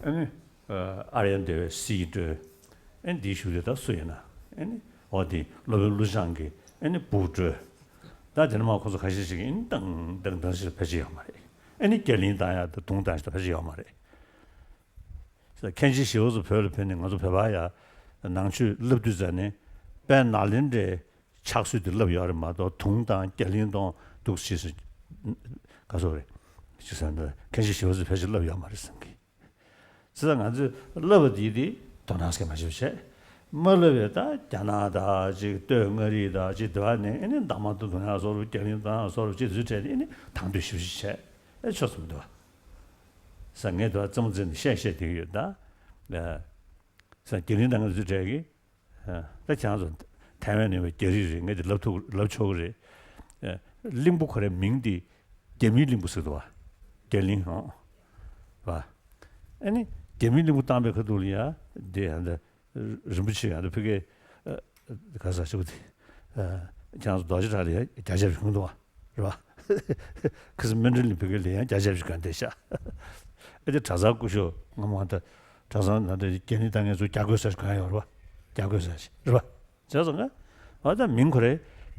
ཨ་ནི་ཨཱརྱ་དེ་བའི་སྲིད་བཀྲོལ། ཨ་ནི་འདིའི་གཞུག་དེ་ད་སུ་ཡིན་ན། ཨ་ནི་འོ་དེ་སློབ་དཔོན་ཀླུ་བྱང་གི་ཨ་ནི་བུ་བཀྲོལ། ད་དེ་ནས་མ་ཁོ་ཚོ་ཁ་ཤས་ཤིག་ཨ་ནི་དང་དང་དང་ཞིག་ཕལ་ཆེར་ཡོད་མ་རེད། ཨ་ནི་རྒྱ་གླིང་བཏང་ཡག་དང་དུང་བཏང་ཞིག་ད་ཕལ་ཆེར་ཡོད་མ་རེད། མཁན་ཆེན་ཞི་བ་འཚོ་བོད་ལ་ཕེབས་ནས་ང་ཚོ་བོད་པ་ཡ་ནང་ཆོས་བསླབ་དུས་ཙ་ནས་དཔལ་ནཱ་ལེནྡྲའི་ཕྱག་སྲོལ་དེ་བསླབས་ཡོད་རེད་མ་གཏོགས་དུང་དང་རྒྱ་གླིང་གཏོང་འདུག་ཅེས་སུ་ག་སོགས་རེད་ཅེས་ཟེར་ན་མཁན་ཆེན་ཞི་བ་འཚོས་ཕལ་ཆེར་བསླབས་ཡོད་མ་རེད་བསམ་གི། བྱས་ཙང་ང་ཚོས་བསླབ་པ་དེ་དེ་དོ་སྣང་སྐྱེ་མ་བྱེད་པ་བྱས། མ་བསླབ་པའི་ད་རྒྱ་ནག་དང་ཅིག་སྟོད་མངའ་རིས་དང་ཅིག་དེ་བ་ནས་ཨེ་ནི་དང་མ་དུ་དུང་ཡག་སོགས་རུ་རྒྱ་གླིང་དང་སོགས་རུ་ཅིག་དེ་ཚོའི་གྲས་ནས་ཨེ་ནི་དང་དོད་ཞིབ་ཞིབ་བྱས་ཨེ་ཆོག་སོང་འདུག་བ། ས་ངས་དུ་བ་ཙམ་ཙམ་བཤད་བཤད་དེ་ཡོད་ད། ས་རྒྱ་རིགས་དང་ང་ཚོའི་གྲས་ཀྱི། ད་ཁྱེད་རང་ཚོ་ཐའེ་ཝན་ནས་པའི་རྒྱ་རིགས་རེད། ངས་དེ་ལབ་ཐུབ་ལབ་ཆོག་གི་རེད། གླིང་བུ་ཁོ་རའི་མིང་དེ་རྒྱ་མིའི་གླིང་བུ་ཟེར་འདུག་བ། རྒྱ་གླིང་ཧོ། བ། ཨ་ནི་རྒྱ་མིའི་གླིང་བུ་བཏང་པའི་ཁ་ཐུག་ལ་ཡ་དེ་ཡང་ད། རིན་པོ་ཆེ་ཡང་དུ་ཕ་གིའི་ག་ས་ཞུ་དེ་ཁྱེད་རང་ཚོ་རྡོ་རྗེ་གྲགས་ལ་ཡང་རྒྱ་ཆབ་ཞུ་འདུག་བ་རེད་བ། ཁི་སི་མཎྜལ་ནི་ཕ་གི་ལ་ཡང་རྒྱ་ཆབ་ཞུ་ག་འདི་ཤ་ཨེ་དེ་གྲྭ་ཚང་སྐུ་ཞོ་ང་མ་ད་གྲྭ་ཚང་ན་དེ་རྒྱ་ནི་ད་ངས་ཚོ་རྒྱ་གོས་ས་ཞིག་གང་ཡོད་རེད་བ། རྒྱ་གོས་ས་ཞིག་རེད་བ། བྱས་ཙང་ང་ཨ་ད་མིང་ཁོ་རེ་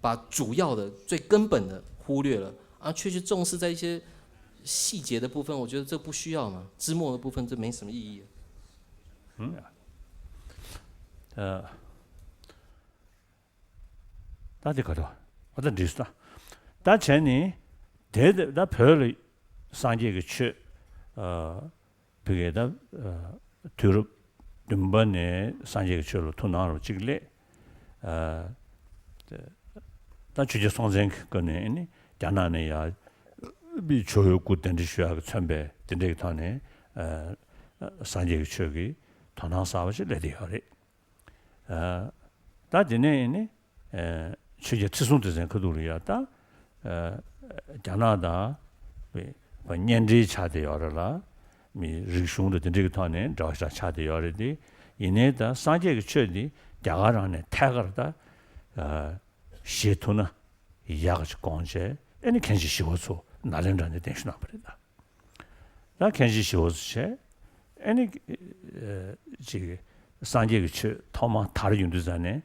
把主要的、最根本的忽略了，啊，却去重视在一些细节的部分，我觉得这不需要嘛，枝末的部分这没什么意义。ཨ། ད་དེ་ག་རེ་བ། ཨ་ད་འགྲིག་སོང་། ད་བྱས་ནི་དེ་ད་བོད་ལ་སངས་རྒྱས་ཀྱི་ཆོས། ཨ། བོད་ཀྱི་ད་ཨ་དུས་རབས་བདུན་པ་ནས་སངས་རྒྱས་ཀྱི་ཆོས་ལ་ཐུགས་སྣང་རུ་གཅིག་སླེབས། ཨ། ད་ཆོས་རྒྱལ་སྲོང་བཙན་གྱི་སྐབས་ནས་ནི་རྒྱ་ནག་ནས་ཡར་པའི་ཇོ་བོའི་སྐུ་གདན་འདྲེན་ཞུ་ཡག་གི་མཚོན་པའི་དེ་འདྲའི་ཐོག་ནས། ཨ། སངས་རྒྱས་ཀྱི་ཆོས་ཀྱི་དོ་སྣང་གསར་པ་ཞིག་སླེབས་བསྡད་ཡོད་རེད། ཨ། ད་དེ་ནས་ནི་ཨ་ཆོས་རྒྱལ་ཁྲི་སྲོང་ལྡེ་བཙན་ཁ་ཐུག་ལ་ཡ་ད་ཨ་རྒྱ་ནག་དང་བའི་གཉེན་འབྲེལ་ཆགས་བསྡད་ཡོད་རེད་ལ། མི་རིག་གཞུང་དང་དེ་འདྲའི་གི་ཐོག་ནས་འབྲེལ་བ་ཞིག་ཆགས་བསྡད་ཡོད་རེད་དེ། ཡིན་ནའི་ད་སངས་རྒྱས་ཀྱི་ཆོས་འདི་རྒྱ་གར་རང་ནས་ཐད་ཀར་ད་ཨ་བཞེས་ཐུབ་ན་ཡག་ག་ཅིག་དགོངས་བྱས། ཨེ་ནི་མཁན་ཆེན་ཞི་བ་འཚོ་ནཱ་ལེནྡྲ་ནས་གདན་ཞུ་གནང་བ་རེད་ད། ད་མཁན་ཆེན་ཞི་བ་འཚོ་བྱས། ཨེ་ནི་ཨ་ཅིག་སངས་རྒྱས་ཀྱི་ཆོས་ཐོག་མ་དར་ཡོང་དུས་ཙ་ནས་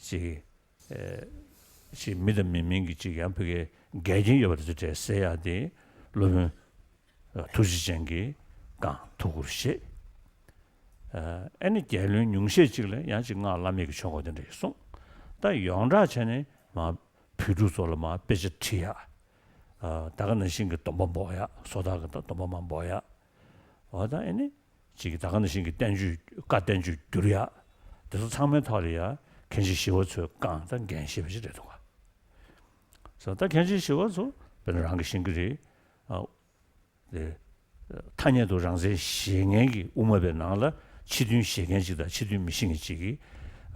ཅིག་ཨ་ཅིག་མི་དང་མི་མིན་གྱི་ཅིག་ཡང་ཕ་གིའི་འགལ་རྐྱེན་ཡོད་པ་དེ་ཚོ་འདྲ་སེལ་ཡག་དེ་སློབ་དཔོན་ཐུགས་རྗེ་ཅན་གྱིས་གང་ཐུགས་ཁུར་བཞེས། ཨ་ནི་རྒྱལ་བློན་ཉུང་ཤས་ཅིག་ལ་ཡང་ཅིག་སྔགས་བླ་མེད་ཀྱི་ཆོས་འཁོར་དེ་འདྲ་ཞིག་གསུངས། ད་ཡོངས་གྲགས་བྱས་ནས་མ་བོད་ཕྲུག་ཚོ་ལ་མ་དཔེ་ཆ་ཁྲིད་ཡག་ཨ་ད་ག་ནང་བཞིན་གྱི་སྡོམ་པ་འབོག་ཡག་སོ་ཐར་གྱི་ད་སྡོམ་པ་མ་འབོག་ཡག་འོ་ད་ཨེ་ནི་ཅིག་ད་ག་ནང་བཞིན་གྱི་བསྟན་བཅོས་བཀའ་བསྟན་བཅོས་བསྒྱུར་ཡག་དེ་ཚོ་ཚང་མའི་ཐོག་ལ་ཡ་མཁན་ཆེན་ཞི་བ་འཚོས་བཀའ་དང་འགན་བཞེས་པ་ཞིག་རེད་འདུག་ག་སོ་ད་མཁན་ཆེན་ཞི་བ་འཚོ་དཔེར་ན་རང་གིས་ཤེས་ཀྱི་རེད། ཨ། དེ་ཐ་སྙད་དུ་རང་བཙན་བཞེས་མཁན་གྱི་དབུ་མ་པའི་ནང་ལ་ཕྱི་དོན་བཞེས་མཁན་ཅིག་དང་ཕྱི་དོན་མི་བཞེས་མཁན་ཅིག་གིས།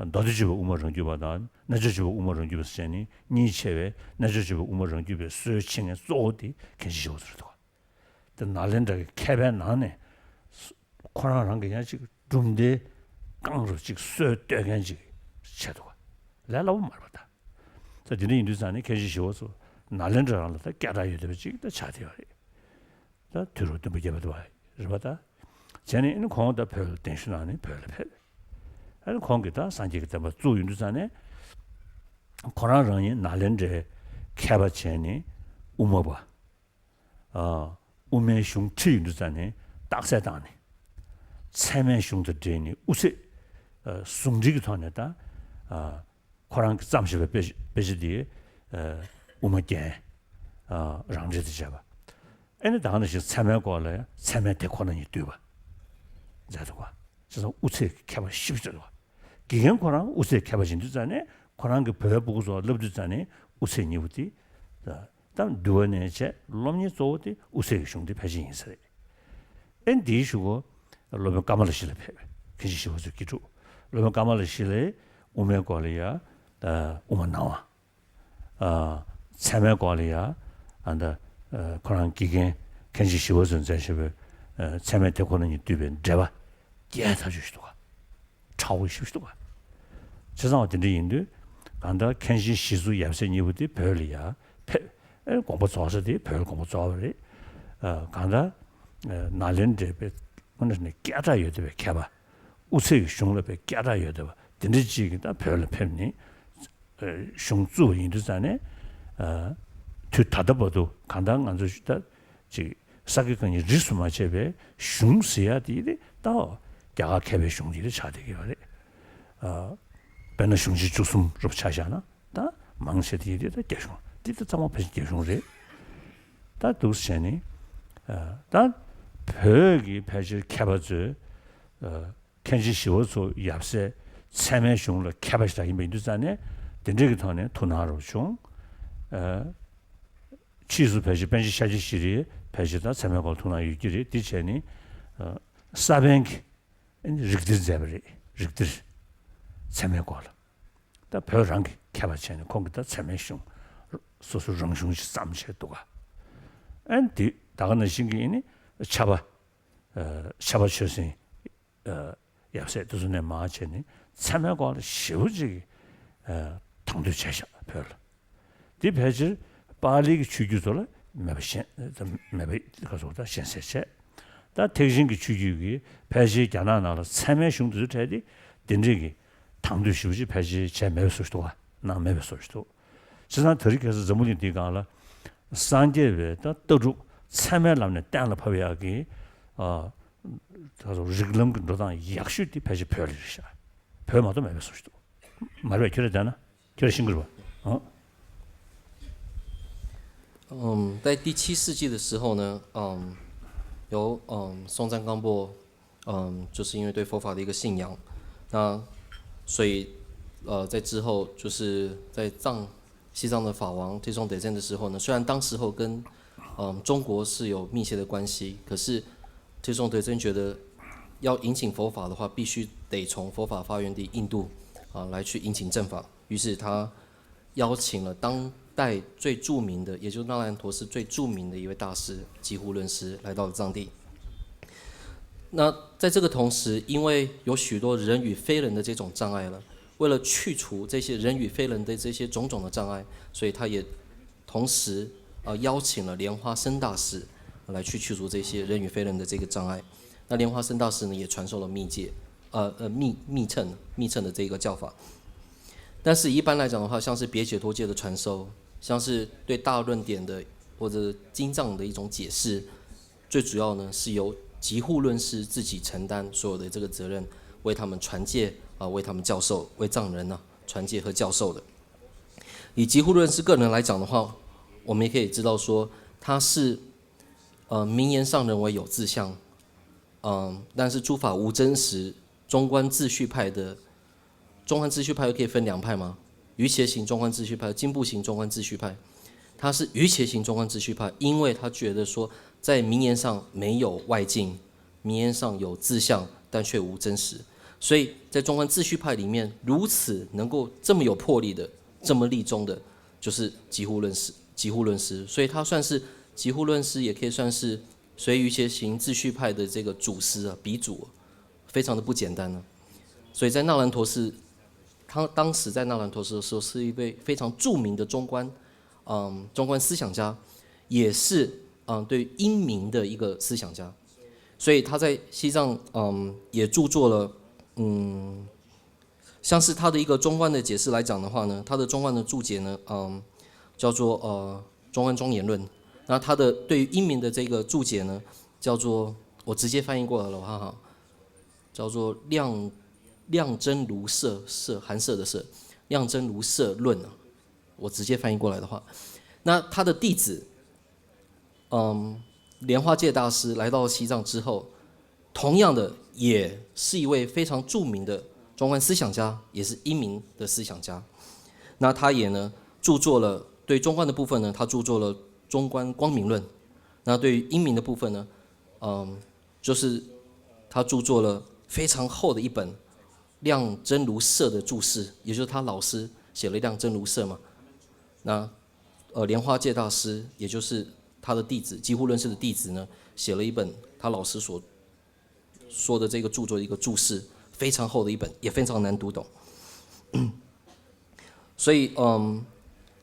མདོ་སྡེ་སྤྱོད་པ་དབུ་མ་རང་རྒྱུད་པ་དང་རྣལ་འབྱོར་སྤྱོད་པ་དབུ་མ་རང་རྒྱུད་པ་ཟེར་ནས་གཉིས་ཕྱེ་བའི་རྣལ་འབྱོར་སྤྱོད་པ་དབུ་མ་རང་རྒྱུད་པའི་སྲོལ་ཕྱེ་མཁན་གཙོ་བོ་དེ་མཁན་ཆེན་ཞི་བ་འཚོ་རེད་འདུག་དེ་ནཱ་ལེནྡྲ་གི་མཁས་པའི་ནང་ནས་ཁོ་རང་རང་གི་ཡང་ཅིག་གྲུབ་མཐའི་རྐང་རུ་ཅིག་སྲོལ་གཏོད་མཁན་ཅིག་བྱས་འདུག་ལས་སླ་པོ་མ་རེད་པ་ད། ད་དེ་འདྲ་ཡིན་དུས་ཙང་ནས་མཁན་ཆེན་ཞི་བ་འཚོ་ནཱ་ལེནྡྲ་རང་ལ་ད་སྐད་གྲགས་ཡོད་བསྡད་པ་ཅིག་ད་ཆགས་བསྡད་ཡོད་རེད། ད་དུས་རབས་བདུན་པ་བརྒྱད་པ་དུ་བ་རེད་པ་ད། བྱས་ནས་ཨ་ནི་ཁོང་ད་བོད་ལ་གདན་ཞུ་གནང་ནས་བོད་ལ་ཕེབས། ཨ་ནི་ཁོང་གིས་ད་སངས་རྒྱས་ཀྱི་བསྟན་པ་བཙུགས་ཡོང་དུས་ཙང་ནས་ཁོ་རང་རང་ཉིད་ནཱ་ལེནྡྲའི་མཁས་པ་བྱས་ནས་དབུ་མ་པ། ཨ། དབུ་མའི་གཞུང་ཁྲིད་ཡོང་དུས་ཙང་ནས་རྟགས་གསལ་བཏང་ནས། ཚད་མའི་གཞུང་དང་འབྲེལ་ནས་དབུ་ཚད་ཨ་ཟུང་འབྲེལ་གྱི་ཐོག་ནས་ད་ཨ་ཁོ་རང་གིས་བརྩམས་བཞག་པའི་དཔེ་དཔེ་ཆ་དེ་ཨ་དབུ་མ་རྒྱན་ཨ་རང་འགྲེལ་དུ་བྱས་པ། ཨེ་ནི་ད་ག་ནང་བཞིན་ཚད་མའི་སྐོར་ལ་ཡང་ཚད་མའི་དེ་ཁོ་ན་ཉིད་བསྡུས་པ་མཛད་འདུག་ག་བྱས་ཙང་དབུ་ཚད་ཀྱི་མཁས་པ་ཞེ་པོ་ཅིག་འདུག་ག་དགེ་རྒན་ཁོ་རང་དབུ་ཚད་མཁས་པ་ཞིག་ཡིན་དུས་ཙང་ནས་ཁོ་རང་གིས་བོད་ཕྲུ་གུ་ཚོར་བསླབ་དུས་ཙང་ནས་དབུ་ཚད་གཉིས་པོ་དེ་ད་འདུལ་བ་ནས་བྱས་སློབ་གཉེར་གཙོ་བོ་དེ་དབུ་ཚད་ཀྱི་གཞུང་དེ་ཕལ་ཆེར་ཡིན་ས་རེད། ཨེ་འདིའི་གཞུག་གུ་སློབ་དཔོན་ཀ་མ་ལ་ཤཱི་ལ་ཕེབས། མཁན་ཆེན་ཞི་བ་འཚོའི་དགེ་ཕྲུག་སློབ་དཔོན་ཀ་མ་ལ་ཤཱི་ལས་དབུ་མའི་སྐོར་ལ་ཡ་ད་དབུ་མ་སྣང་བ། ཨ། ཚད་མའི་སྐོར་ལ་ཡ་ཨ་ད་ཨ་ཁོ་རང་དགེ་རྒན་མཁན་ཆེན་ཞི་བ་འཚོས་མཛད་བཞག་པའི་ཨ་ཚད་མའི་དེ་ཁོ་ན་ཉིད་བསྡུས་པའི་འགྲེལ་པ་རྒྱས་ཐག་ཆོད་ཞིག་འདུག་ག་ཕྲ་བོ་ཞེ་པོ་ཞིག་འདུག་ག་བྱས་ཙང་བ་དེ་འདྲ་ཡིན་དུས་གང་ལྟར་མཁན་ཆེན་ཞི་འཚོ་ཡབ་སྲས་གཉིས་པོ་དེ་བོད་ལ་ཡ་ཕེབས། ཨེ་དགོངས་པ་རྫོགས་ས་དེ་བོད་ལ་དགོངས་པ་རྫོགས་པ་རེད། ཨ་གང་ལྟར་ཨ་ནཱ་ལེནྡྲའི་དཔེ་དངོས་གནས་ནས་སྐད་གྲགས་ཡོད་བསྡད་པའི་མཁས་པ། དབུ་ཚད་ཀྱི་གཞུང་ལ་དཔེ་སྐད་གྲགས་ཡོད་བསྡད་པ་དེ་འདྲ་ཅིག་གིས་ད་བོད་ལ་ཕེབས་ནས་ཨ་གཞུང་བཙུགས་པ་ཡིན་དུས་ཙང་ནས་ཨ་དུས་ད་ལྟ་བར་དུ་གང་ལྟར་ང་ཚོ་ད་ཅིག་ས་དགེ་བཀའ་རྙིང་རིས་སུ་མ་ཆད་པའི་གཞུང་ཟེར་ཡ་དེ་ད་རྒྱ་གར་མཁས་པའི་གཞུང་དེ་ཆགས་བསྡད་ཀྱི་ཡོད་རེད། ཨ་དཔེར་ན་གཞུང་ཆེན་བཅུ་གསུམ་རུ་ཆ་བཞག་ན། ད་མང་ཆེ་དེ་ཡིན་དེ་ད་རྒྱ་གཞུང་འདི་ད་ཚང་མ་ཕལ་ཆེར་རྒྱ་གཞུང་རེད། ད་འདུག་སེ་བྱས་ནས་ཨ་ད་བོད་ཀྱི་ཕལ་ཆེར་མཁས་པ་ཚོས་ཨ་མཁན་ཆེན་ཞི་བ་འཚོ་ཡབ་སྲས་ཚད་མའི་གཞུང་ལ་མཁས་པ་ཞིག་ཡིན་པ་ཡིན་དུས་ཙང་ནས་དེ་འདྲས་ཀྱི་ཐོག་ནས་ཐུགས་སྣང་རུ་བྱུང་། ཨ་ཕྱིས་སུ་ཕལ་ཆེར་པཎ་ཆེན་ཤཱཀྱ་ཤྲཱི་ཡིས་ཕལ་ཆེར་ད་ཚད་མའི་སྐོར་ལ་ཐུགས་སྣང་ཡོད་ཀྱི་རེད། དེ་བྱས་ནས་ཨ་ས་པཎ་གྱིས། ཨ་ནི་རིགས་གཏེར་མཛད་པ་རེད། རིགས་གཏེར། ཚད་མའི་སྐོར་ལ། ད་བོད་རང་གི་མཁས་པ་བྱས་ནས་ཁོང་གིས་ད་ཚད་མའི་གཞུང་སོ་སོ་རང་གཞུང་ཞིག་བརྩམས་བྱས་འདུག་ག་ཨ་ནི་དེ་ད་ག་ནང་བཞིན་གྱི་ཨ་ནི་ཕྱྭ་པ། ཨ་ཕྱྭ་པ་ཆོས་སེང་། ཨ་ཡབ་སྲས་དེ་ཚོ་ནས་མར་བྱས་ནས་ཚད་མའི་སྐོར་ལ་ཞེ་པོ་ཅིག་ཨ་དང་དོད་བྱས་ཤག་བོད་ལ། འདི་ཕལ་ཆེར་པཱ་ལིའི་གི་ཆོས་བརྒྱུད་ཚོ་ལ་མེད་པ་ཤེས་མེད་པའི་སྐབས་སུ་ད་ཤེས་གསལ་བྱས། ད་ཐེག་ཆེན་གྱི་ཆོས་བརྒྱུད་ཀྱི་ཕལ་ཆེར་རྒྱ་ནག་ནང་ལ་ཚད་མའི་གཞུང་དེ་ཚོ་འཕྲད་དེ་འདི་འདྲས་ཀྱི་དང་དོད་ཞེ་པོ་ཅིག་ཕལ་ཆེར་བྱས་མེད་པའི་བཟོ་ཞིག་འདུག་ག་གནང་མེད་པའི་བཟོ་ཞིག་འདུག་བྱས་ཙང་དེ་རིང་ཁ་སང་འཛམ་བུ་གླིང་འདིའི་སྒང་ལ་སངས་རྒྱས་པའི་ད་ལྟ་གྲུབ་ཚད་མའི་ལམ་ནས་གཏན་ལ་ཕབ་ཡག་གི་ཨ་ད་རིགས་ལམ་གྱི་འགྲོ་སྟངས་ཡག་ཤོས་དེ་ཕལ་ཆེར་བོད་ལ་རེད་ཤག་བོད་མ་གཏོགས་མེད་པའི་བཟོ་ཞིག་འདུག་མ་རེད་པས། ཁྱོད་རང་བལྟས་ན། ཁྱོད་རང་ཤེས་ཀྱི་རེད་པ། ཨང་། 嗯，在第七世纪的时候呢，嗯，有嗯松赞干布，嗯，就是因为对佛法的一个信仰，那所以呃在之后就是在藏西藏的法王 Teshome Dezen 的时候呢，虽然当时候跟嗯中国是有密切的关系，可是 Teshome Dezen 觉得要引进佛法的话，必须得从佛法发源地印度啊来去引进正法。于是他邀请了当代最著名的，也就是那兰陀寺最著名的一位大师——吉护论师，来到了藏地。那在这个同时，因为有许多人与非人的这种障碍了，为了去除这些人与非人的这些种种的障碍，所以他也同时呃邀请了莲花生大师来去去除这些人与非人的这个障碍。那莲花生大师呢，也传授了密戒，呃呃密密乘密乘的这个教法。但是一般来讲的话，像是别解脱戒的传授，像是对大论典的或者经藏的一种解释，最主要呢是由吉护论师自己承担所有的这个责任，为他们传戒啊，为他们教授，为藏人呢传戒和教授的。以吉护论师个人来讲的话，我们也可以知道说他是呃名言上人为有志向，嗯，但是诸法无真实，中观自序派的中观自序派又可以分两派吗？瑜伽型中观自序派、进步型中观自序派。他是瑜伽型中观自序派，因为他觉得说在名言上没有外境，名言上有志向，但却无真实。所以在中观自序派里面，如此能够这么有魄力的、这么立宗的，就是吉护论师。吉护论师，所以他算是吉护论师，也可以算是随瑜伽型自序派的这个祖师啊，鼻祖啊，非常的不简单呢。所以在纳兰陀寺，他当时在纳兰陀寺的时候，是一位非常著名的中观，嗯，中观思想家，也是嗯对于因明的一个思想家。所以他在西藏嗯也著作了，嗯，像是他的一个中观的解释来讲的话呢，他的中观的注解呢，嗯，叫做呃中观庄严论。那他的对于因明的这个注解呢，叫做，我直接翻译过来的话哈，叫做量量真如射，射，寒舍的射，量真如射论啊。我直接翻译过来的话，那他的弟子，嗯，莲花戒大师来到西藏之后，同样的也是一位非常著名的中观思想家，也是因明的思想家。那他也呢著作了，对中观的部分呢，他著作了《中观光明论》。那对于因明的部分呢，嗯，就是他著作了非常厚的一本量真如射的注释，也就是他老师写了量真如射嘛。那呃，莲花戒大师，也就是他的弟子，几乎论师的弟子呢，写了一本他老师所说的这个著作的一个注释，非常厚的一本，也非常难读懂。所以，嗯，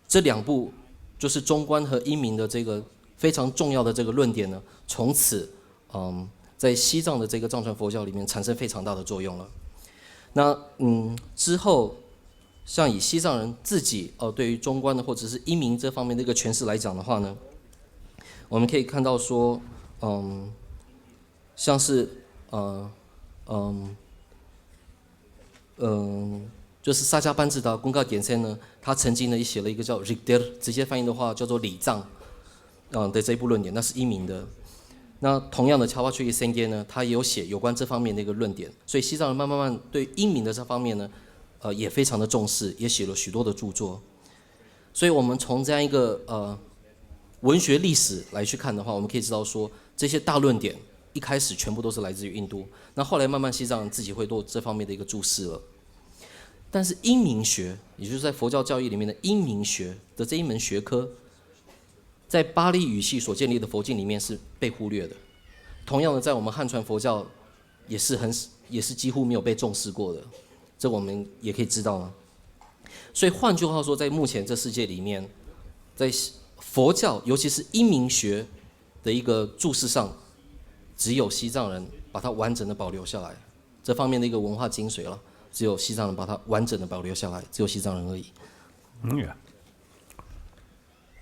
这两部就是中观和因明的这个非常重要的这个论点呢，从此，嗯，在西藏的这个藏传佛教里面产生非常大的作用了。那嗯，之后像以西藏人自己哦，对于中观的或者是因明这方面的一个诠释来讲的话呢，我们可以看到说，嗯，像是呃，嗯，嗯，就是萨迦班智达公告简称呢，他曾经呢也写了一个叫 Rikdir，直接翻译的话叫做礼藏，嗯的这一部论点，那是因明的。那同样的，Chawachoi Senge 呢，他也有写有关这方面的一个论点，所以西藏人慢慢慢对因明的这方面呢，呃，也非常的重视，也写了许多的著作。所以我们从这样一个呃文学历史来去看的话，我们可以知道说，这些大论点一开始全部都是来自于印度，那后来慢慢西藏人自己会做这方面的一个注释了。但是因明学，也就是在佛教教义里面的因明学的这一门学科，在巴利语系所建立的佛经里面是被忽略的。同样的，在我们汉传佛教也是很也是几乎没有被重视过的，这我们也可以知道啊。所以换句话说，在目前这世界里面，在佛教，尤其是因明学的一个注释上，只有西藏人把它完整的保留下来，这方面的一个文化精髓了，只有西藏人把它完整的保留下来，只有西藏人而已。嗯呀，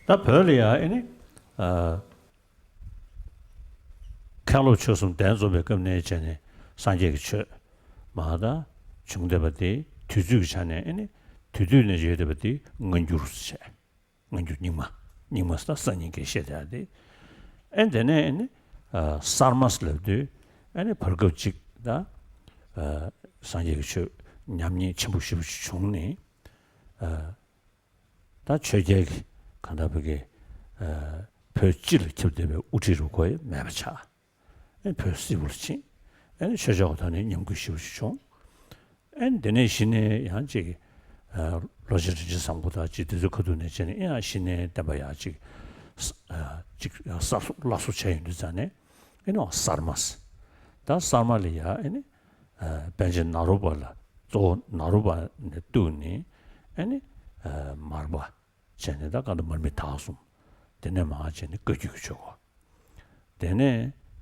ད་བོད་ལ་ཡང་ཨེ་ནི་ཨ་མཁན་སློབ་ཆོས་གསུམ་གདན་འཛོམས་པའི་སྐབས་ནས་བྱས་ནས་སངས་རྒྱས་ཀྱི་ཆོས་མ་ད་བྱུང་བསྡད་པ་དེ་དུས་ཚོད་ཀྱི་ཆ་ནས་ཨེ་ནི་དུས་དུས་ནས་ཡོད་བསྡད་པ་དེ་སྔ་འགྱུར་ཟེར་བྱས། སྔ་འགྱུར་རྙིང་མ། རྙིང་མ་ཟེར་ན་སང་ཉིན་གྱི་བཤད་བསྡད་ཡ་དེ། ཨེ་དེ་ནས་ཨེ་ནི་ཨ་གསར་མ་ཟེར་ལབ་དུས་ཨེ་ནི་བར་སྐབས་ཅིག་ད་ཨ་སངས་རྒྱས་ཀྱི་ཆོས་ཉམས་ཉེས་ཆེན་པོ་ཞེ་པོ་ཅིག་བྱུང་ནས་ཨ། ད་ཆོས་རྒྱལ་གྱི་གང་ལྟར་བོད་ཀྱི་ཨ་བོད་སྤྱི་ལ་ཁྱབ་བསྡད་པའི་དབུ་ཁྲིད་རུ་ཁོ་ཡི་མེད་པ་ཆགས། ཨེ་བོད་སིལ་བུར་ཕྱིན། ཨེ་ཆོས་ཕྱོགས་ཐོག་ནས་ཉམས་རྒུད་ཞེ་པོ་ཞིག་བྱུང་། ཨེ་དེ་ནས་གཞི་ནས་ཡང་ཅིག་ཨ་ལོ་ཆེན་རིན་ཆེན་བཟང་པོ་དང་ཅིག་དེ་ཚོའི་ཁ་ཐུག་ནས་བྱས་ནས་ཨེ་ཡང་གཞི་ནས་བསྟན་པ་ཡང་ཅིག་ཨ་ཅིག་ཡང་གསར་བཟོ་སླར་གསོ་བྱས་ཡོང་དུས་ཙང་ནས་ཨེ་ནི་གསར་མ་ཟེར། ད་གསར་མ་ལ་ཡང་ཨེ་ནི་ཨ་པཎ་ཆེན་ནཱ་རོ་པ་ལ་གཙོ་བོ་ནཱ་རོ་པ་ནས་བཏུས་ནས་ཨེ་ནི་ཨ་མར་པ་བྱས་ནས་ད་གང་ལྟར་མར་མི་དྭགས་གསུམ། དེ་ནས་མར་བྱས་ནས་བཀའ་བརྒྱུད་ཀྱི་ཆོས་སྐོར། དེ་ནས་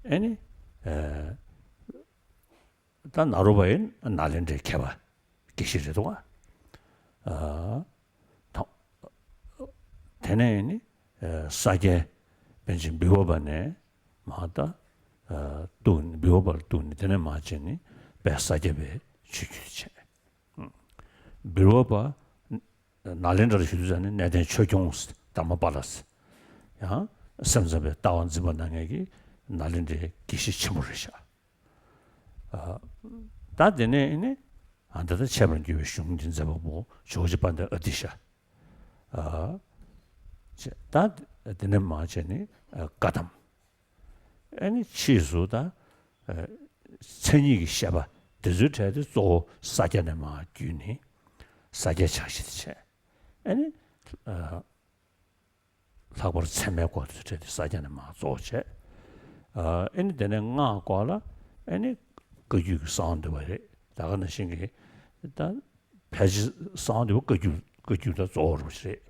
ཨེ་ནི་ཨ་ད་ནཱ་རོ་པ་ཡི་ནཱ་ལེནྡྲའི་མཁས་པ་དགེ་བཤེས་རེད་འདུག་ག་ཨ་ད་དེ་ནས་ཨེ་ནི་ཨ་ས་སྐྱའི་པཎ་ཆེན་བི་བ་པ་ནས་མར་ད་ཨ་བཏུས་ནས་བི་བ་པ་ལ་བཏུས་ནས་དེ་ནས་མར་བྱས་ནས་དཔལ་ས་སྐྱ་པའི་ཆོས་བརྒྱུད་བྱས། བི་རོ་པ་ནཱ་ལེནྡྲར་བཞུགས་དུས་ཙང་ནས་གནས་བརྟན་ཆོས་སྐྱོང་དྷརྨ་པཱ་ལ་ཟེར། ཡང་སེམས་ཙམ་པའི་ལྟ་བ་འཛིན་པ་གནང་མཁན་གྱི་ནཱ་ལེནྡྲའི་དགེ་བཤེས་ཆེན་པོ་རེད་ཤག་ཨ་ད་དེ་ནས་ནི་ཨ་ད་ལྟ་འཆད་པར་འགྱུར་བའི་གཞུང་འདི་མཛད་པ་པོ་ཇོ་བོ་རྗེ་དཔལ་ལྡན་ཨ་ཏི་ཤ། ཨ་ད་དེ་ནས་མར་བྱས་ནས་ཨ་བཀའ་གདམས། ཨེ་ནི་ཕྱིས་སུ་ད་ཨ་མཚན་ཉིད་ཀྱི་བཤད་པ་དེ་ཚོའི་གྲས་དེ་གཙོ་བོ་ས་སྐྱ་ནས་མར་བརྒྱུད་ནས་ས་སྐྱའི་ཕྱག་བཞེས་དེ་བྱས། ཨེ་ནི་ཨ་ལྷག་པར་ཚད་མའི་སྐོར་དེ་ཚོའི་གྲས་དེ་ས་སྐྱ་ནས་མར་གཙོ་བོ་བྱས། ཨ་ཨེ་ནི་དེ་ནས་སྔགས་སྐོར་ལ་ཨེ་ནི་བཀའ་བརྒྱུད་ཀྱི་གསང་བ་འདུས་པ་རེད། ད་ག་ནང་བཞིན་གྱི་ད་ཕལ་ཆེར་གསང་བ་འདུས་པ་བཀའ་བརྒྱུད་བཀའ་བརྒྱུད་ད་གཙོ་བོ་རུ་རེད།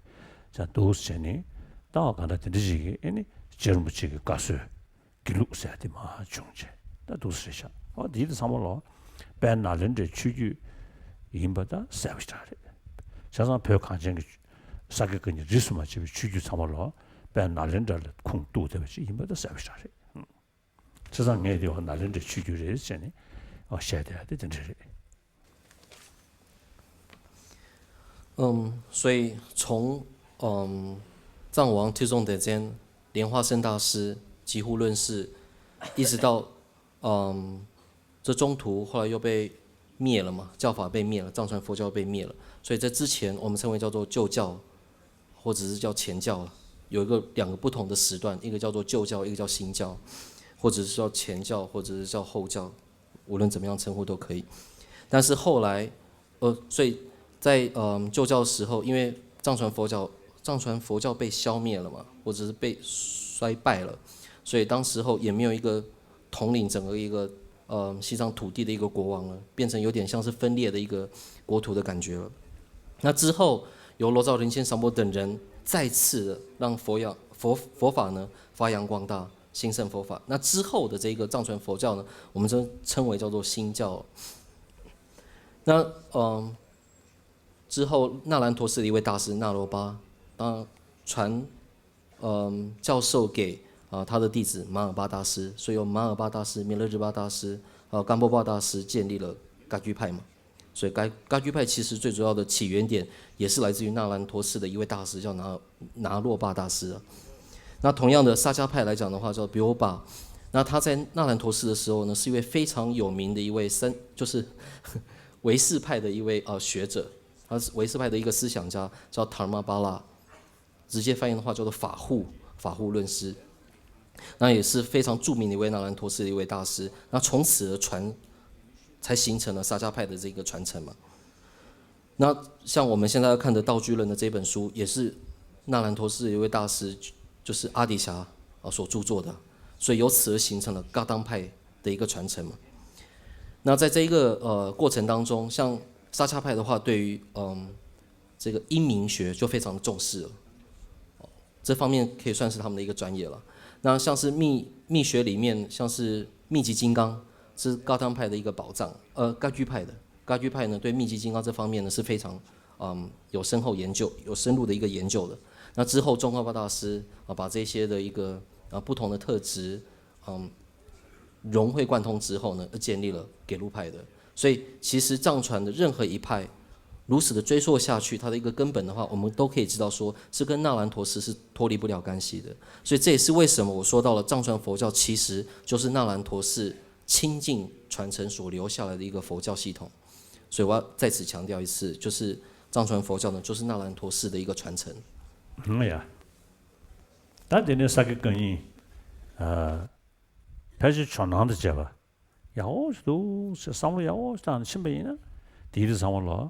ཅང་འདུག་བྱས་ནས་ད་བ་ག་འདྲ་དེ་འདྲ་ཞིག་གིས་ཨེ་ནི་རྗེ་རིན་པོ་ཆེ་གི་བཀའ་སྲོལ་དགེ་ལུགས་ཟེར་དེ་མར་བྱུང་བྱས་ད་འདུག་སེ་རེད་ཤག་ཨོ་དེ་དེ་ཚང་མ་ལོ་དཔལ་ནཱ་ལེནྡྲའི་ཆོས་བརྒྱུད་ཡིན་པ་ད་གསལ་པོ་ཞེ་དྲག་རེད། བྱས་ཙང་བོད་གངས་ཅན་གྱི་ས་དགེ་བཀའ་རྙིང་རིས་སུ་མ་ཆད་པའི་ཆོས་བརྒྱུད་ཚང་མ་ལོ་དཔལ་ནཱ་ལེནྡྲ་ལ་ཁུངས་གཏུགས་བསྡད་པ་ཅིག་ཡིན་པ་ད་གསལ་པོ་ཞེ་དྲག་རེད། བྱས་ཙང་ངས་དེ་བ་ནཱ་ལེནྡྲའི་ཆོས་བརྒྱུད་རེད་ཟེར་ནས་ཨོ་བཤད་བསྡད་ཡ་དེ་དེ་འདྲ་རེད། 嗯，所以从嗯藏王天纵德间莲花生大师几乎论世，一直到嗯这中途后来又被灭了嘛，教法被灭了，藏传佛教被灭了，所以在之前我们称为叫做旧教，或者是叫前教了，有一个两个不同的时段，一个叫做旧教，一个叫新教，或者是叫前教，或者是叫后教，无论怎么样称呼都可以。但是后来呃，所以在嗯旧教的时候，因为藏传佛教藏传佛教被消灭了嘛，或者是被衰败了，所以当时候也没有一个统领整个一个呃西藏土地的一个国王了，变成有点像是分裂的一个国土的感觉了。那之后由罗昭、灵仙、三波等人再次的让佛扬佛佛法呢发扬光大，兴盛佛法。那之后的这个藏传佛教呢，我们称称为叫做新教。那嗯，之后纳兰陀寺的一位大师那罗巴，当传嗯教授给啊他的弟子马尔巴大师，所以有马尔巴大师、弥勒日巴大师、还有甘波巴大师建立了噶居派嘛。所以噶噶居派其实最主要的起源点也是来自于纳兰陀寺的一位大师叫拿拿洛巴大师啊。那同样的萨迦派来讲的话叫比欧巴，那他在纳兰陀寺的时候呢，是一位非常有名的一位三就是唯识派的一位呃学者，他是唯识派的一个思想家，叫塔尔马巴拉，直接翻译的话叫做法护法护论师。那也是非常著名的一位纳兰陀寺的一位大师。那从此而传，才形成了萨迦派的这个传承嘛。那像我们现在要看的《道居论》的这本书，也是纳兰陀寺的一位大师，就是阿底峡啊所著作的，所以由此而形成了噶当派的一个传承嘛。那在这一个呃过程当中，像萨迦派的话，对于嗯这个阴明学就非常的重视了，这方面可以算是他们的一个专业了。那像是密密学里面，像是密集金刚，是噶当派的一个宝藏，呃，噶居派的。噶居派呢，对密集金刚这方面呢是非常嗯有深厚研究、有深入的一个研究的。那之后，宗喀巴大师啊，把这些的一个啊不同的特质，嗯，融会贯通之后呢，而建立了给路派的。所以，其实藏传的任何一派，如此的追溯下去，它的一个根本的话，我们都可以知道说，是跟那兰陀寺是脱离不了干系的。所以这也是为什么我说到了藏传佛教其实就是那兰陀寺亲近传承所留下来的一个佛教系统。所以我要再次强调一次，就是藏传佛教呢，就是那兰陀寺的一个传承。 ཧུམ་ཡ། ད་དེ་ནས་ས་དགེ་བཀའ་རྙིང་ཨ་ཕལ་ཆེར་ཇོ་ནང་དང་བཅས་པ་ཡག་པོ་ཞིག་འདུག་ཟེར་བསམ་བློ་ཡག་པོ་ཞིག་བཏང་ནས་ཕྱིན་པ་ཡིན་ན། དེའི་རིགས་ཚང་མ་ལ་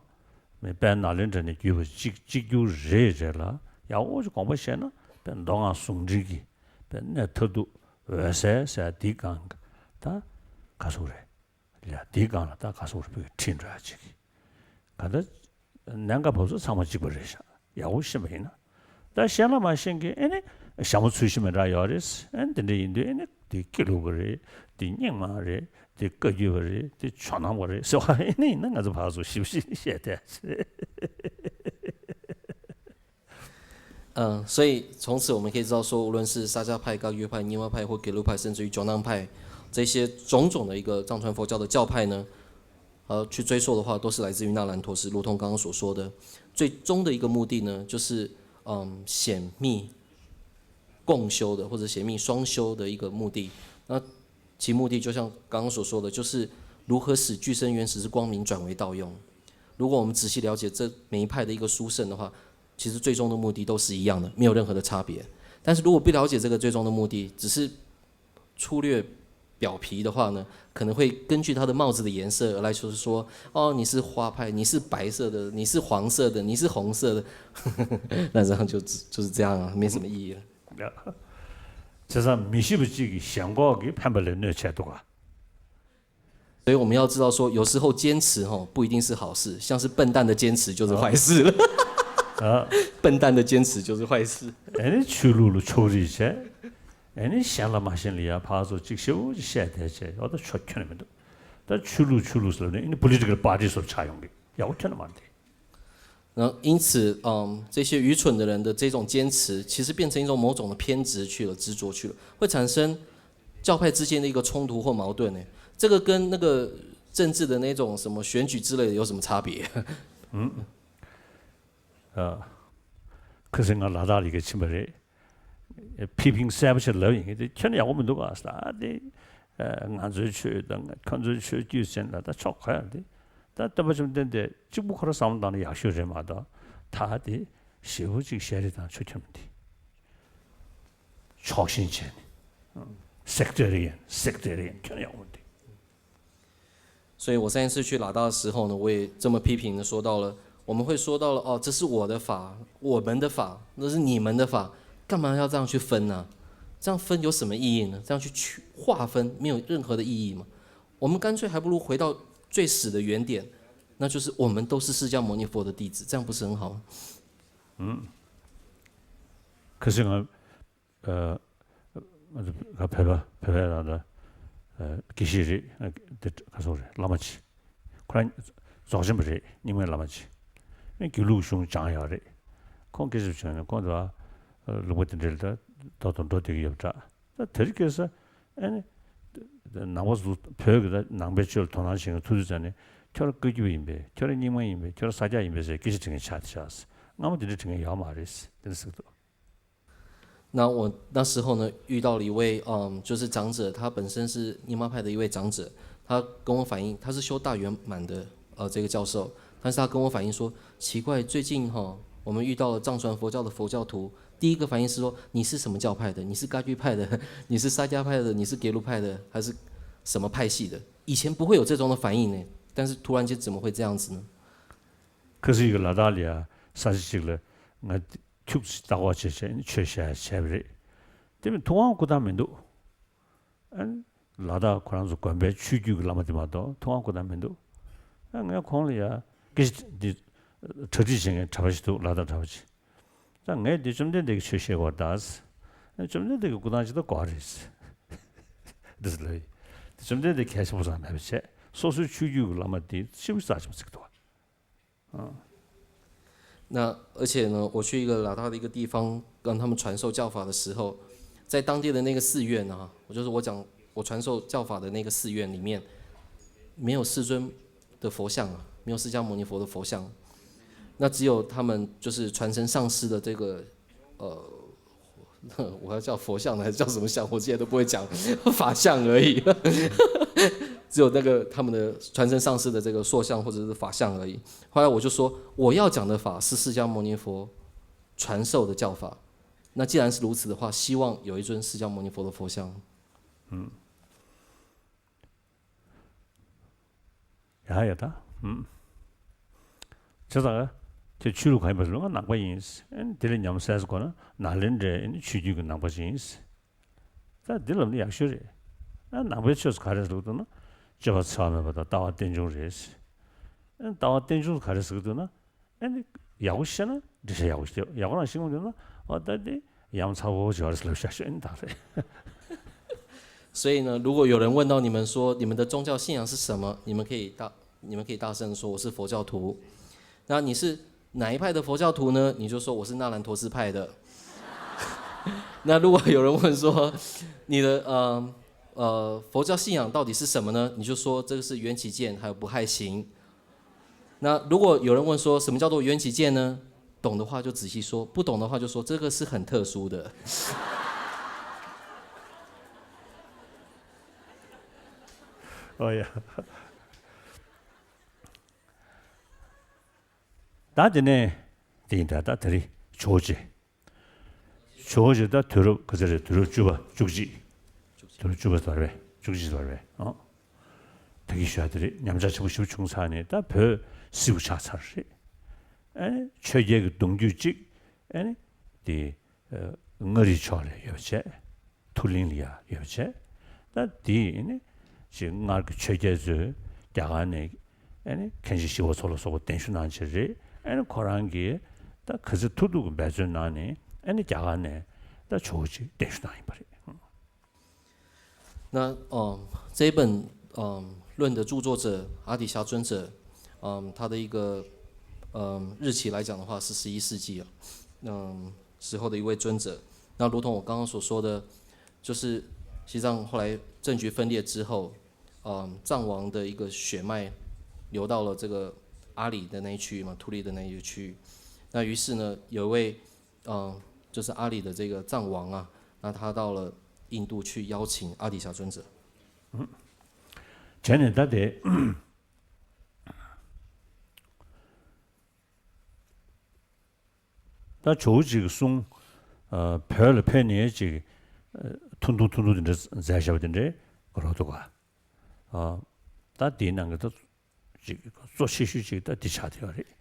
མི་དཔལ་ནཱ་ལེནྡྲ་ནས་བརྒྱུད་པ་གཅིག་གཅིག་གྱུར་རེད་རེད་ལ། ཡག་པོ་ཞིག་དགོངས་པ་བཞེས་ན་དཔེ་མདོ་སྔགས་ཟུང་འབྲེལ་གྱི་དཔེ་གནད་མཐར་ཐུག་འོད་གསལ་ཟེར་དེའི་སྒང་ད་ག་ཟེར་རེད། ལ་དེའི་སྒང་ལ་ད་ག་ཟེར་རེད། བོད་ཀྱི་ཁྲིད་འགྲོ་ཡ་ཅིག་ག་ད་གནད་འགག་བབས་ཚོ་ཚང་མ་གཅིག་པ་རེད་ཤག་ཡག་པོ་ཤེས་པ་ཡིན་ན། ད་ཤེས་ན་མ་ཤེས་མཁན་ཨེ་ནི་ཞྭ་མོ་ཚུལ་བཞིན་མི་འདྲ་ཡོད་རེད། ཨེ་ནི་དེ་འདྲ་ཡིན་དུས་ཨེ་ནི་དེ་སྐྱིད་ལུག་པ་རེད། དེ་རྙིང་མ་རེད། དེ་བཀའ་བརྒྱུད་པ་རེད། དེ་ཇོ་ནང་པ་རེད་ཟེར་བ་ཨེ་ནི་ཡིན་ན། ང་ཚོ་ཕར་ཚུར་ཞིབ་ཞིབ་བཤད་བསྡད་ཅེས། 嗯，所以从此我们可以知道说，无论是沙迦派、噶举派、尼玛派或给路派，甚至于九浪派，这些种种的一个藏传佛教的教派呢，呃，去追溯的话，都是来自于那兰陀寺，如同刚刚所说的，最终的一个目的呢，就是嗯显密共修的或者显密双修的一个目的。那其目的就像刚刚所说的，就是如何使俱生原始之光明转为盗用。如果我们仔细了解这每一派的一个殊胜的话，其实最终的目的都是一样的，没有任何的差别。但是如果不了解这个最终的目的，只是粗略表皮的话呢，可能会根据他的帽子的颜色而来，就是说，哦，你是花派，你是白色的，你是黄色的，你是红色的，那这样就就是这样啊，没什么意义了。 བྱས་ཙང་མི་ཤེས་པ་གཅིག་གིས་ཞེན་ཁོག་གིས་ཕན་པ་ལས་གནོད་བྱས་འདུག་ག所以我们要知道说，有时候坚持吼不一定是好事，像是笨蛋的坚持就是坏事了。笨蛋的坚持就是坏事。 ཨ་ནི་ཆོས་ལུགས་ལ་ཕྱོགས་རིས་བྱས། ཨ་ནི་གཞན་ལ་མ་ཤེས་ལ་ཡ་ཕར་ཚུར་གཅིག་ཤེས་པོ་ཅིག་བཤད་བསྡད་བྱས། འོ་ད་ཆོ་ཁྱོན་ནས་མི་འདུག་ད་ཆོས་ལུགས་ཆོས་ལུགས་ཟེར་ལབ་ནས་ཨ་ནི་པོ་ལི་ཊི་ཀལ་པར་ཊི་བཟོ་ཆགས་ཡོང་གི་ཡག་པོ་ཁྱོན་ནས་མ་རེད།然后因此，嗯，这些愚蠢的人的这种坚持，其实变成一种某种的偏执去了，执着去了，会产生教派之间的一个冲突或矛盾。呢，这个跟那个政治的那种什么选举之类的有什么差别？ ཁ་སང་ང་ལ་དྭགས་ལ་ཕྱིན་པ་རེད། ཕྱིན་པ་གསལ་པོ་ཞིག་ལབ་ཡིན་གྱི། དེ་ཁྱོན་ནས་ཡག་པོ་མི་འདུག་ག་ཟེར། ཨ་དེ་ང་ཚོའི་ཆོས་དང་ཁྱོད་ཚོའི་ཆོས་བརྒྱུད་ཟེར་ན་ད་ཆོག་ག་ཡ་དེ། ད་སྟོན་པ་བཅོམ་ལྡན་འདས་གཅིག་པུ་ཁོ་རང་བསམ་བློ་བཏང་ན་ཡག་ཤོས་རེད་མ་གཏོགས། ད་དེ་ཞེ་པོ་ཅིག་ཤ་རི་དང་ཆོས་ཁྱོན་མི་འདི་ཕྱོགས་ཞེན་བྱས་ནས་སེག་ཏེ་རི་ཡན་སེག་ཏེ་རི་ཡན་ཁྱོན་ནས་ཡག་པོ་མི་འདུག 所以我上一次去拉萨的时候呢，我也这么批评的说到了，我们会说到了，哦，这是我的法，我们的法，那是你们的法，干嘛要这样去分呢？这样分有什么意义呢？这样去区划分没有任何的意义嘛。我们干脆还不如回到最始的原点，那就是我们都是释迦牟尼佛的弟子，这样不是很好吗？ ཁ་སང་ང་ཨ་བོད་པ་བོད་པ་རང་ད་དགེ་བཤེས་རེད། ཨ་དེ་ག་སོག་རེད། བླ་མ་ཅིག་ཁོ་རང་རྫོགས་ཆེན་པ་རེད། རྙིང་མའི་བླ་མ་ཅིག་དགེ་ལུགས་གཞུང་སྦྱངས་ཡོད་རེད། ཁོང་སྐད་ཆ་བྱུང་ནས་ཁོང་ད་ལུང་པ་དེ་འདྲ་ལ་ད་ད་དུང་འགྲོ་བསྡད་ཀྱི་ཡོད་པ་འདྲ། ད་དེ་རིང་ཁ་སང་ཨ་ནི་ནང་པ་ཚོ་བོད་ཀྱི་ད་ནང་པའི་ཆོས་ལ་དོ་སྣང་བྱེད་མཁན་ཐུག་དུས་ཙ་ནས་ཁྱོད་རང་བཀའ་བརྒྱུད་པ་ཡིན་པས། ཁྱོད་རང་རྙིང་མ་ཡིན་པས། ཁྱོད་རང་ས་སྐྱ་ཡིན་པས་ཟེར་སྐད་ཆ་དྲི་མཁན་ཆགས་བསྡད་ཤག་སྔ་མོ་དེ་འདྲ་དྲི་མཁན་ཡོད་མ་རེད་ཟེར་དེ་འདྲ་ཟེར་གི་འདུག 那我那时候呢，遇到了一位，嗯，就是长者，他本身是尼玛派的一位长者，他跟我反映，他是修大圆满的，呃，这个教授，但是他跟我反映说，奇怪，最近哈，我们遇到了藏传佛教的佛教徒，第一个反应是说你是什么教派的？你是噶举派的？你是沙迦派的？你是给鲁派的？还是什么派系的？以前不会有这种的反应呢，但是突然间怎么会这样子呢？ ཁ་སང་ཡི་གེ་ལ་དྭགས་ལ་ཡ་ས་ཆ་གཅིག་ལ་ང་ཁྱུག་ཙམ་བརྟག་པ་བྱས་བྱས་ཆོས་བཤད་བྱས་པ་རེད། དེ་མིན་ཐུབ་དབང་སྐུ་ཐང་མི་འདུག་ཨ་ནི་ལ་དྭགས་ཁོ་རང་ཚོ་དགོན་པའི་ཆོས་བརྒྱུད་ཀྱི་བླ་མ་དེ་མ་གཏོགས་ཐུབ་དབང་སྐུ་ཐང་མི་འདུག་ཨ་ངས་ཁོང་ལ་ཡ་སྐད་ཆ་འདི་གྲ་སྒྲིག་བྱེད་མཁན་གྲྭ་པ་ཞིག་འདུག་ལ་དྭགས་གྲྭ་པ་ཅིག་ད་ངས་འདི་བཅོམ་ལྡན་འདས་ཀྱི་ཆོས་བཤད་དགོས་ད། བཅོམ་ལྡན་འདས་ཀྱི་སྐུ་ཐང་ཅིག་ད་དགོས་རེད། འདི་ལ་བཅོམ་ལྡན་འདས་གལ་ཆེན་པོ་ཙང་མེད་པ་བྱས། སོ་སོའི་ཆོས་བརྒྱུད་ཀྱི་བླ་མ་འདི་ཤི་བོ་རྩ་ཆེན་པོ་བརྩི་གི་འདུག་བ། 那而且呢，我去一个拉大的一个地方跟他们传授教法的时候，在当地的那个寺院啊，我就是我讲我传授教法的那个寺院里面，没有世尊的佛像啊，没有释迦牟尼佛的佛像，那只有他们就是传承上师的这个呃，我要叫佛像呢，还是叫什么像？我现在都不会讲，法像而已。只有那个他们的传承上师的这个塑像或者是法像而已。后来我就说，我要讲的法是释迦牟尼佛传授的教法。那既然是如此的话，希望有一尊释迦牟尼佛的佛像。ཡ་ཡ་ད། ཨུམ། བྱས་ཙང་། དེ་ཆོས་ལུགས་གང་ཡིན་པ་ཟེར་ན་ང་ནང་པ་ཡིན། ཨེ་ནི་དེ་ལས་ཉམས་སད་དགོས་ན་ནཱ་ལེནྡྲའི་ཨེ་ནི་ཆོས་བརྒྱུད་ཀྱི་ནང་པ་ཞིག་ཡིན། ད་འདི་ལབ་ན་ཡག་ཤོས་རེད། ཨ་ནང་པའི་ཆོས་སུ་ག་རེ་ཟེར་གྱི་འདུག་ན། སྤྱོད་པ་འཚེ་བ་མེད་པ་དང་ལྟ་བ་རྟེན་འབྱུང་རེད། ཨ་ལྟ་བ་རྟེན་འབྱུང་ག་རེ་ཟེར་གྱི་འདུག་ན། ཨ་ནི་ཡག་པོ་ཤེས་ན་འགྲེལ་བཤད་ཡག་པོ་ཞིག་བྱེད། ཡག་པོ་རང་ཤེས་མ་ཐུབ་ན་ཨ་ད་དེ་ཡ་མཚར་པོ་ཅིག་རེད་ལབ་བཞག་ཤོད་ཨ་ནི་ད་རེད། 所以呢，如果有人问到你们说你们的宗教信仰是什么，你们可以大你们可以大声说我是佛教徒。那你是哪一派的佛教徒呢？你就说我是那兰陀寺派的。那如果有人问说你的呃呃佛教信仰到底是什么呢？你就说这个是缘起见，还有不害行。那如果有人问说什么叫做缘起见呢？懂的话就仔细说，不懂的话就说这个是很特殊的。哦呀，ད་དེ་ནས་དེ་ཡིན་ད་ད་དེ་རིང་ཇོ་བོ་རྗེ། ཇོ་བོ་རྗེ་ད་དུས་རབས་ག་ཚོད་རེད། དུས་རབས་བཅུ་པ་བཅུ་གཅིག་དུས་རབས་བཅུ་པ་ཟེར་བས་བཅུ་གཅིག་ཟེར་བས་ཨང་། ད་གིན་ཞུ་ཡ་དེ་རེད། ཉམས་ཆག་ཆེན་པོ་ཞིག་བྱུང་ཚར་ནས་ད་བོད་སིལ་བུ་ཆགས་ཚར་རེད། ཨ་ནི་ཆོས་རྒྱལ་གྱི་གདུང་རྒྱུད་གཅིག་ཨ་ནི་དེ་མངའ་རིས་ཕྱོགས་ལ་ཡོད་པ་བྱས། མཐོ་གླིང་ལ་ཡ་ཡོད་པ་བྱས། ད་དེ་ནི་ཅིག་སྔར་གྱི་ཆོས་རྒྱལ་ཚོས་རྒྱ་གར་ནས་ཨ་ནི་མཁན་ཆེན་ཞི་བ་འཚོ་ལ་སོགས་པ་གདན་ཞུ་གནང་བྱས་རེད། ཨ་ནི་ཁོ་རང་གིས་ད་ག་ཚོད་ཐུབ་ཐུབ་ཀྱི་འབད་བརྩོན་གནང་ནས་ཨ་ནི་རྒྱ་གར་ནས་ད་ཇོ་བོ་རྗེ་གདན་ཞུ་གནང་ཡིན་པ་རེད། 那嗯，这一本嗯论的著作者阿底峡尊者，嗯，他的一个嗯日期来讲的话是十一世纪啊，嗯时候的一位尊者。那如同我刚刚所说的，就是西藏后来政局分裂之后，嗯，藏王的一个血脉流到了这个阿里的那一区域嘛，图里的那一个区域。那于是呢，有一位嗯，就是阿里的这个藏王啊，那他到了印度去邀请阿底峡尊者。 བྱས་ནས་ད་དེ་ད་ཇོ་བོ་རྗེ་གི་གསུང་བོད་ལ་ཕེབས་ནས་ཅིག་ཐུང་ཐུང་ཐུང་ཐུང་དེ་འདྲ་མཛད་བཞག་པ་དེ་འདྲའི་གོ་རོགས་འདུག་ག་ད་དེའི་ནང་གི་ད་ཅིག་གཙོ་ཆེ་ཤོས་ཅིག་ད་འདི་ཆགས་བསྡད་ཡོད་རེད།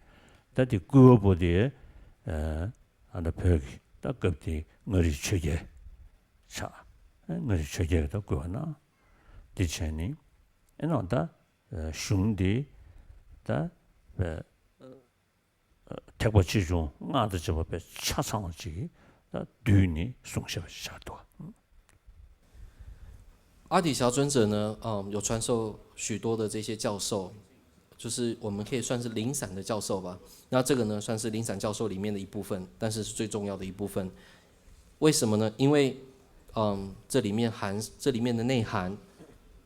ད་དེ་སྐུལ་བ་པོ་དེ་ཨ་ད་བོད་ཀྱི་ད་སྐབས་དེའི་མངའ་རིས་ཆོས་རྒྱལ་ཆགས། མངའ་རིས་ཆོས་རྒྱལ་གྱི་ད་སྐུལ་བ་གནང་། འདི་བྱས་ནི་ཨེ་ནང་ད་གཞུང་འདི་ད་ཐེག་པ་ཆེ་ཆུང་སྔགས་དང་བཅས་པ་དཔེ་ཆ་ཚང་བ་ཅིག་ད་བསྡུས་ནས་གསུངས་བཞག་པ་ཞིག་ཆགས་འདུག 阿底峡尊者呢，嗯，有传授许多的这些教授，就是我们可以算是零散的教授吧。那这个呢，算是零散教授里面的一部分，但是是最重要的一部分。为什么呢？因为，嗯，这里面含这里面的内涵，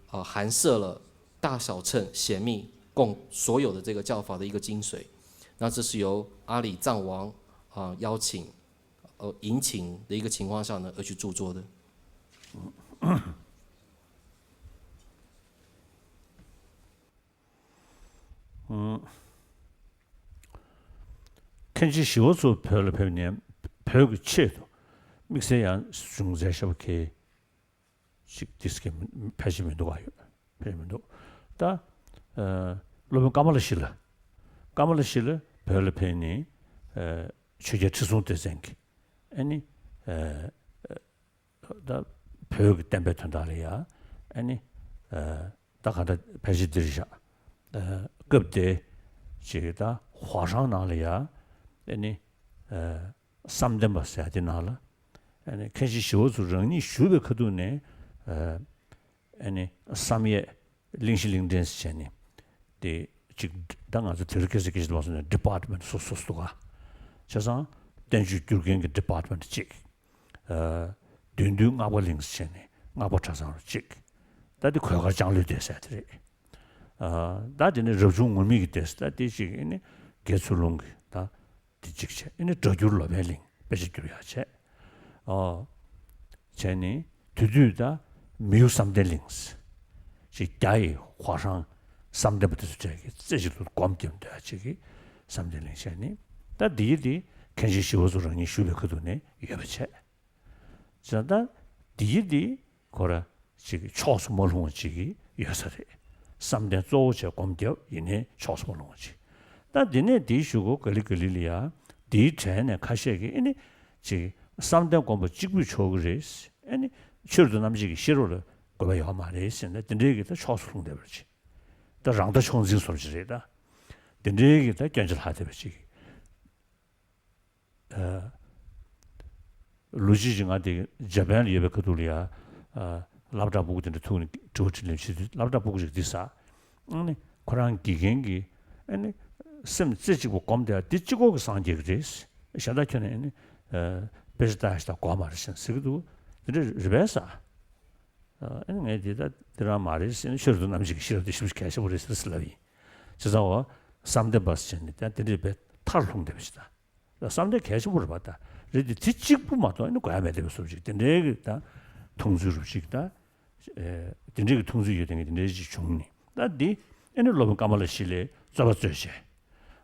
啊、含摄了大小乘显密共所有的这个教法的一个精髓。那这是由阿里藏王啊、邀请，呃，迎请的一个情况下呢，而去著作的。 མཁན་ཆེན་ཞི་བ་འཚོ་བོད་ལ་ཕེབས་ནས་བོད་ཀྱི་ཆེད་དུ་དམིགས་བསལ་ཡང་གཞུང་མཛད་བཞག་པ་གལ་ཅིག་དེ་སྐད་ཕལ་ཆེར་མི་འདུག་ག་ཡོད་ཕལ་ཆེར་མི་འདུག་ད་སློབ་དཔོན་ཀ་མ་ལ་ཤཱི་ལ་ཀ་མ་ལ་ཤཱི་ལ་བོད་ལ་ཕེབས་ནས་ཆོས་རྒྱལ་ཁྲི་སྲོང་ལྡེ་བཙན་གྱི་ཨ་ནི། ད་བོད་ཀྱི་བསྟན་པའི་དོན་དག་ལ་ཡ་ཨ་ནི་ད་ག་འདྲ་ཕལ་ཆེར་འདིར་བཞག་སྐབས་དེ་ཅིག་ད་ཧྭ་ཤང་ནང་ལ་ཡ་ཨ་ནི་བསམ་གཏན་པ་ཟེར་དེ་ནང་ལ་ཨ་ནི་མཁན་ཆེན་ཞི་བ་འཚོ་རང་ཉིད་བཞུགས་པའི་ཁ་ཐུག་ནས་ཨ་ནི་བསམ་ཡས་གླིང་བཞི་གླིང་ཕྲན་ཟེར་བྱས་ནས་དེ་ཅིག་ད་ང་ཚོ་དེ་རིང་ཁ་སང་སྐད་ཆ་ལ་སོང་ནས་ཌི་པཱར་ཊི་མེན་ཊི་སོ་སོ་སོ་འདུག་ག་བྱས་ཙང་བསྟན་བཅོས་བསྒྱུར་མཁན་གྱི་department་གཅིག་ཨ་བདུད་འདུལ་སྔགས་པ་གླིང་ཟེར་ནས་སྔགས་པ་གྲྭ་ཚང་རུ་གཅིག་ད་འདི་གོས་དཀར་ལྕང་ལོའི་སྡེ་ཟེར་དེ་རེད། ཨ་ད་དེ་ནས་རབ་བྱུང་ངུར་སྨྲིག་གི་སྡེ་ཟེར་ད་དེ་གཅིག་ཨེ་ནི་དགེ་ཚུལ་སློང་གི་ད་དེ་གཅིག་བྱས་ཨེ་ནི་སྒྲ་བསྒྱུར་ལོ་པཎ་གླིང་དཔེ་ཆ་བསྒྱུར་ཡག་བྱས། ཨ་བྱས་ནས་དེ་དུས་ད་མི་གཡོ་བསམ་གཏན་གླིང་ཟེར་ཅིག་རྒྱ་ཡི་ཧྭ་ཤང་བསམ་གཏན་པ་དེ་ཚོ་གྲས་ཀྱི་རྩེ་གཅིག་ཏུ་སྒོམ་བརྒྱབ་འདོད་ཡག་ཅིག་གི་བསམ་གཏན་གླིང་བྱས་ནས་ད་འདི་ཡི་འདི་མཁན་ཆེན་ཞི་བ་འཚོ་རང་ཉིད་བཞུགས་པའི་ཁ་ཐུག་ནས་ཡོད་པ་བྱས། བྱས་ཙང་ད་འདི་ཡི་འདི་ཁོ་ར་ཅིག་ཕྱོགས་སུ་མ་ལྷུང་བ་ཅིག་གི་ཡོད་ས་རེད། བསམ་གཏན་གཙོ་བོ་བྱས་སྒོམ་བརྒྱབ་ཡིན་ནའི་ཕྱོགས་སུ་མ་ལྷུང་བ་ཅིག་ད་འདི་ནས་འདིའི་གཞུག་གུ་ག་ལེ་ག་ལེ་ལ་ཡ་འདིའི་གྲས་ནས་ཁ་ཤས་ཀྱིས་ཨེ་ནི་ཅིག་བསམ་གཏན་སྒོམ་པ་གཅིག་པུས་ཆོག་གི་རེད། ཨེ་ནི་ཆོས་རབ་ཏུ་རྣམ་འབྱེད་ཀྱི་ཤེས་རབ་ལ་དགོས་པ་ཡོད་མ་རེད་ཟེར་ན་འདི་འདྲའི་གི་ད་ཕྱོགས་སུ་ལྷུང་བསྡད་པ་ཅིག་ད་རང་ལྟ་མཆོག་འཛིན་བཟོ་འདྲ་ཅིག་རེད་ད། འདི་འདྲའི་གི་ད་སྐྱོན་ཆ་ལྷག་བསྡད་པ་ཅིག་ལོ་གཅིག་ཅིག་ང་དེ་འཇར་པན་ལ་ཡོད་པའི་ཁ་ཐུག་ལ་ཡ། སློབ་གྲྭ་སྤུ་གུ་དེ་འདྲ་ཐུག་ནས་དྲི་བ་དྲིས་ལན་བྱེད་དུས་སློབ་གྲྭ་སྤུ་གུ་ཞིག་འདི་ས། ཨ་ནི་ཁོ་རང་དགེ་རྒན་གྱིས་ཨ་ནི་སེམས་རྩེ་གཅིག་པུ་སྒོམ་བསྡད་འདི་གཅིག་པོ་གིས་སངས་རྒྱས་ཀྱི་རེད། གཞན་དག་ཁྱོན་ནས་ཨ་ནི་དཔེ་ཆ་ལྟ་ཞིག་དང་གོ་མ་རེད་ཟེར་ཟེར་གྱི་འདུག་དེ་འདྲ་རེད་པས་ས། ཨ་ནི་ངས་འདི་ད་འདི་རང་མ་རེད་ཟེར་ནས་ཆོས་རབ་ཏུ་རྣམ་འབྱེད་ཀྱི་ཤེས་རབ་དེ་ཞེ་པོ་གལ་ཆེན་པོ་རེད་ཟེར་ཟེར་ལབ་ཡིན། བྱས་ཙང་འོ་བསམ་གཏན་པ་ཟེར་ནས་ད་དེ་འདྲའི་དཔེ་མཐར་ལྷུང་བསྡད་པ་ཞིག་དང་། བསམ་གཏན་གལ་ཆེན་པོ་རེད་པ་ད། རེད་དེ་དེ་གཅིག་པུ་མ་གཏོགས་ཨ་ནི་དགོས་ཡ་མེད་བསྡད་པའི་བཟོ་ཅིག་དེ་འདྲའི་གི་ད་མཐོང་ཚུལ་རུ་ཅིག་ད། དེ་འདྲའི་གི་མཐོང་ཚུལ་ཡོད་དེ་ངས་དེ་འདྲའི་ཅིག་བྱུང་ནས་ད་འདི་ཨ་ནི་སློབ་དཔོན་ཀ་མ་ལ་ཤཱི་ལའི་རྩོད་པ་རྩོད་བྱས།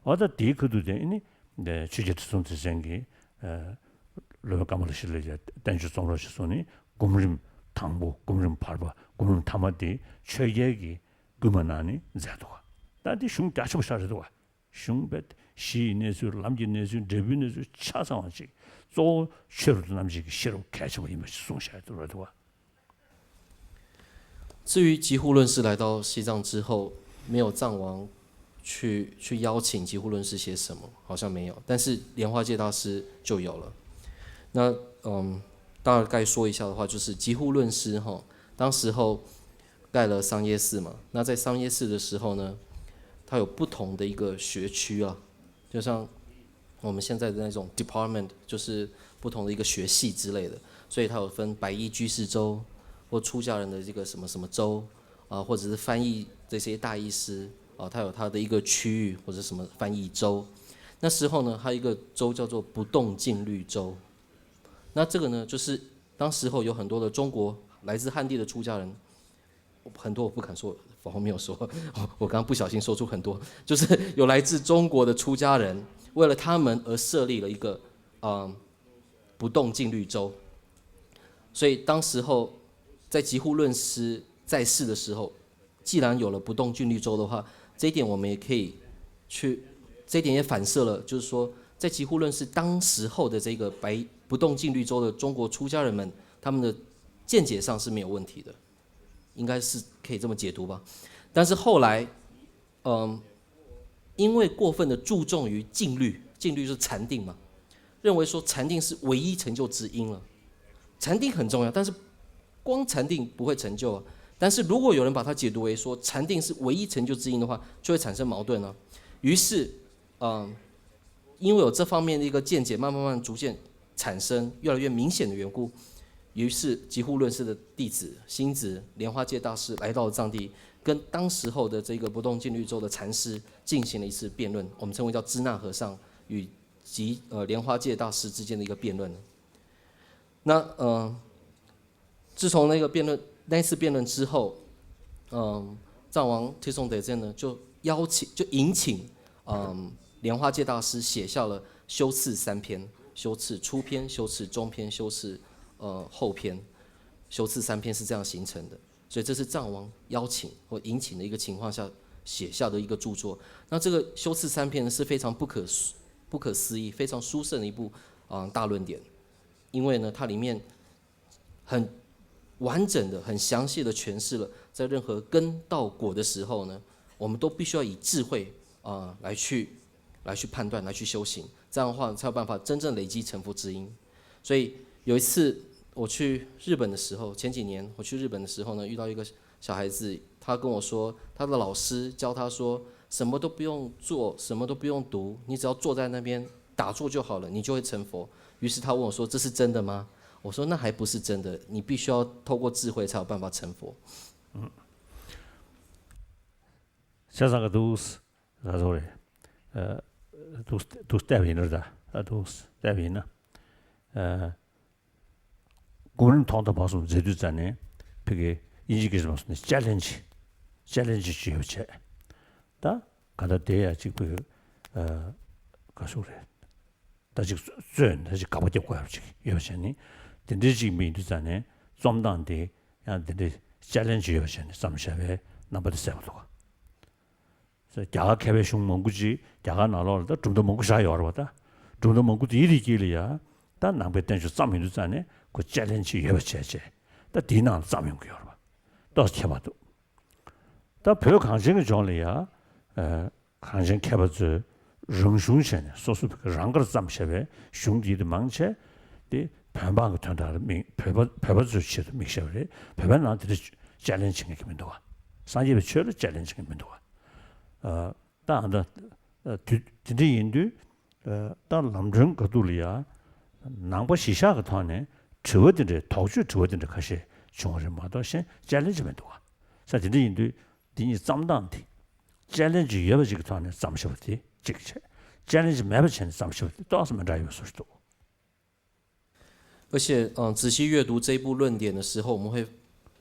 འོ་ད་དེའི་ཁ་ཐུག་དེ་ཨ་ནི་ཆོས་རྒྱལ་ཁྲི་སྲོང་ལྡེ་བཙན་གྱིས་སློབ་དཔོན་ཀ་མ་ལ་ཤཱི་ལ་ལ་བསྟན་བཅོས་རྩོམ་རོགས་ཞེས་གསུངས་ནས་སྒོམ་རིམ་དང་པོ་སྒོམ་རིམ་བར་པ་སྒོམ་རིམ་ཐ་མ་དེ་ཆོས་རྒྱལ་གྱིས་སྐུལ་མ་གནང་ནས་མཛད་འདུག་ག་ད་འདི་གཞུང་རྒྱ་ཆེན་པོ་ཞིག་རེད་འདུག་ག་གཞུང་དཔེ་གཞི་ཡི་གནས་ཚུལ་ལམ་གྱི་གནས་ཚུལ་འབྲས་བུའི་གནས་ཚུལ་ཆ་ཚང་བ་ཅིག་གཙོ་བོ་ཆོས་རབ་ཏུ་རྣམ་འབྱེད་ཀྱི་ཤེས་རབ་གལ་ཆེན་པོ་ཡིན་པ་ཞིག་གསུངས་བཞག་འདུག་རེད་འདུག་ག་འོ་至于极护论师来到西藏之后，没有藏王去去邀请极护论师写什么，好像没有，但是莲花戒大师就有了。那嗯，大概说一下的话，就是极护论师哈，当时候盖了桑耶寺嘛。那在桑耶寺的时候呢，它有不同的一个学区啊，就像我们现在的那种 department，就是不同的一个学系之类的，所以它有分白衣居士周或出家人的这个什么什么周啊，或者是翻译这些大译师啊，它有它的一个区域或者什么翻译周。那时候呢，还有一个州叫做不动静虑州。那这个呢，就是当时候有很多的中国来自汉地的出家人，很多我不敢说，我没有说，我刚刚不小心说出很多，就是有来自中国的出家人，为了他们而设立了一个嗯不动静虑州。所以当时候在极护论师在世的时候，既然有了不动静虑州的话，这一点我们也可以去，这一点也反射了，就是说在极护论师当时候的这个白不动静虑州的中国出家人们，他们的见解上是没有问题的，应该是可以这么解读吧。但是后来，嗯，因为过分的注重于静虑，静虑是禅定嘛，认为说禅定是唯一成就之因了。禅定很重要，但是光禅定不会成就啊。但是如果有人把它解读为说禅定是唯一成就之因的话，就会产生矛盾啊。于是，嗯，因为有这方面的一个见解，慢慢慢逐渐产生越来越明显的缘故，于是极护论师的弟子星子莲花戒大师来到了藏地，跟当时候的这个不动静虑州的禅师进行了一次辩论，我们称为叫支那和尚与及呃莲花戒大师之间的一个辩论。那呃，自从那个辩论那一次辩论之后，嗯，藏王 Trison Desen 呢就邀请就迎请嗯莲花戒大师写下了修次三篇，修次初篇、修次中篇、修次呃后篇，修次三篇是这样形成的。所以这是藏王邀请或迎请的一个情况下写下的一个著作。那这个修次三篇呢是非常不可不可思议、非常殊胜的一部啊、呃、大论典，因为呢它里面很完整的、很详细的诠释了在任何根到果的时候呢，我们都必须要以智慧啊、呃、来去来去判断、来去修行，这样的话才有办法真正累积成佛之因。所以有一次我去日本的时候，前几年我去日本的时候呢，遇到一个小孩子，他跟我说，他的老师教他说，什么都不用做，什么都不用读，你只要坐在那边打坐就好了，你就会成佛。”于是他问我说：“这是真的吗？”我说：“那还不是真的，你必须要透过智慧才有办法成佛。”བྱས་ཙང་ག་འདུག་ཟེར་རེད། ཨ། འདུག་འདུག་བལྟས་པ་ཡིན་ན་རེད་ད། ཨ། འདུག་བལྟས་པ་ཡིན་ན། ཨ། གོ་རིམ་ཐོག་མཐའ་བར་གསུམ་མཛད་དུས་ཙང་ནས་ཕ་གི་དབྱིན་ཇིའི་སྐད་ཆ་མ་སོང་ནས་ཅེ་ལེན་ཇི། ཅེ་ལེན་ཇི་ཅིག་ཡོད་པ་བྱས། ད་ག་ད་དེ་ཡ་གཅིག་པུ། ཨ། ག་ཟེར་རེད། ད་ཅིག་རྩོད་ན་ད་ཅིག་དགག་པ་རྒྱབ་དགོས་ཡ་ཅིག་ཡོད་པ་བྱས་ནས། དེ་འདྲའི་ཅིག་མི་ཡིན་དུས་ཙང་ནས་རྩོམ་སྟངས་དེ་ཡང་དེ་འདྲའི་ཅེ་ལེན་ཇི་ཡོད་པ་བྱས་ནས་བརྩམས་བཞག་པའི་རྣམ་པ་དེ་གསལ་པོ་འདུག་ག་རྒྱ་གར་མཁས་པའི་གཞུང་མང་པོ་ཅིག་རྒྱ་གར་ནང་ལོགས་ལ་ད་གྲུབ་མཐའ་མང་པོ་བཞག་ཡོད་རེད་པ། ད་གྲུབ་མཐའ་མང་པོ་དེའི་རིགས་ཀྱི་ལ་ཡ་ད་ནང་པའི་བསྟན་བཅོས་བརྩམས་ཡོང་དུས་ཙང་ནས་ཁོ་ཅེ་ལེན་ཇི་ཡོད་པ་བྱས་བྱས་ད་དེའི་ནང་ལ་བརྩམས་ཡོང་གི་ཡོད་རེད་པ། ཏོག་ཙམ་ཁྱད་པར་འདུག་ད་བོད་གངས་ཅན་གྱི་ལྗོངས་ལ་ཡ། ཨ། གངས་ཅན་མཁས་པ་ཚོས་རང་གཞུང་བྱས་ནས་སོ་སོ་རང་དགར་བརྩམས་བཞག་པའི་གཞུང་འདི་དེ་མང་ཆེ་དེ་བོད་འབངས་ཀྱི་དོན་དག་ལ་དམིགས། བོད་པ་བོད་པ་ཚོའི་ཆེད་དུ་དམིགས་བཞག་པ་རེད། བོད་པའི་ནང་དེ་འདྲ་ཅེ་ལེན་ཇི་བྱེད་མཁན་གྱི་མི་འདུག་ག་སངས་རྒྱས་པའི་ཆོས་ལ་ཅེ་ལེན་ཇི་བྱེད་མཁན་མི་འདུག་ག་ཨ། ད་ཨ་ད་དུས་དེ་འདྲ་ཡིན་དུས། ཨ། ད་ལམ་སྒྲོན་ག་དུས་ལ་ཡ། ནང་པ་གཞི་བཞག་གི་ཐོག་ནས་དྲི་བ་དེ་འདྲའི་དོགས་གཅོད་དྲི་བ་དེ་འདྲ་ཁ་ཤས་བྱུང་བ་རེད་མ་གཏོགས་གཞན་ཅེ་ལེན་ཇི་མི་འདུག་ག་ས་དེ་འདྲ་ཡིན་དུས་འདི་གཉིས་བརྩམས་སྟངས་དེ། ཅེ་ལེན་ཇི་ཡོད་པ་ཞིག་གི་ཐོག་ནས་བརྩམས་བཞག་པ་དེ་གཅིག་བྱས། ཅེ་ལེན་ཇི་མེད་པ་བྱས་ནས་བརྩམས་བཞག་པ་དེ་ཏོག་ཙམ་མི་འདྲ་ཡོད་པའི་བཟོ་ཞིག་འདུག而且，嗯，仔细阅读这一部论点的时候，我们会，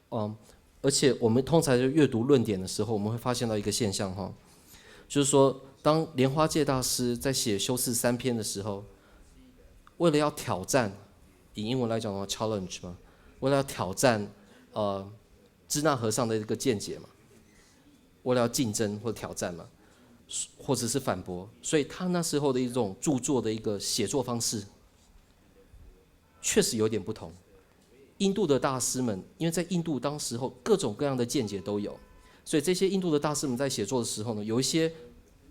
嗯，而且我们通常就阅读论点的时候，我们会发现到一个现象哈，就是说，当莲花戒大师在写修四三篇的时候，为了要挑战，以英文来讲的话，challenge 嘛，为了要挑战，呃，支那和尚的一个见解嘛，为了要竞争或挑战嘛，或者是反驳，所以他那时候的一种著作的一个写作方式，确实有点不同。印度的大师们，因为在印度当时候各种各样的见解都有，所以这些印度的大师们在写作的时候呢，有一些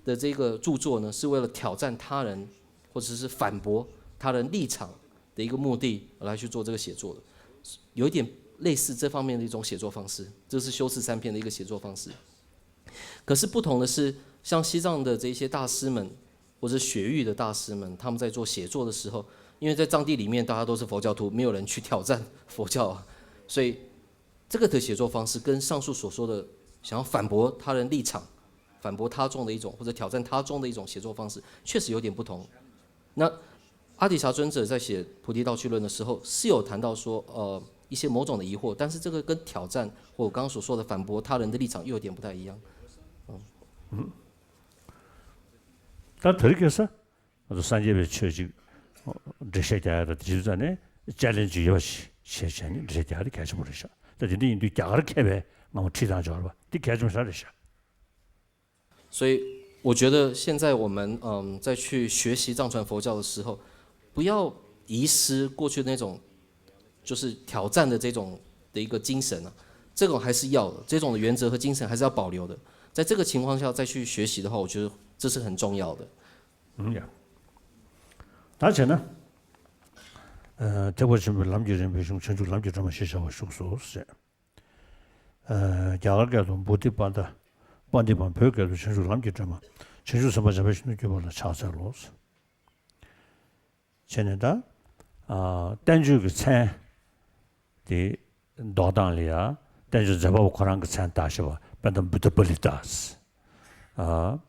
的这个著作呢，是为了挑战他人或者是反驳他人立场的一个目的来去做这个写作的，有一点类似这方面的一种写作方式，这是修四三篇的一个写作方式。可是不同的是，像西藏的这些大师们，或者雪域的大师们，他们在做写作的时候，因为在藏地里面大家都是佛教徒，没有人去挑战佛教啊，所以这个的写作方式跟上述所说的想要反驳他人立场、反驳他众的一种或者挑战他众的一种写作方式，确实有点不同。那阿底峡尊者在写《菩提道趣论》的时候，是有谈到说，呃，一些某种的疑惑，但是这个跟挑战或我刚刚所说的反驳他人的立场又有点不太一样。ད་དེ་རིང་ཁ་སང་ང་ཚོ་སངས་རྒྱས་པའི་ཆོས་ཅིག་འགྲེལ་བཤད་རྒྱག་ཡ་ད་དེ་བྱེད་ཙང་ནས་ཅེ་ལེན་ཇི་ཡོད་པ་ཞིག་བྱས་བྱས་ནས་འགྲེལ་བཤད་རྒྱག་ཡ་དེ་གལ་ཆེན་པོ་རེད་ཤག་ད་དེ་འདྲ་ཡིན་དུས་རྒྱ་གར་མཁས་པའི་སྔ་མོ་ཁྲིད་སྟངས་སྦྱོར་བ་དེ་གལ་ཆེན་པོ་ཞིག་རེད་ཤག 所以我觉得现在我们嗯再去学习藏传佛教的时候，不要遗失过去那种就是挑战的这种的一个精神啊，这种还是要的，这种的原则和精神还是要保留的。在这个情况下再去学习的话，我觉得这是很重要的。 ཨུམ། ཡ། ད་བྱས་ན། ཨ། ཐེག་པ་ཆེན་པོའི་ལམ་གྱི་རིམ་པའི་གཞུང་བྱང་ཆུབ་ལམ་གྱི་སྒྲོན་མ་ཞེས་བྱ་བ་བཞུགས་སོ་ཞེས། ཨ། རྒྱ་གར་སྐད་དུ་བོ་དྷི་པ་ད། པ་དྷི་པ། བོད་སྐད་དུ་བྱང་ཆུབ་ལམ་གྱི་སྒྲོན་མ། བྱང་ཆུབ་སེམས་དཔའ་འཇམ་དཔལ་ཞིང་དུ་སྐྱོད་པ་ལ་ཕྱག་འཚལ་ལོ། བྱས་ནས་ད། ཨ། བསྟན་བཅོས་ཀྱི་མཚན་དེ་འདོགས་སྟངས་ལ་ཡ། བསྟན་བཅོས་མཛད་པ་པོ་ཁོ་རང་གི་མཚན་བཏགས་བཞག་པ་དཔེར་ན་བུདྡྷ་པཱ་ལི་ཏ། ཨ།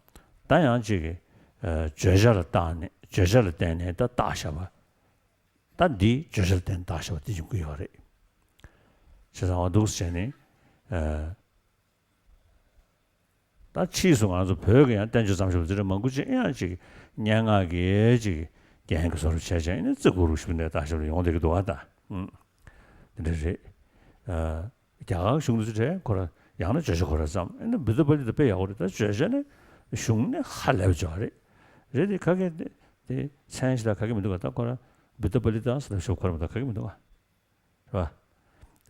ད་ཡང་གཅིག་གིས། ཨ། བརྗོད་བྱ་ལ་བཏགས་ནས། བརྗོད་བྱ་ལ་བརྟེན་ནས་ད་བཏགས་བཞག་པ། ད་འདི་བརྗོད་བྱ་ལ་བརྟེན་བཏགས་བཞག་པ་དེ་ཡོང་གི་ཡོད་རེད། བྱས་ཙང་འོ་འདུག་སེ་བྱས་ནས། ཨ། ད་ཕྱིས་སུ་ང་ཚོ་བོད་ཀྱི་ཡང་བསྟན་བཅོས་བརྩམས་ཞབས་དེ་འདྲ་མང་པོ་ཅིག་ཡང་ཅིག་སྙན་ངག་གི་ཅིག་རྒྱན་གྱི་བཟོ་འདྲ་བྱས་བྱས་ནས་བརྩི་བཀུར་ཞུ་ནས་བཏགས་ཞབས་ལ་ཡོང་བསྡད་ཀྱི་འདུག་ཨ། ད་ཨུམ། དེ་འདྲ་རེད། ཨ། རྒྱ་གར་གཞུང་དུ་ཚུད་དྲན་ཁོ་ར་ཡང་ན་བརྗོད་བྱ་ཁོ་ར་ཙམ། ཨ་ནི་བུདྡྷ་པཱ་ལི་ཏ་དཔེ་ཡག་པོ་རེད། ད་བརྗོད་བྱ་ནི་གཞུང་ནི་ཧ་ལས་པ་ཅིག་རེད། རེད་དེ་ཁ་སྐད་དེ་དེ་མཚན་ཞིག་ད་ག་གེ་མི་འདུག་ག་ད་ཁོ་ར་བུདྡྷ་པཱ་ལི་ཏ་ཟེར་ལབ་ཤོག་ཁོ་ར་མ་ད་ག་གེ་མི་འདུག་ག་རེད་པ། བྱས་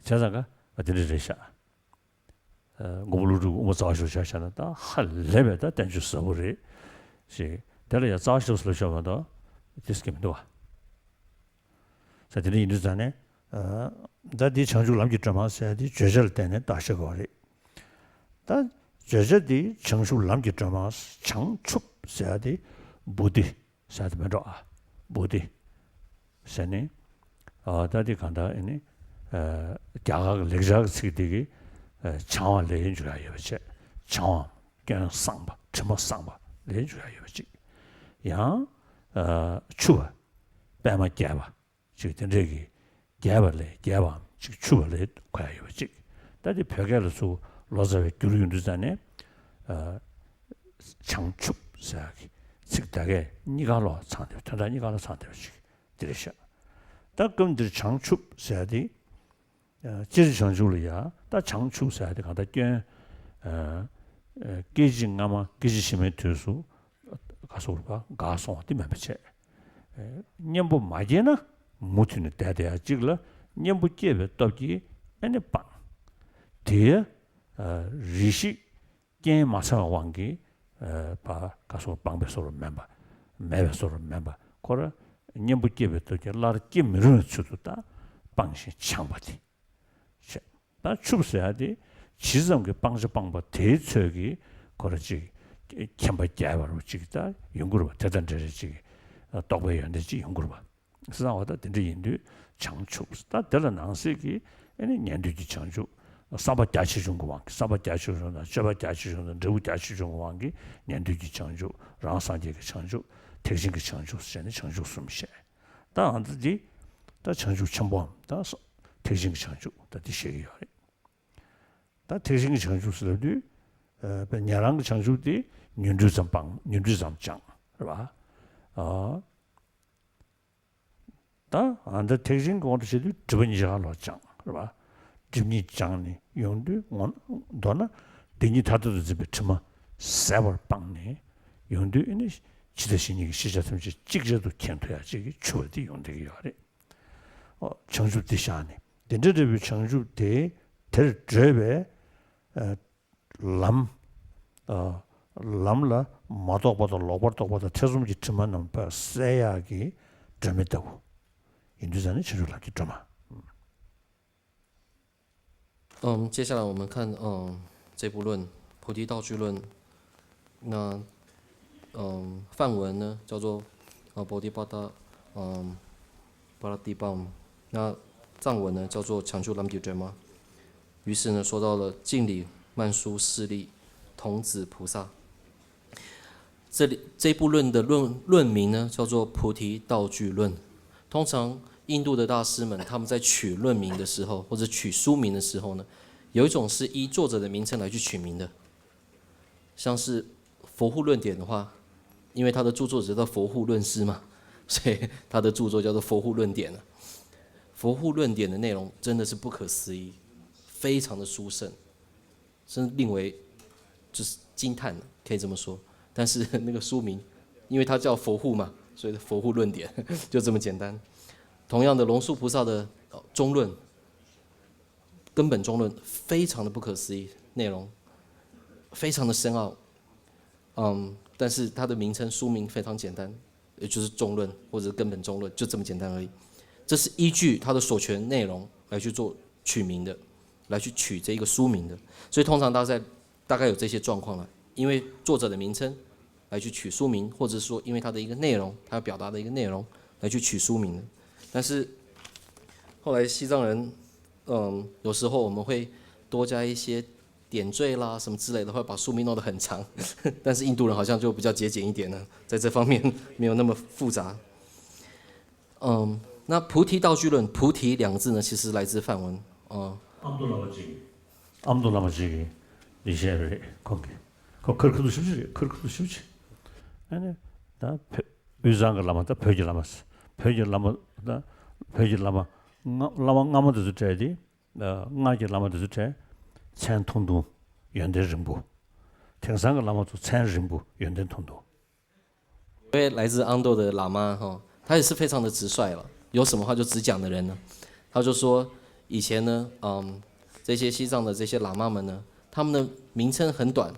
ཙང་ཀ་ཨ་དེ་འདྲ་རེད་ཤག་ཨ། མགོན་པོ་ཀླུ་སྒྲུབ་དབུ་མ་རྩ་བ་ཤོར་ཆ་བཞག་ན་ད་ཧ་ལས་པའི་ད་བསྟན་བཅོས་ཟབ་པོ་རེད་ཞེས། དེ་ལ་ཡང་རྩ་བ་ཤོར་ཟེར་ལབ་ཤོག་མ་གཏོགས་དེ་ཟེར་གི་མི་འདུག་ག་ས་དེ་འདྲ་ཡིན་དུས་ཙང་ནས། ཨ། ད་འདི་བྱང་ཆུབ་ལམ་གྱི་སྒྲོན་མ་ཟེར་ཡ་དེ་བརྗོད་བྱ་ལ་བརྟེན་ནས་བཏགས་བཞག་གི་རེད། ད་བརྗོད་བྱ་འདི་བྱང་ཆུབ་ལམ་གྱི་སྒྲོན་མ། བྱང་ཆུབ་ཟེར་ཡ་དེ་བོ་དྷི་ ཟེར་དེ་མེད་འགྲོ་ཨ། བོ་དྷི་ཟེར་ནི། ཨ་ད་དེ་གང་ལྟར་ཨེ་ནི། ཨ་རྒྱ་གར་གྱི་ལེགས་སྦྱར་གྱི་ཚིག་དེ་གི་ཨ་བྱང་བ་ལས་འཇུག་ཡ་ཡོད་པ་བྱས། བྱང་བའམ་སྐྱོན་སངས་པ་དྲི་མ་སངས་པ་ལས་འཇུག་ཡ་ཡོད་པ་ཅིག། ཡང་ཨ་ཆུ་བ་པད་མ་རྒྱས་པ་ཅིག་དེ་འདྲས་ཀྱི་རྒྱས་པ་ལས་རྒྱས་པའམ་ཅིག་ཆུ་བ་ལས་གོ་ཡ་ཡོད་པ་ཅིག། ད་དེ་བོད་སྐད་ལ་ཚུར་ལོ་ཙཱ་བས་བསྒྱུར་ཡོང་དུས་ཙ་ནས་ཨ་བྱང་ཆུབ་ཟེར་ཡ་གི་ཚིག་ད་གས་གཉིས་ཀ་ལོག་ཚང་བསྡད་པ། དོན་དག་གཉིས་ཀ་ལོག་ཚང་བསྡད་པ་ཅིག་དེ་རེད་ཤག། ད་སྐབས་འདིར་བྱང་ཆུབ་ཟེར་ཡ་དེ། ཨ་སྤྱིར་བྱང་ཆུབ་ལ་ཡ། ད་བྱང་ཆུབ་ཟེར་ཡ་དེ་གང་ལྟར་སྐྱོན་ཨ་ཨ་སྐད་ཅིག་སྔ་མ་སྐད་ཅིག་ཕྱི་མའི་དུས་སུ་ག་སོགས་པ་འགགས་སོང་བ་དེ་མིན་པ་བྱས། ཨ་གཉེན་པོ་མ་སྐྱེས་ན་མུ་མཐུད་ནས་བསྡད་བསྡད་ཡ་གཅིག་ལ། གཉེན་པོ་སྐྱེས་པའི་སྟོབས་ཀྱིས་ཨ་ནི་སྤངས། དེ་ཡ་ཨ་རེ་ཞིག་རྐྱེན་མ་ཚང་བའི་དབང་གིས་ཨ་ཕར་ག་སོགས་སྤངས་པའི་བཟོ་འདྲ་མིན་པ། མེད་པའི་བཟོ་འདྲ་མིན་པ། ཁོ་ར་གཉེན་པོ་སྐྱེས་པའི་སྟོབས་ཀྱིས་སླར་སྐྱེ་མི་རུང་བའི་ཚུལ་དུ་ད་སྤངས་ཤིང་བྱང་བ་དེ་བྱས། ད་ཆུབ་ཟེར་ཡ་དེ་ཇི་ཙམ་གྱི་སྤང་བྱ་སྤངས་པ་དེའི་ཚོད་ཀྱིས་ཁོ་ར་ཅིག་མཁྱེན་པ་རྒྱས་པ་རུ་ཅིག་ད་ཡོང་གི་རེད་པ། དེ་དང་འབྲེལ་རེ་ཅིག་རྟོགས་པའི་ཡོན་ཏན་ཅིག་ཡོང་གི་རེད་པ། བསམ་པ་ད་དེ་འདྲ་ཡིན་དུས་བྱང་ཆུབ། ད་དེ་ལ་ནང་གསེས་ཀྱི་ཨ་ནི་ཉན་ཐོས་ཀྱི་བྱང་ཆུབ། བསམ་པ་རྒྱ་ཆེ་ཆུང་གི་དབང་གིས། བསམ་པ་རྒྱ་ཆེ་ཆུང་དང་སྤྱོད་པ་རྒྱ་ཆེ་ཆུང་དང་འབྲས་བུ་རྒྱ་ཆེ་ཆུང་གི་དབང་གིས་ཉན་ཐོས་ཀྱི་བྱང་ཆུབ། རང་སངས་རྒྱས་ཀྱི་བྱང་ཆུབ། ཐེག་ཆེན་གྱི་བྱང་ཆུབ་ཟེར་ནས་བྱང་ཆུབ་གསུམ་བཤད། ད་ཨ་ད་འདི་ད་བྱང་ཆུབ་ཆེན་པོའམ་ད་ཐེག་ཆེན་གྱི་བྱང་ཆུབ་ད་འདི་བཤད་ཀྱི་ཡོད་རེད། ད་ཐེག་ཆེན་གྱི་བྱང་ཆུབ་ཟེར་ལབ་དུས་ཨ་ཉན་རང་གི་བྱང་ཆུབ་དེ་ཉོན་སྒྲིབ་ཙམ་སྤང་། ཉོན་སྒྲིབ་ཙམ་སྦྱངས་རེད་པ། ཨ། ད་ཨ་འདི་ཐེག་ཆེན་གྱི་དབང་དུ་བྱས་དུས་སྒྲིབ་པ་གཉིས་ཆ་ལོག་སྦྱངས་རེད་པ། སྒྲིབ་གཉིས་སྦྱངས་ནས་ཡོང་དུས་ངོ་མདོར་ན་བདེན་གཉིས་མཐར་ཐུག་ཏུ་འཛིན་པའི་དྲི་མ་ཟད་པར་སྤངས་ནས་ཡོང་དུས་ཨ་ནི་འཆི་བདག་གཞན་གཉིས་ཀྱི་ཤེས་བྱ་ཐམས་ཅད་ཅིག་ཅར་དུ་མཁྱེན་ཐུབ་ཡག་ཅིག་གི་ཆུ་བ་དེ་ཡོང་བསྡད་ཀྱི་ཡོད་རེད། ཨོ་བྱང་ཆུབ་དེ་བཞག་ནས་དེ་འདྲ་འདྲ་བའི་བྱང་ཆུབ་དེ་དེར་བགྲོད་པའི་ཨ་ལམ། ཨ་ལམ་ལ་མ་རྟོགས་པ་དང་ལོག་པར་རྟོག་པ་དང་ཐེ་ཚོམ་གྱི་དྲི་མ་རྣམས་པ་བསལ་ཡག་གི་སྒྲོན་མེ་ལྟ་བུ་ཡིན་དུས་ཙ་ནས་བྱང་ཆུབ་ལམ་གྱི་སྒྲོན་མ།嗯，接下来我们看，嗯，这部论《菩提道句论》。那，嗯，梵文呢叫做，呃，Bodhipada，嗯，Paratipam。那藏文呢叫做 Changchulam Gyutrema。于是呢，说到了净理、曼殊、势利、童子、菩萨。这里这部论的论论名呢叫做《菩提道句论》。通常印度的大师们他们在取论名的时候，或者取书名的时候呢，有一种是依作者的名称来去取名的，像是佛护论典的话，因为他的著作者叫佛护论师嘛，所以他的著作叫做佛护论典啊。佛护论典的内容真的是不可思议，非常的殊胜。真令为就是惊叹了，可以这么说。但是那个书名，因为它叫佛护嘛，所以佛护论典就这么简单。同样的，龙树菩萨的呃中论，根本中论非常的不可思议，内容非常的深奥，嗯，但是它的名称书名非常简单，也就是中论或者根本中论，就这么简单而已。这是依据它的所全内容来去做取名的，来去取这一个书名的。所以通常大家在大概有这些状况了，因为作者的名称来去取书名，或者是说因为它的一个内容，它要表达的一个内容来去取书名的。但是后来西藏人，嗯，有时候我们会多加一些点缀啦什么之类的，会把书名弄得很长。但是印度人好像就比较节俭一点呢，在这方面没有那么复杂。嗯，那菩提道句论，菩提两个字呢，其实来自梵文，嗯， ཨ་མདོ་བླ་མ་གཅིག་གིས། ཨ་མདོ་བླ་མ་གཅིག་གིས་འདི་བཤད་པ་རེད། ཁོང་གིས། ཁོ་ཁར་ཁུ་ཐུག་ཞེ་པོ་ཅིག་རེད། ཁར་ཁུ་ཐུག་ཞེ་པོ་ཅིག། ཨ་ནི་ད་བོད་དབུས་གཙང་གི་བླ་མ། ད་བོད་ཀྱི་བླ་མ། བོད་ཀྱི་བླ་མ། ད་བོད་ཀྱི་བླ་མ། སྔ་བླ་མ་སྔ་མ་དེ་ཚོ་གྲས་དེ། ཨ་སྔར་གྱི་བླ་མ་དེ་ཚོ་གྲས་མཚན་ཐུང་ཐུང་། ཡོན་ཏན་རིང་པོ། དེང་སང་གི་བླ་མ་ཚོ་མཚན་རིང་པོ་ཡོན་ཏན་ཐུང་ཐུང་། 一位来自安多的喇嘛哈，他也是非常的直率了，有什么话就直讲的人呢。他就说，以前呢，嗯，这些西藏的这些喇嘛们呢，他们的名称很短，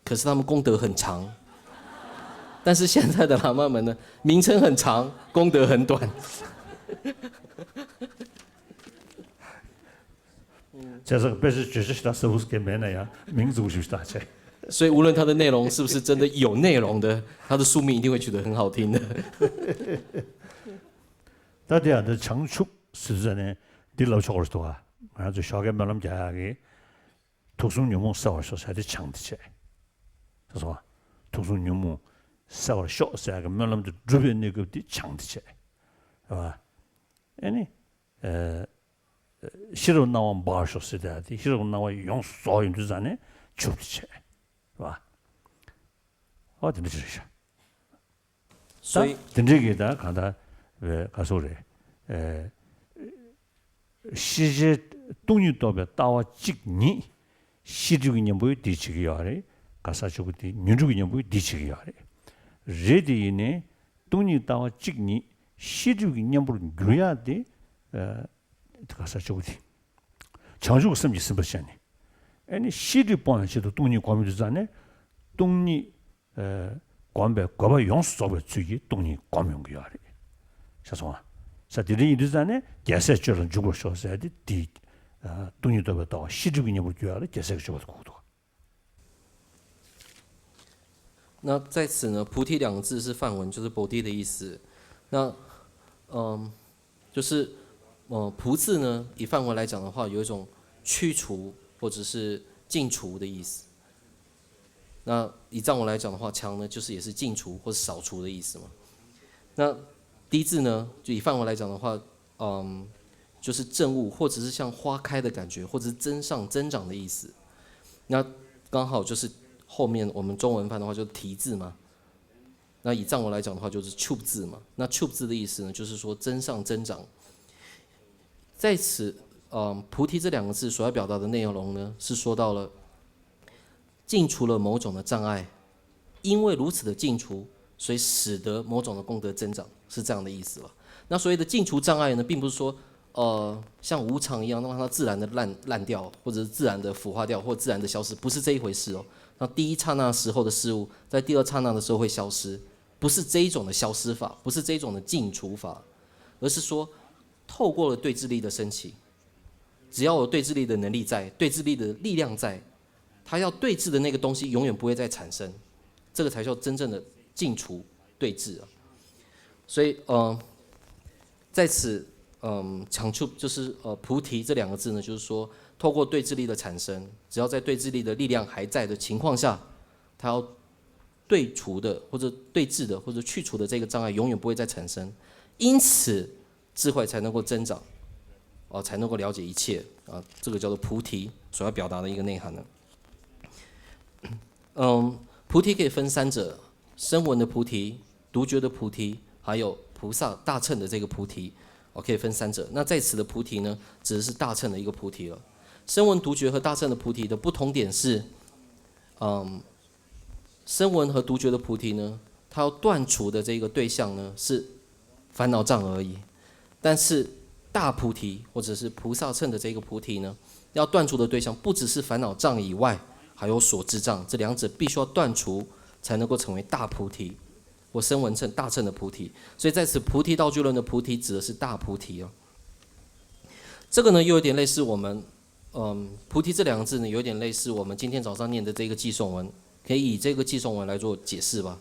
可是他们功德很长。但是现在的喇嘛们呢，名称很长，功德很短。 བྱས་ཙང་དཔེ་ཆ་བརྗོད་བྱ་ཞེ་དྲག་ཟབ་པོ་ཞིག་མེད་ན་ཡང་མིང་རྫིག་པོ་ཞིག་བཏགས་བྱས། 所以无论它的内容是不是真的有内容的，它的宿命一定会取得很好听的。ད་དེ་ཡང་འདི་བྱང་ཆུབ་ཟེར་ནས་འདི་ལབ་ཆོག་རེད་འདུག་ག་ང་ཚོ་ཞོགས་ཀའི་སྨོན་ལམ་རྒྱག་ཡག་གི་དུག་གསུམ་ཉོན་མོངས་སེལ་བར་ཤོག་ཟེར་དེ་བྱང་དེ་བྱས། ཟེར་སོང་ང་། དུག་གསུམ་ཉོན་མོངས་སེལ་བར་ཤོག་ཟེར་ཡག་གི་སྨོན་ལམ་དེ་སྒྲུབ་པའི་གནས་སྐབས་དེ་བྱང་དེ་བྱས། རེད་བ། ཨེ་ནི། ཤེས་རབ་སྣང་བ་འབར་ཤོག་ཟེར་དེ་ཡང་དེ་ཤེས་རབ་སྣང་བ་ཡོངས་སུ་རྫོགས་ཡོང་དུས་ཙང་ནས་ཆུབ་ཏུ་བྱས། རེད་བ། ཨོ་དེ་འདྲ་ཞིག་རེད་ཤག་ད་所以དེ་འདྲའི་གི་ད་གང་ལྟར་བའི་ག་སོག་རེད། ཨེ། ཤེས་བྱའི་སྟོང་ཉིད་རྟོགས་པའི་ལྟ་བ་གཅིག་ཉིད་ཤེས་སྒྲིབ་ཀྱི་གཉེན་པོ་ཡིས་འདི་བྱེད་ཀྱི་ཡོད་རེད། ག་ས་ཆོས་སྐུ་དེ་ཉོན་སྒྲིབ་ཀྱི་གཉེན་པོ་ཡིས་འདི་བྱེད་ཀྱི་ཡོད་རེད། རེད་དེ་ཡིན་ནའི་སྟོང་ཉིད་ལྟ་བ་གཅིག་ཉིད་ཤེས་སྒྲིབ་ཀྱི་གཉེན་པོར་འགྱུར་ཡག་དེ་ཨ། ག་ས་ཆོས་སྐུ་དེ། བྱང་ཆུབ་ཀྱི་སེམས་ཀྱིས་ཟིན་པར་བྱས་ནས། ཨེ་ནི་ཤེས་སྒྲིབ་སྤོང་བའི་ཆེད་དུ་སྟོང་ཉིད་སྒོམ་ཡོང་དུས་ཙང་ནས་སྟོང་ཉིད་ཨ། སྒོམ་པའི་དགོས་པ་ཡོངས་སུ་རྫོགས་པའི་ཚུལ་གྱིས་སྟོང་ཉིད་སྒོམ་ཡོང་གི་ཡོད་རེད། ཤེས་སོང་ང་། ས་དེ་འདྲ་ཡིན་དུས་ཙང་ནས་རྒྱལ་སྲས་སྤྱོད་ལ་འཇུག་པར་ཤོག་ཟེར་ཏེ་དེ། ཨ། སྟོང་ཉིད་རྟོགས་པའི་ལྟ་བ་ཤེས་སྒྲིབ་ཀྱི་གཉེན་པོར་གྱུར་ཡག་ལ་རྒྱལ་སྲས་ཀྱི་སྤྱོད་པ་དེ་གོ་གི་འདུག那在此呢，菩提两个字是梵文，就是 Bodhi 的意思。那，嗯，就是，呃，菩字呢，以梵文来讲的话，有一种去除或者是尽除的意思。那以藏文来讲的话，强呢，就是也是尽除或者扫除的意思嘛。那 T 字呢，就以梵文来讲的话，嗯，就是证悟，或者是像花开的感觉，或者是增上增长的意思。那刚好就是后面我们中文翻的话，就是提字嘛。那以藏文来讲的话，就是 chub 字嘛。那 chub 字的意思呢，就是说增上增长。在此，嗯，菩提这两个字所要表达的内容呢，是说到了尽除了某种的障碍，因为如此的尽除，所以使得某种的功德增长，是这样的意思了。那所谓的尽除障碍呢，并不是说，呃，像无常一样让它自然的烂烂掉，或者是自然的腐化掉，或自然的消失，不是这一回事哦。那第一刹那时候的事物，在第二刹那的时候会消失，不是这一种的消失法，不是这一种的尽除法，而是说透过了对治力的升起，只要有对治力的能力在，对治力的力量在，它要对治的那个东西永远不会再产生，这个才叫真正的尽除对治啊。所以，呃，在此，嗯，强处就是呃菩提这两个字呢，就是说透过对治力的产生，只要在对治力的力量还在的情况下，它要对除的或者对治的或者去除的这个障碍永远不会再产生，因此智慧才能够增长，哦，才能够了解一切啊，这个叫做菩提所要表达的一个内涵呢。嗯，菩提可以分三者：声闻的菩提、独觉的菩提，还有菩萨大乘的这个菩提。哦，可以分三者。那在此的菩提呢，指的是大乘的一个菩提了。声闻、独觉和大乘的菩提的不同点是，嗯，声闻和独觉的菩提呢，它要断除的这个对象呢是烦恼障而已。但是大菩提或者是菩萨乘的这个菩提呢，要断除的对象不只是烦恼障以外，还有所知障，这两者必须要断除，才能够成为大菩提或声闻乘大乘的菩提。所以在此菩提道俱论的菩提指的是大菩提哦。这个呢，又有点类似我们，嗯，菩提这两个字呢，有点类似我们今天早上念的这个偈颂文，可以以这个偈颂文来做解释吧。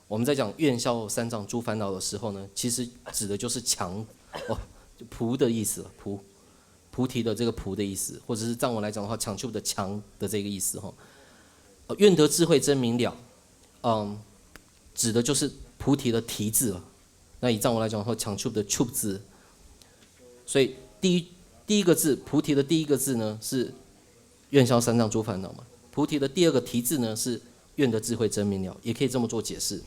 我们在讲愿消三障诸烦恼的时候呢，其实指的就是强，哦，就菩的意思了，菩，菩提的这个菩的意思，或者是藏文来讲的话，强求的强的这个意思哈。呃，愿得智慧真明了，嗯，指的就是菩提的提字了。那以藏文来讲的话，强求的求字。所以第一第一个字，菩提的第一个字呢是愿消三障诸烦恼嘛。菩提的第二个提字呢是愿得智慧真明了，也可以这么做解释。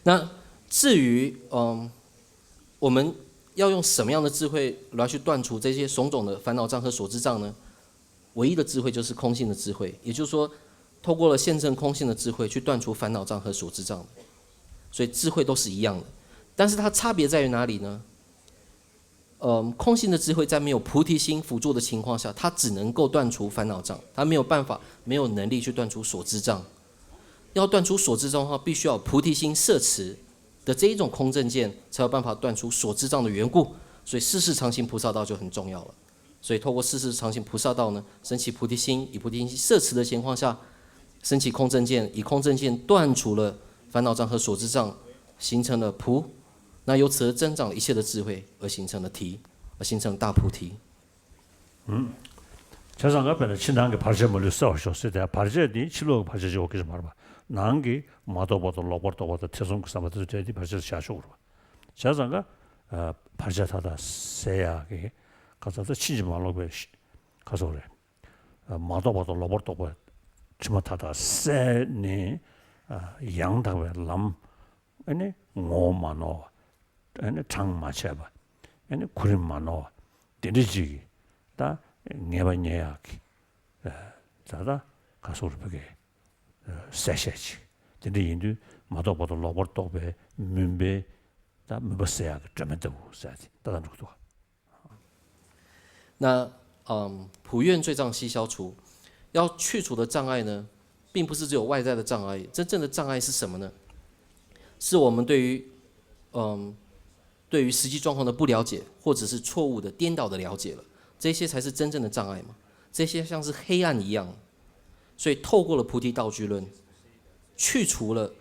那至于嗯，我们要用什么样的智慧来去断除这些种种的烦恼障和所知障呢？唯一的智慧就是空性的智慧，也就是说，透过了现证空性的智慧去断除烦恼障和所知障的。所以智慧都是一样的，但是它差别在于哪里呢？嗯，空性的智慧在没有菩提心辅助的情况下，它只能够断除烦恼障，它没有办法，没有能力去断除所知障。要断除所知障的话，必须要有菩提心摄持的这一种空正见，才有办法断除所知障的缘故。所以四世常行菩萨道就很重要了。所以透过四世常行菩萨道呢，升起菩提心，以菩提心摄持的情况下，升起空正见，以空正见断除了烦恼障和所知障，形成了菩，那由此而增长了一切的智慧，而形成了提，而形成了大菩提。 བྱས་ཙང་ང་དཔེར་ན་ཕྱི་ནང་གི་བར་ཆད་མ་ལུས་སེལ་བར་ཤོག་ཟེར་ཏེ། བར་ཆད་འདི་ཕྱི་ལོགས་ཀྱི་བར་ཆད་ཅིག་ཡོད་ཀྱི་རེད་མ་རེད་པ། ནང་གི་མ་རྟོགས་པ་དང་ལོག་པར་རྟོག་པ་དང་ཐེ་ཚོམ་གྱི་བསམ་པ་དེ་ཚོ་བྲལ་ཏེ་བར་ཆད་དེ་བཞག་ཆོག་གི་རེད་པ། བྱས་ཙང་ཀ་བར་ཆད་མཐའ་དག་སེལ་ཡག་གི་ཁ་ཚ་ཚ་ཕྱིན་ཅི་མ་ལོག་པའི་ཁ་སོགས་རེད། མ་རྟོགས་པ་དང་ལོག་པར་རྟོག་པའི་དྲི་མ་མཐའ་དག་སེལ་ནས། ཡང་དག་པའི་ལམ། ཨ་ནི་ངོ་བོ་མ་ནོར་བ། ཨ་ནི་གྲངས་མ་ཆད་པ། ཨ་ནི་གོ་རིམ་མ་ནོར་བ། དེ་འདྲ་ཅིག་གིས་ད་ངེས་པ་རྙེད་ཡག་གི། ད་ལྟ་ག་སོགས་རུ་བོད་སྐད་གསལ་བཤད་ཅིག་དེ་འདྲ་ཡིན་དུས་མ་རྟོགས་པ་དང་ལོག་པར་རྟོག་པའི་མུན་པའི། ད་མུན་པ་སེལ་ཡག་གི་སྒྲོན་མེ་ལྟ་བུ་ཟེར་ཏེ་ད་ལྟ་འགྲོ་གི་འདུག 那，嗯，普愿罪障悉消除，要去除的障碍呢，并不是只有外在的障碍，真正的障碍是什么呢？是我们对于，嗯，对于实际状况的不了解，或者是错误的、颠倒的了解了，这些才是真正的障碍嘛。这些像是黑暗一样，所以透过了菩提道具论，去除了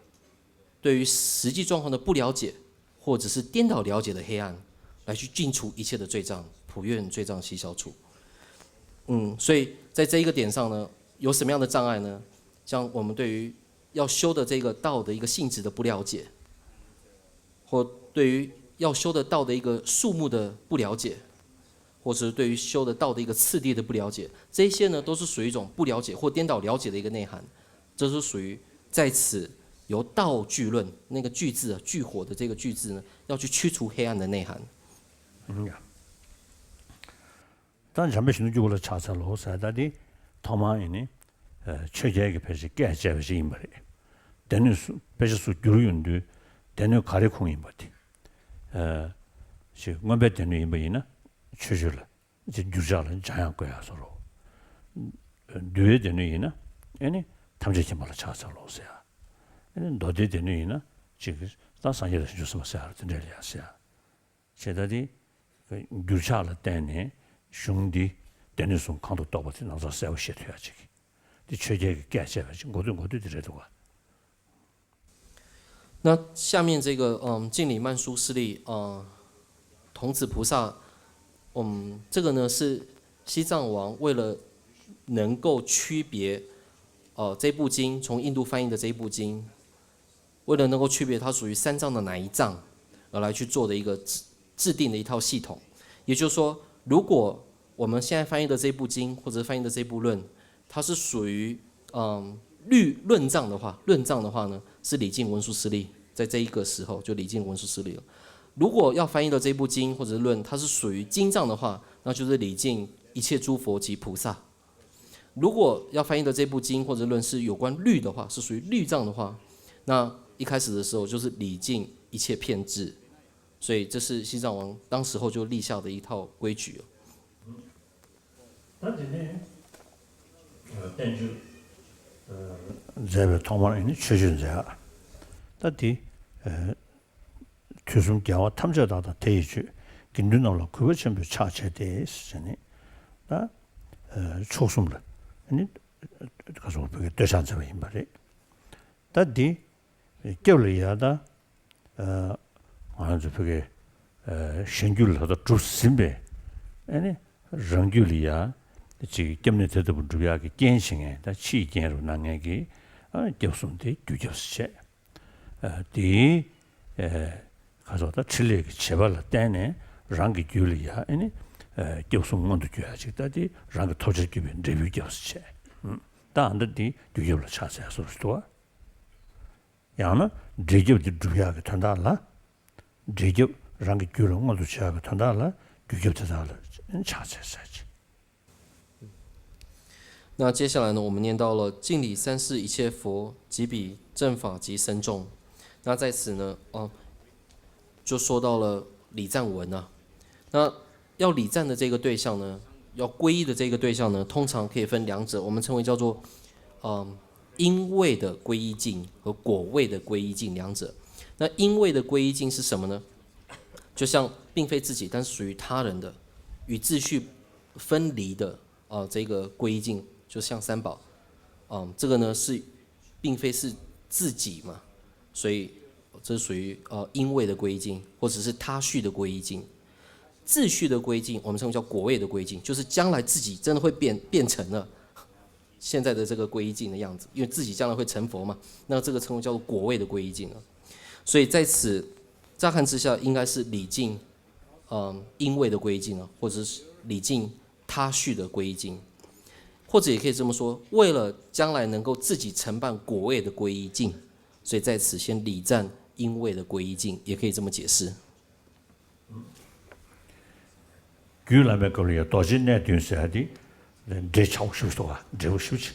对于实际状况的不了解，或者是颠倒了解的黑暗，来去尽除一切的罪障，普愿罪障悉消除。嗯，所以在这一个点上呢，有什么样的障碍呢？像我们对于要修的这个道的一个性质的不了解，或对于要修的道的一个数目的不了解，或者是对于修的道的一个次第的不了解，这些呢都是属于一种不了解或颠倒了解的一个内涵。这是属于在此由道具论那个具字啊，具火的这个具字呢，要去驱除黑暗的内涵。 ད་འཇམ་དཔལ་ཞི་འདུལ་སྐྱེས་བུ་ལ་ཕྱག་འཚལ་ལོ་ཟེར། ད་འདི་ཐོག་མར་ཡིན་ནི། ཆོས་རྒྱལ་གྱི་ཕལ་ཆེར་བཀས་བཅད་པ་ཞིག་ཡིན་པ་རེད། སྡེ་སྣོད་སུ་དཔེ་ཆ་སུ་བསྒྱུར་ཡོང་དུས་སྡེ་སྣོད་ག་རེ་ཁུངས་ཡིན་པ་དེ། ཞེས་མངོན་པའི་སྡེ་སྣོད་ཡིན་པ་ཡིན་ན་ཆོས་སྤྱོད་ལ་ཅིག་འགྱུར་ཕྱག་ལ་འཇམ་དབྱངས་བཀོད་ཡག་བཟོ་འདྲ། འདུལ་བའི་སྡེ་སྣོད་ཡིན་ན་ཨེ་ནི་ཐམས་ཅད་མཁྱེན་པ་ལ་ཕྱག་འཚལ་ལོ་ཟེར་ཡག་ཨེ་ནི་མདོ་སྡེའི་སྡེ་སྣོད་ཡིན་ན་ཅིག་ད་སངས་རྒྱས་དང་བྱང་ཆུབ་སེམས་དཔའ་ཟེར་ཡག་དེ་འདྲ་ལ་ཡག་ཟེར་ཡག་བྱས་ད་དེ། འགྱུར་ཕྱག་ལ་བརྟེན་ནས་གཞུང་འདི་སྡེ་སྣོད་གསུམ་གང་དུ་གཏོགས་པ་དེ་ནང་ཚང་གསལ་པོ་ཤེས་ཐུབ་ཡག་ཅིག་དེ་ཆོས་རྒྱལ་གྱི་བཀས་བཅད་པ་ཅིག་འགོ་སྟོད་འགོ་སྟོད་དེ་རེད་འདུག་ག 那下面这个，嗯，净礼曼殊室利，呃，童子菩萨，嗯，这个呢是西藏王为了能够区别，呃，这部经从印度翻译的这一部经，为了能够区别它属于三藏的哪一藏，而来去做的一个制制定的一套系统。也就是说，如果我们现在翻译的这部经或者翻译的这部论，它是属于嗯律论藏的话，论藏的话呢是礼敬文殊师利，在这一个时候就礼敬文殊师利了。如果要翻译的这部经或者论，它是属于经藏的话，那就是礼敬一切诸佛及菩萨。如果要翻译的这部经或者论是有关律的话，是属于律藏的话，那一开始的时候就是礼敬一切遍智。所以这是西藏王当时候就立下的一套规矩了。 ད་དེ་ནས་བསྟན་བཅོས་མཛད་པའི་ཐོག་མར་ཡིན་ན་མཆོད་བརྗོད་མཛད། ད་དེ་དུས་གསུམ་རྒྱལ་བ་ཐམས་ཅད་དག་དང་དེ་ཡི་མཆོད། དགེ་འདུན་རྣམས་ལ་གུས་པ་ཆེན་པོས་ཕྱག་བྱས་ཏེ་ཟེར་ནས་ད་མཆོག་གསུམ་ལ་ནི་ག་སོང་བོད་ཀྱི་བསྟོད་ཕྱག་མཛད་པ་ཡིན་པ་རེད། ད་འདི་སྐྱབས་ལ་ཡ་ད། ང་ཚོ་བོད་ཀྱི་གཞན་རྒྱུད་ལ་ད་གྲུབ་ཟིན་པའི་ཨ་ནི་རང་རྒྱུད་ལ་ཡ་ཅིག་སྐྱབས་གནས་དེ་ལྟ་བུ་སྒྲུབ་ཡག་གི་རྐྱེན་བྱེད་མཁན་ད་ཕྱིའི་རྐྱེན་རུ་སྣང་མཁན་གྱི་སྐྱབས་གསུམ་དེ་རྒྱུ་སྐྱབས་སུ་བྱས། དེའི་ཁ་སོགས་ད་ཕྲིན་ལས་ཀྱི་བྱེད་པ་ལ་བརྟེན་ནས་རང་གི་རྒྱུད་ལ་ཡ་ཨ་ནི་སྐྱབས་གསུམ་མངོན་དུ་གྱུར་ཡག་ཅིག་ད་དེ་རང་གི་ཐོབ་བྱར་གྱུར་པའི་འབྲས་བུའི་སྐྱབས་སུ་བྱས། ད་ཨ་འདྲ་དེ་རྒྱུ་སྐྱབས་ལ་ཕྱག་འཚལ་སོགས་སུ་འདུག་བ། ཡང་ན་འབྲས་སྐྱབས་འདི་སྒྲུབ་ཡག་གི་དོན་དག་ལ། འབྲས་སྐྱབས་རང་གི་རྒྱུད་ལ་མངོན་དུ་བྱེད་ཡག་གི་དོན་དག་ལ་རྒྱུ་སྐྱབས་དེ་དག་ལ་ཕྱག་འཚལ་ཟེར་གྱི། 那接下来呢，我们念到了敬礼三世一切佛，及彼正法及僧众。那在此呢，哦，就说到了礼赞文啊。那要礼赞的这个对象呢，要皈依的这个对象呢，通常可以分两者，我们称为叫做，嗯，因位的皈依境和果位的皈依境两者。那因位的皈依境是什么呢？就像并非自己，但是属于他人的，与秩序分离的，呃，这个皈依境，就像三宝。嗯，这个呢是并非是自己嘛，所以这属于呃因为的归依境，或者是他续的归依境。自续的归依境，我们称为叫果位的归依境，就是将来自己真的会变变成了现在的这个归依境的样子，因为自己将来会成佛嘛，那这个称为叫做果位的归依境了。所以在此乍看之下，应该是礼敬，嗯，因为的归依境啊，或者是礼敬他续的归依境，或者也可以这么说，为了将来能够自己承办果位的归依境，所以在此先礼赞因为的归依境，也可以这么解释。 རྒྱུད་བླ་མའི་སྐབས་ལ་ཡང་རྡོ་རྗེ་གནས་བདུན་ཟེར་ཡ་དེ་འགྲེལ་ཆེན་པོ་ཞིག་འདུག་ག་འགྲེལ་པོ་ཞེ་པོ་ཅིག་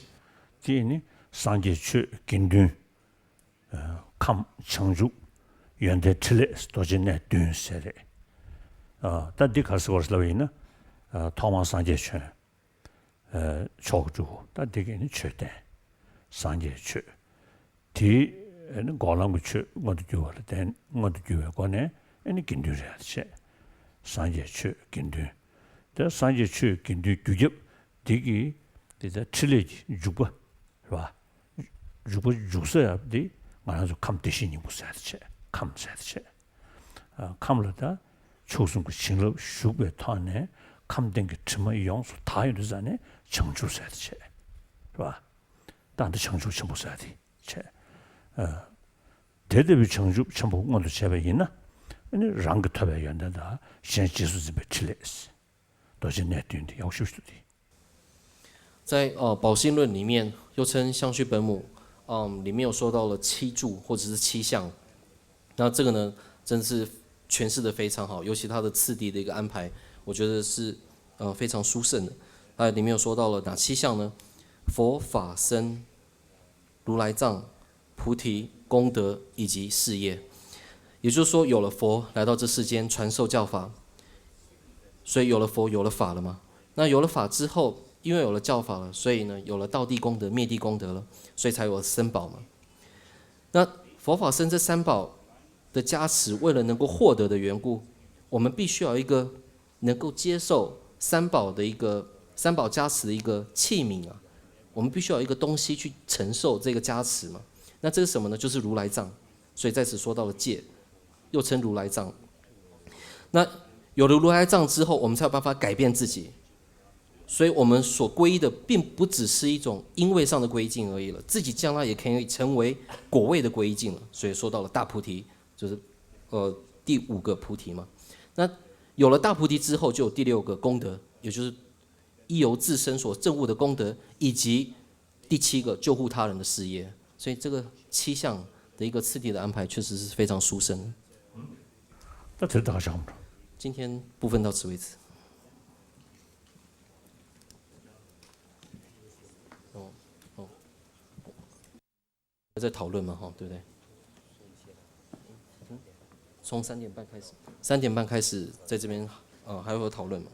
དེ་ནི་སངས་རྒྱས་ཆོས་དགེ་འདུན། ཁམས་བྱང་ཆུབ། ཡོན་ཏན་ཕྲིན་ལས་རྡོ་རྗེ་གནས་བདུན་ཟེར་རེད། ད་འདི་ག་རེ་ཟེར་བ་ལབ་པ་ཡིན་ན། ཐོག་མར་སངས་རྒྱས་བྱོན། མཆོག་གྲུབ། ད་འདི་ག་ནི་མཆོད་རྟེན། སངས་རྒྱས་མཆོད། དེའི་ཨ་ནི་འགོག་ལམ་གྱི་ཆོས་མངོན་དུ་གྱུར་པ་ལ་བརྟེན་མངོན་དུ་གྱུར་པའི་སྒོ་ནས་ཨ་ནི་དགེ་འདུན་རེད་བྱས། སངས་རྒྱས་ཆོས་དགེ་འདུན། དེ་སངས་རྒྱས་ཆོས་དགེ་འདུན་རྒྱུ་རྒྱབ་འདི་གི་དེ་ལྟར་ཕྲིན་ལས་ཀྱི་འཇུག་པ་རེད་བ། འཇུག་པ་འཇུག་ས་ཡ་འདི་ང་རང་ཚོ་ཁམས་བདེ་གཤེགས་སྙིང་པོ་ཟེར་ཡ་དེ་བྱས། ཁམས་ཟེར་ཡ་དེ་བྱས། ཁམས་ལ་ད་མཆོག་གསུམ་གྱི་བྱིན་རླབས་ཞུགས་པའི་ཐོག་ནས་ཁམས་ལྡན་གྱི་དྲི་མ་ཡོངས་སུ་དག་ཡོང་དུས་ཙ་ནས་བྱང་ཆུབ་ཟེར་ཡ་དེ་བྱས། རེད་བ། ད་འདི་བྱང་ཆུབ་ཆེན་པོ་ཟེར་ཡ་དེ་བྱས། དེ་ལྟ་བུའི་བྱང་ཆུབ་ཆེན་པོ་མངོན་དུ་བྱས་པ་ཡིན་ན། ཨ་ནི་རང་གིས་ཐོབ་པའི་ཡོན་ཏན་དང་གཞན་རྗེས་སུ་འཛིན་པའི་ཕྲིན་ལས། རྡོ་རྗེ་གནས་བདུན་དེ་ཡག་ཤོས་ཤིག་འདུག་དེ། 在呃宝性论里面，又称相续本母，嗯，里面有说到了七柱或者是七相，那这个呢，真是诠释的非常好，尤其它的次第的一个安排，我觉得是呃非常殊胜的。它里面有说到了哪七相呢？佛法僧、如来藏、菩提、功德以及事业。也就是说，有了佛来到这世间传授教法，所以有了佛，有了法了嘛。那有了法之后，因为有了教法了，所以呢，有了道地功德、灭地功德了，所以才有了僧宝嘛。那佛法僧这三宝的加持，为了能够获得的缘故，我们必须要有一个能够接受三宝的一个三宝加持的一个器皿啊，我们必须要有一个东西去承受这个加持嘛。那这是什么呢？就是如来藏。所以在此说到了戒，又称如来藏。那有了如来藏之后，我们才有办法改变自己。所以我们所皈依的，并不只是一种因位上的皈依境而已了，自己将来也可以成为果位的皈依境了。所以说到了大菩提，就是呃第五个菩提嘛。那有了大菩提之后，就有第六个功德，也就是依由自身所证悟的功德，以及第七个救护他人的事业。所以这个七项的一个次第的安排，确实是非常殊胜的。那这大项目，今天部分到此为止。哦哦，在讨论嘛，哈，对不对？从三点半开始，三点半开始在这边，呃，还会有讨论嘛？